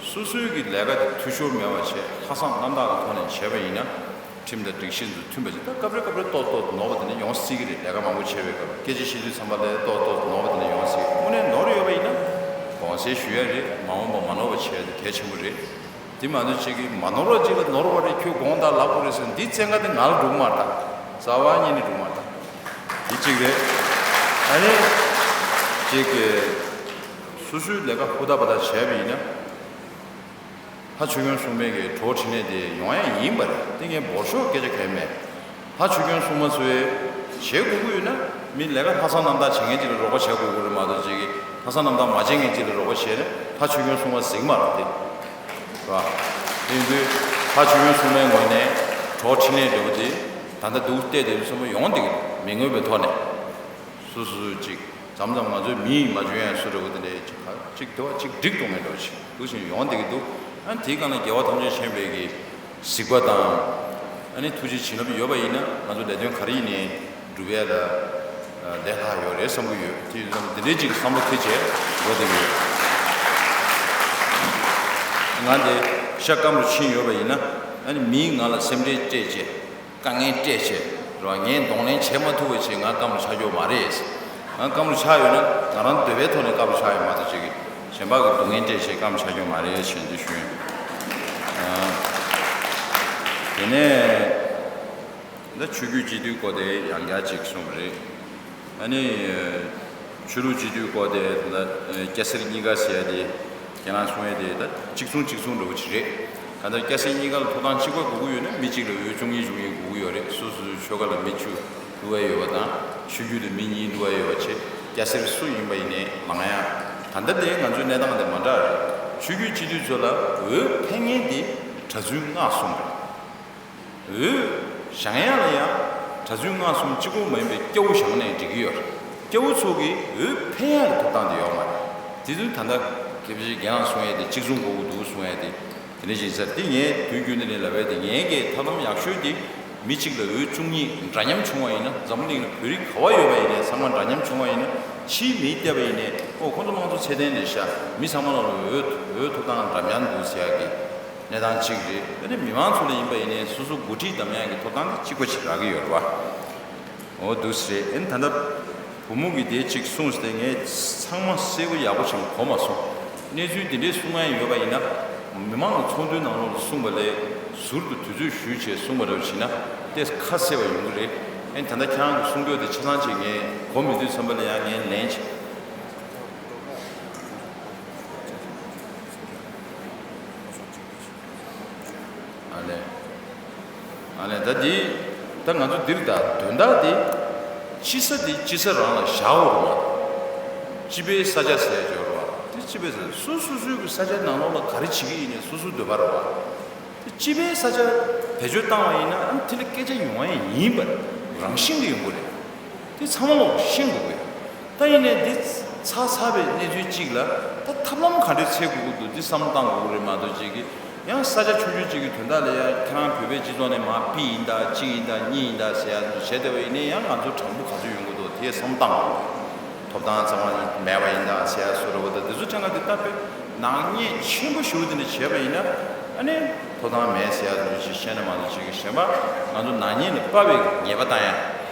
སོ་སོའི་གི་ལས་ཀ་དེ་འཐུས་ཤོར་མེད་པ་བྱས་ལྷག་བསམ་རྣམ་དག་གི་ཐོག་ནས་བྱས་པ་ཡིན་ན། ཁྲིམས་དང་སྒྲིག་གཞི་ཚོ་མཐུན་པ་ཞིག་ད་སྐབས་རེ་སྐབས་རེ་ཏོག་ཏོག་ནོར་བ་དེ་འདྲ་ཡོང་སྲིད་ཀྱི་རེད། ལས་ཀ་མང་པོ་བྱས་པའི་སྐབས་སྐད་ཆ་བཤད་དུས་ཙམ་པ་ལ་ཏོག་ཏོག་ནོར་བ་དེ་འདྲ་ཡོང་སྲིད། དངོས་གནས་ནོར་ཡོད་པ་ཡིན་ན་དགོངས་སེལ་ཞུ་ཡ་རེད། མ་འོངས་པ་མ་ནོར་བ་བྱས་ཏེ་གལ་ཆེན་པོ་རེད། དེ་མ་གཏོགས་ཅིག་གིས་མ་ནོར་བ་ཅིག་ལ་ནོར་བ་རེད། ཁྱོད་དགོངས་དག་ལབ་དགོས་རེད་ཟེར་འདི་བཙན་བཀའ་དེ་ང་ལ་འགྲོ་གི་མ་རེད་ད། རྩ་བ་ཉིད་ནས་འགྲོ་གི་མ་རེད་ད། དེ་གཅིག་རེད། ཨ་ནི་ཅིག་གི་སོ་སོའི་ལས་ཀ་ཧུར་ཐག་པ་ཐག་བྱས་པ་ཡིན་ན། ཕ་ཆོས་སྐྱོང་སྲུང་མའི་གི་གྲོགས་འཕྲིན་ལས་དེ་ཡོང་ཡ་ཡིན་པ་རེད། དེ་ངས་འབོར་ཤོག་སྐད་ཆ་གང་ཡང་མེད། ཕ་ཆོས་སྐྱོང་སྲུང་མ་ཚོས་བྱེད་དགོས་ཀྱི་ཡོད་ན་མི་ལས་ཀ་ལྷག་བསམ་རྣམ་དག་བྱེད་མཁན་ཅིག་ལ་རོགས་པ་བྱེད་དགོས་ཀྱི་རེད་མ་གཏོགས་ཅིག་གིས་ལྷག་བསམ་རྣམ་དག་མ་བྱེད་མཁན་ཅིག་ལ་རོགས་པ་བྱས་ན་ཕ་ཆོས་སྐྱོང་སྲུང་མ་གཟིགས་མ་རེད་དེ། རེད་བ། དེ་ཡིན་དུས་ཕ་ཆོས་སྐྱོང་སྲུང་མའི་ངོས་ནས་གྲོགས་འཕྲིན་ལས་འདྲ་བོ་དེ་ད་ལྟ་འདུག་བལྟས་བསྡད་དུས་ཙམ་པ་ཡོང་བསྡད་ཀྱི་འདུག་མི་མངོན་པའི་ཐོག་ནས། སོ་སོ་སོ་ཅིག་མཚམས་མཚམས་ང་ཚོའི་མི་ཡིས་མ་བྱུང་ཡང་སུ་འདྲ་བོ་དེ་འདྲའི་ཅིག་ག་ཅིག་དེ་བ་ཅིག་འགྲིག་གཏོང་མཁན་འདྲ་བོ་ཅིག་འདུག་བཞིན་ཡོང་བསྡད་ཀྱི་འདུག་ཨ་ནི་དེའི་སྒང་ལ་རྒྱལ་བ་ཐམས་ཅད་མཁྱེན་པའི་གི་གཟིགས་པ་དང་། ཨ་ནི་ཐུགས་རྗེ་བྱིན་རླབས་ཡོད་པ་ཡིན་ན་ང་ཚོ་ལས་དོན་ག་རེ་ཡིན་ནའི་འགྲུབ་ཡ་ལ་ལས་སླ་ཡོད་རེད་བསམ་གྱི་ཡོད། དེ་ཡིན་ཙང་འདི་འདྲའི་ཅིག་བསམ་བློ་འཁྱེར་བྱས་འགྲོ་བསྡད་ཀྱི་ཡོད། ང་དེ་ཤ་སྐམ་རུ་ཕྱིན་ཡོད་པ་ཡིན་ན། ཨ་ནི་མིས་ང་ལ་སེམས་ཁྲལ་སྤྲད་བྱས། དཀའ་ངལ་སྤྲད་བྱས་རེད་བ། ངས་གདོང་ལེན་བྱེད་མ་ཐུབ་པ་བྱས་ང་སྐམ་རུ་ཆགས་ཀྱི་ཡོད་མ་རེད། ང་སྐམ་རུ་ཆགས་ཡོད་ན་ང་རང་འདོད་པའི་ཐོག་ནས་སྐམ་རུ་ཆགས་ཡོད་མ་གཏོགས་ཅིག་གཞན་པ་གི་སྡུག་བསྔལ་སྤྲད་བྱས་སྐམ་ཆགས་ཀྱི་ཡོད་མ་རེད་ཞེས་འདི་ཞུ་ཡིན། ཨ། དེ་ནས་ད་ཆོས་བརྒྱུད་སྤྱི་འཐུས་སྐོར་དེ་ཡང་བསྐྱར་ཅིག་གསུངས་པ་རེད། ཨ་ནི་ཆོས་ལུགས་སྤྱི་འཐུས་སྐོར་དེ་ད་སྐྱ་སེར་གཉིས་ཀ་ཟེར་ཡ་དེ། ཁྱེད་རང་གསུང་ཡས་དེ་ད་གཅིག་མཚུངས་གཅིག་མཚུངས་འདྲ་བོ་ཅིག་རེད། གང་ལྟར་སྐྱ་སེར་གཉིས་ཀ་ལ་ཐོབ་ཐང་གཅིག་པ་དགོས་ཀྱི་ཡོད་ན་མི་གཅིག་ལ་འོས་བཅུ་གཉིས་བཅུ་གཉིས་དགོས་ཀྱི་ཡོད་རེད། སོ་སོའི་ཆོལ་ཁ་ལ་མི་བཅུ་བསྡུ་བ་ཡོད་པ་དང་ཆོས་བརྒྱུད་དུ་མི་གཉིས་བསྡུ་བ་ཡོད་པ་བྱས་སྐྱ་སེར་སུ་ཡིན་པ་ཡིན་ནའི་ལངས་ཡ། ད་ལྟ་དེ་ང་ཚོའི་གནས་སྟངས་དེ་མ་འདྲ་རེད། ཆོས་བརྒྱུད་སྤྱི་འཐུས་ཚོ་ལ་འོས་འཕེན་མཁན་དེ་གྲྭ་བཙུན་མངགས་སོང་རེད། འོས་བཞེངས་ཡ་ལ་ཡང་གྲྭ་བཙུན་མངའ་གསུམ་གཅིག་པོ་མ་ཡིན་པའི་སྐྱ་བོ་བཞེངས་ནས་འགྲིག་གི་ཡོད་རེད། སྐྱ་བོ་ཚོ་གིས་འོས་འཕེན་ཡ་གི་ཐོབ་ཐང་དེ་ཡོད་མ་རེད། དེ་དུས་ད་ལྟ་སྐྱབས་རྗེ་རྒན་ལགས་གསུང་ཡ་དེ་གཅིག་མཚུངས་དགོས་ཀྱི་འདུག་གསུང་ཡ་དེ། དེ་འདྲ་ཞིག་ཟེར་དེ་ངས་དུས་རྒྱུན་དུ་ནས་ལབ་ཡ་དེ་ངའི་གི་ཐབས་ལམ་ཡག་ཤོས་དེ་མི་གཅིག་ལ་འོས་བཅུ་གཉིས་འདྲ་མཉམ་བྱུང་བ་ཡིན་ན། འཛམ་བུ་གླིང་ལ་བོད་རིགས་ག་བ་ཡོད་པ་ཡིན་ནའི་ཚང་མ་འདྲ་མཉམ་བྱུང་བ་ཡིན་ན། ཕྱིའི་མིས་བལྟས་པ་ཡིན་ནའི་ཨོ་ཁོང་ཚོ་དམངས་གཙོ་ཚད་ལྡན་རེད་ཤག་མི་ཚང་མ་ལ་འོས་འོས་ཐོབ་ཐང་འདྲ་མཉམ་འདུག་ཟེར་ཡ་གི་གནས་སྟངས་གཅིག་རེད། ཨ་ནི་མི་མང་ཚོ་ལ་ཡིན་པ་ཡིན་ནའི་སོ་སོ་འགོ་ཁྲིད་འདེམས་ཡག་གི་ཐོབ་ཐང་དེ་གཅིག་པ་ཞིག་རག་གི་ཡོད་རེད་བ། འོ་འདུག་སེ་རེད། ཨ་ནི་ད་ལྟ་བུ་མོ་གིས་དེ་གཅིག་གསུངས་ཏེ་ངས་ཚང་མ་གསལ་པོ་ཡག་པོ་ཞིག་གོ་མ་སོང་། གནས་ཚུལ་འདི་འདྲའི་གསུང་ཡ་ཡོད་པ་ཡིན་ན་མི་མང་གི་ཚོགས་འདུའི་ནང་ལོགས་ལ་གསུངས་པ་ལས་ཟུར་དུ་དུས་ཚོད་ཞུས་བྱས་གསུངས་པ་འདྲ་བོ་བྱས་ན་དེ་ཁ་གསལ་བ་ཡོང་གི་རེད། ཨ་ནི་ད་ལྟ་ཁྱེད་རང་གི་གསུང་སྐྱོ་དེ་ཆ་ཚང་ཅིག་ངས་གོ་མི་འདུག་བསམ་པ་ལ་ཡང་ངས་ལན་བྱས། ཨ་ལས། ཨ་ལས་ད་འདི། ད་ང་ཚོ་འདིར་ད་དོན་དག་འདི། སྤྱི་ས་འདི་སྤྱི་ས་རང་ལ་བཞག་འོ་ར་མ། སྤྱི་པའི་ས་ཆ་ཟེར་ཡ་ཅིག་ཡོད་ར་བ། འདི་སྤྱི་པའི་ས་ཆ། སོ་སོ་སོའི་གི་ས་ཆ་ནང་ལོགས་ལ་ག་རེ་བྱེད་ཀྱི་ཡིན་ནའི་སོ་སོའི་འདོད་པ་ར་བ། འདི་སྤྱི་པའི་ས་ཆ་བེད་སྤྱོད་བཏང་བ་ཡིན་ན་ཨ་ནི་དེ་ལ་སྐད་ཆ་ཡོང་བ་ཡིན་པ་རང་བཞིན་གྱི་ཡོང་གི་རེད། དེ་ཚང་མ་ལོག་ཤེས་དགོས་ཀྱི་ཡོད། ད་ཡིན་ནའི་འདི་ཚ་ཚ་བའི་གནས་ཚུལ་གཅིག་ལ་ད་ཐབས་ལམ་ག་འདྲས་འཚོལ་དགོས་ཀྱི་འདུག་འདི་བསམ་བློ་བཏང་དགོས་ཀྱི་རེད་མ་གཏོགས་ཅིག་གིས་ཡང་ས་ཆ་ཆུང་ཆུང་གཅིག་གི་དོན་དག་ལ་ཡང་ཁྱེད་རང་བོད་པའི་སྤྱི་ཚོགས་ནས་མར་ཕི་ཡིན་ད་གཅིག་ཡིན་ད་གཉིས་ཡིན་ད་ཟེར་ཡ་ཚོ་བྱས་བསྡད་པ་ཡིན་ནའི་ཡང་ང་ཚོ་དྲང་པོ་ག་ཚོད་ཡོང་གི་འདུག་དེ་བསམ་བློ་བཏང་དགོས། ཐོབ་ཐང་གཙང་མ་མེད་པ་ཡིན་ད་ཟེར་ཡ་བཟོ་འདྲ་བོ་ད་འདི་ཚོ་ཕྲན་ཁ་འདི་ལྟ་བུའི་ནག་ཉེས་ཆེན་པོ་ཞེ་པོ་འདི་འདྲ་བྱས་པ་ཡིན་ན་ཨ་ནི་ཐོབ་ཐང་མེད་ཟེར་ཡ་ཚོ་ཅིག་བཤད་ན་མ་གཏོགས་ཅིག་གི་གཞན་པ་ང་ཚོ་ནག་ཉེས་ལས་དཔའ་བའི་ཉེས་པ་བཏང་ཡ།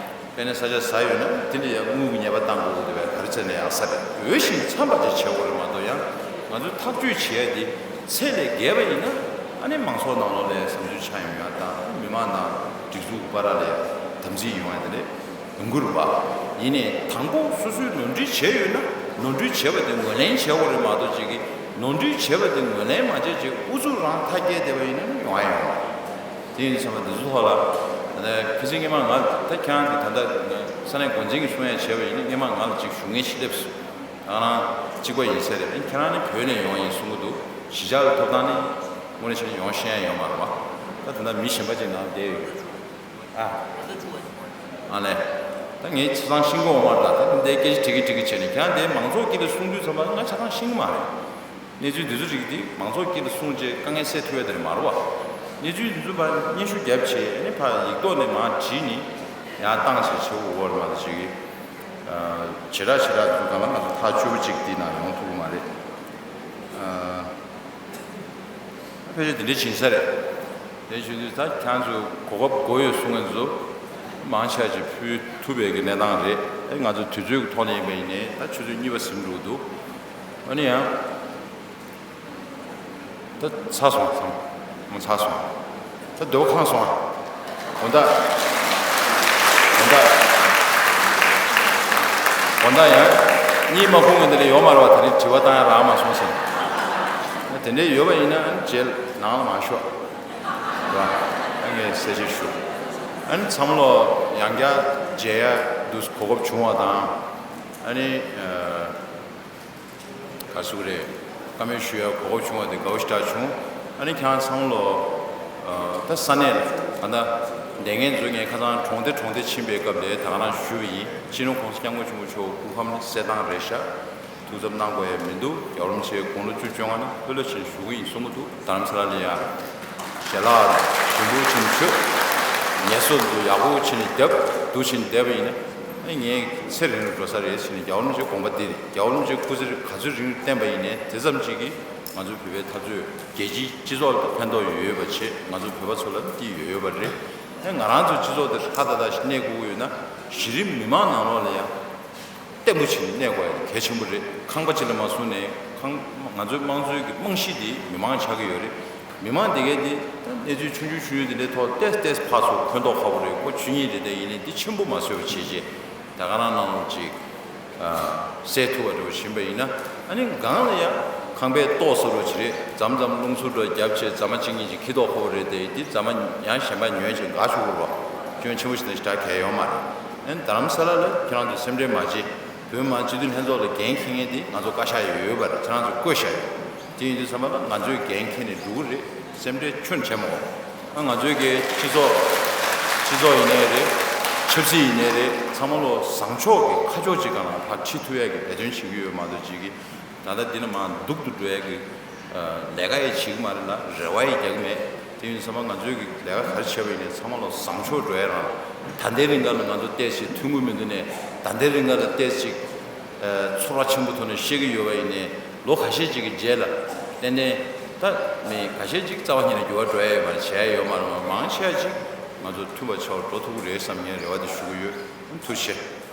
དཔེར་ན་ས་ཆ་ཟ་ཡོད་ན་དེ་ལ་ཡང་དངུལ་གྱི་ཉེས་པ་བཏང་དགོས་ཀྱི་འདུག་པས། ག་རེ་བྱས་ནས་ཡག་ས་རེད། འོས་ཤིང་འཚམས་པ་ཅིག་བྱེད་དགོས་རེད་མ་གཏོགས་ཡང་ང་ཚོས་ཐག་གཅོད་བྱེད་ཡ་དེ་ཚད་ལས་བརྒལ་བ་ཡིན་ན་ཨ་ནི་མང་ཚོགས་ནང་ལོགས་ལ་བསམ་ཚུལ་ཆགས་ཡོང་ཡ་དང་མི་མང་ནང་སྒྲིག་འཛུགས་བར་ལ་ཡང་དམ་ཚིག་ཡོང་ཡ་དེ་འདྲ་ཡོང་གི་རེད་པ། ཡིན་ནའི་དང་པོ་སོ་སོས་ནོར་འཁྲུལ་བྱས་ཡོད་ན་ནོར་འཁྲུལ་བྱས་པ་དེ་ངོས་ལེན་བྱེད་དགོས་རེད་མ་གཏོགས་ཅིག་གིས་ནོར་འཁྲུལ་བྱས་པ་དེ་ངོས་ལེན་མ་བྱས་ཅིག་ཨུ་ཚུགས་རང་ཐག་བཀྱེད་བསྡད་པ་ཡིན་ན་ཡོང་ཡ་ཡོད་མ་རེད། དེ་ཡིན་ཙང་འདི་ཚོ་ཐོག་ལ་ད་ལྟ་ཕལ་ཆེར་སྔོན་མ་ང་ད་ཁྱེད་རང་གིས་ད་ལྟ་ས་གནས་འགོ་འཛིན་གྱིས་གསུང་ཡ་བྱས་པ་ཡིན་ན་སྔོན་མ་ང་ལ་ཅིག་ཞུ་མཁན་ཞིག་སླེབས་སོང་། ད་ང་རང་གཅིག་པ་ཡིན་ས་རེད། ཁྱེད་རང་ནི་བོད་ནས་ཡོང་ཡིན་གསུང་གི་འདུག་གཞིས་ཆགས་ཀྱི་ཐོབ་ཐང་ནི་དངོས་གནས་བྱས་ན་ཡོང་ཤེས་ཡ་ཡོད་མ་རེད་པ། ད་ད་ལྟ་མི་གཞན་པ་ཅིག་ནང་བསྡད་ཡོད། ཨ། ཨ་ལས། ད་ངས་ཆ་ཚང་ཤེས་ཀྱི་ཡོད་མ་རེད། ད་ད་འདི་སྐད་ཆ་དྲི་གི་དྲི་གི་བྱས་ནས་ཁྱེད་རང་འདི་མང་ཚོགས་དཀྱིལ་ལ་གསུང་དུས་ཙམ་པ་ང་ཆ་ཚང་ཤེས་ཀྱི་མ་རེད། གནས་ཚུལ་འདི་ཚོ་རིགས་འདི་མང་ཚོགས་དཀྱིལ་ལ་གསུངས་རྗེས་དཀའ་ངལ་སེལ་ཐུབ་ཡ་དེ་རེད་མ་རེད་བ། གནས་ཚུལ་འདི་ཚོ་ཕར་སྙན་ཞུ་བརྒྱབ་བྱས་ཨ་ནི་ཕར་ཡིག་ཐོག་ནས་མར་བྲིས་ནས་ཡར་བཏང་བྱས་བྱེད་དགོས་རེད་མ་གཏོགས་ཅིག་གི། ཨ། བྱེ་བྲག་བྱེ་བྲག་འདི་ཚོ་གང་ལ་ང་ཚོ་ཐག་ཆོད་པོ་ཅིག་འདི་ནང་ཡོང་ཐུབ་ཀྱི་མ་རེད། ཨ། ཕལ་ཆེར་འདི་འདྲ་ཕྱིན་ས་རེད། དེ་བྱེད་དུས་ད་ཁྱེད་ཚོས་གོ་སྐབས་དགོས་ཡོད་གསུང་མཁན་ཚོ་མང་ཆེ་ཅིག་ཕུལ་ཐུབ་པའི་གི་གནས་སྟངས་རེད། ཨེ་ང་ཚོ་དུས་ཚོད་ཀྱི་ཐོག་ནས་ཡིན་པ་ཡིན་ནའི་ད་ཆུ་ཚོད་གཉིས་པ་ཟིན་འགྲོ་གི་འདུག་ཨ་ནི་ཡང་ད་ཚར་སོང་། ཚང་མ་ཚར་སོང་། ད་སྡོད་ཁང་སོང་། དགོང་དག་དགོང་དག་དགོང་དག་ཡང་གཉིད་མ་ཁུག་མཁན་དེ་འདྲ་ཡོད་མ་རེད་བ། དེ་རིང་དྲི་བ་བཏང་ཡ་རག་མ་སོང་ཟེར། དེ་འདྲ་ཡོད་པ་ཡིན་ན་རྗེས་ནང་ལ་མ་ཤོག་ར། ཨ་ངས་གསལ་བཤད་ཞུ། ཨ་ནི་ཚང་མ་ལོ་ཡང་བསྐྱར་མཇལ་ཡ་འདུག་གོ་སྐབས་བྱུང་བ་དང་། ཨ་ནི་ཨ་ག་ཟེར་དགོས་རེད། བཀའ་མོལ་ཞུ་ཡ་གོ་སྐབས་བྱུང་བ་དེ་དགའ་བོ་ཞེ་དྲག་བྱུང་། ཨ་ནི་ཁྱེད་རང་ཚང་མ་ལོ་ཨ་ད་ས་གནས་ལ་ད་ལྟ་བསྡད་མཁན་ཚོ་ངས་ཁ་སང་གྲོང་སྡེ་གྲོང་སྡེ་ཕྱིན་པའི་སྐབས་ལ་ད་ག་རང་ཞུས་པ་ཡིན། སྤྱི་ནོར་༸གོང་ས་༸སྐྱབས་མགོན་ཆེན་པོ་མཆོག་སྐུ་ཁམས་གསལ་ཐང་རེད་ཤག་ཐུགས་འཚབ་གནང་དགོས་ཡ་མི་འདུག་རྒྱལ་བ་རིན་པོ་ཆེ་དགུང་ལོ་བཅུ་བཅོ་ལྔ་ནི་ལྷོད་ལྷོད་བྱས་ནས་བཞུགས་ཀྱི་ཡིན་གསུང་གི་འདུག་རྡ་རམ་ས་ལ་ལ་ཡ་ཞལ་ལག་ཞིམ་པོ་བྱས་ནས་མཆོད། ངལ་གསོ་འདུག་ཡག་པོ་བྱས་ནས་བརྒྱབ་འདུག་བྱས་ནས་བསྡད་པ་ཡིན་ན་ཨ་ངས་ཚེ་རིང་རུ་འགྲོ་ས་རེད་ཟེར་ནས་རྒྱལ་བ་རིན་པོ་ཆེའི་དགོངས་པ་འདི་རེད། རྒྱལ་བ་རིན་པོ་ཆེའི་སྐུ་ཚེ་ག་ཚོད་རིང་རུ་བརྟན་པ་ཡིན་ནའི་དེ་ཙམ་གཅིག་གིས་ ང་ཚོའི་བོད་པའི་འཐབ་རྩོད་རྒྱལ་སྤྱིའི་སྤྱི་ཚོགས་ལ་ཕན་ཐོགས་ཡོད་ཡོད་པ་བྱེད། ང་ཚོ་བོད་པ་ཚོ་ལ་འདི་ཡོད་ཡོད་པ་རེད། ཨེ་ང་རང་ཚོའི་སྤྱི་ཚོགས་དེ་ཧྲ་ཏག་ཏག་ཞིག་གནས་དགོས་ཀྱི་ཡོད་ན། གཞི་རིམ་མི་མང་ནང་ལོགས་ལ་ཡང་བརྟན་པོ་བྱས་ནས་གནས་དགོས་ཡ་གལ་ཆེན་པོ་རེད། ཁང་པ་གཅིག་ལ་མ་བཟུང་ནས་ཁང་ང་ཚོའི་དམངས་གཙོའི་གི་རྨང་གཞི་དེ་མི་མང་ཆགས་ཀྱི་ཡོད་རེད། མི་མང་དེ་གས་དེ་ད་གནས་ཚུལ་ཆུང་ཆུང་ཆུང་ཆུང་དེ་འདྲའི་ཐོག་ཏོག་ཙམ་ཏོག་ཙམ་ཕར་ཚུར་འཁོན་འདོགས་ཁག་པོ་རེད། ཁོ་ཆོས་ཉིད་རེད། དེ་ཡིན་ནའི་འདི་ཆེན་པོ་མ་བཟོས་པ་བྱས་རྗེས་ད་ག་རང་ནང་ལོགས་ཅིག་སེལ་ཐུབ་པ་འདྲ་བོ་ཕྱིན་པ་ཡིན་ན། ཨ་ནི་སྒང་ལ་ཡང་ཁང་པའི་ཏོག་ཟེར་རོ་ཅི་རེད། མཚམས་མཚམས་རླུང་འཚུབ་འདྲ་བརྒྱབ་བྱས་རྫ་མ་གཅིག་གཉིས་ཅིག་འཁྱེར་ཐོག་ཁོ་རེད་དེ། དེ་རྫ་མ་ཡང་གཞན་པ་ཉོས་བྱས་འགག་ཆོག་གི་རེད་བ། སྐྱོན་ཆེན་པོ་ཞིག་ན་ཞེ་དྲག་གལ་ཡོད་མ་རེད། ཨ་ནི་རྡ་རམ་ས་ལ་ལ་ཁྱེད་རང་ཚོ་སེམས་ཁྲལ་མ་བྱེད། བོད་མི་མང་སྤྱི་འཐུས་ལྷན་ཚོགས་ལ་འགན་འཁྱེར་མཁན་དེ་ང་ཚོ་བཀའ་ཤག་ཡོད་ཡོད་པ་རེད། ཁྱེད་རང་ཚོ་བསྐོས་བཞག་ཡོད། དེ་ཡིན་དུས་ཙམ་པ་ལ་ང་ཚོས་འགན་འཁྱེར་ནས་འགྲོ་གི་རེད། སེམས་ཁྲལ་ཁྱོན་བྱེད་མ་དགོས། ཨ་ང་ཚོའི་གི་སྤྱི་ཚོགས་སྤྱི་ཚོགས་ཡིན་ནའི་རེད། ཆབ་སྲིད་ཡིན་ནའི་རེད། ཚང་མ་ལོ་བཟང་ཕྱོགས་ཀྱི་ཁ་ཕྱོགས་གཅིག་སྒང་ལ་ཕར་ཁྲིད་ཐུབ་ཡ་གི་འབད་བརྩོན་བྱེད་ཀྱི་ཡོད་མ་གཏོགས་ཅིག་གི་ད་ལྟ་འདི་ན་མར་སྡུག་ཏུ་འགྲོ་ཡ་གི་ལས་ཀ་ཡི་བྱེད་ཀྱི་མ་རེད་ལ། རེ་བ་ཡི་རྒྱག་གི་མེད། དེ་ཡིན་ཙམ་པ་ང་ཚོའི་གི་ལས་ཀ་ག་རེ་བྱས་པ་ཡིན་ནའི་ཚང་མ་ལོ་བཟང་ཕྱོགས་འགྲོ་ཡ་རང་། ད་ལྟའི་རིང་ག་ལ་ང་ཚོ་ཏོག་ཙམ་ཐོན་གི་མི་འདུག་ནས། ད་ལྟའི་རིང་ག་ལ་ཏོག་ཙམ་ཨ་ཚོར་བ་ཆེན་པོ་ཐོག་ནས་བཤད་ཀྱི་ཡོད་པ་ཡིན་ནའི། ལོ་ཁ་ཤས་ཅིག་གི་རྗེས་ལ་ཏན་ཏན་ད་མི་ཁ་ཤས་ཅིག་རྩ་བ་ཉིད་ནས་འགྱུར་བ་འགྲོ་ཡ་ཡོད་མ་རེད། བྱས་ཡ་ཡོད་མ་རེད། མང་ཆེ་བ་ཅིག་ང་ཚོ་མཐུན་པ་ཆགས་འགྲོ་ཐུབ་ཀྱི་རེད་བསམ་ངས་རེ་བ་དེ་ཞུ་གི་ཡོད། ཐུགས་རྗེ་ཆེ།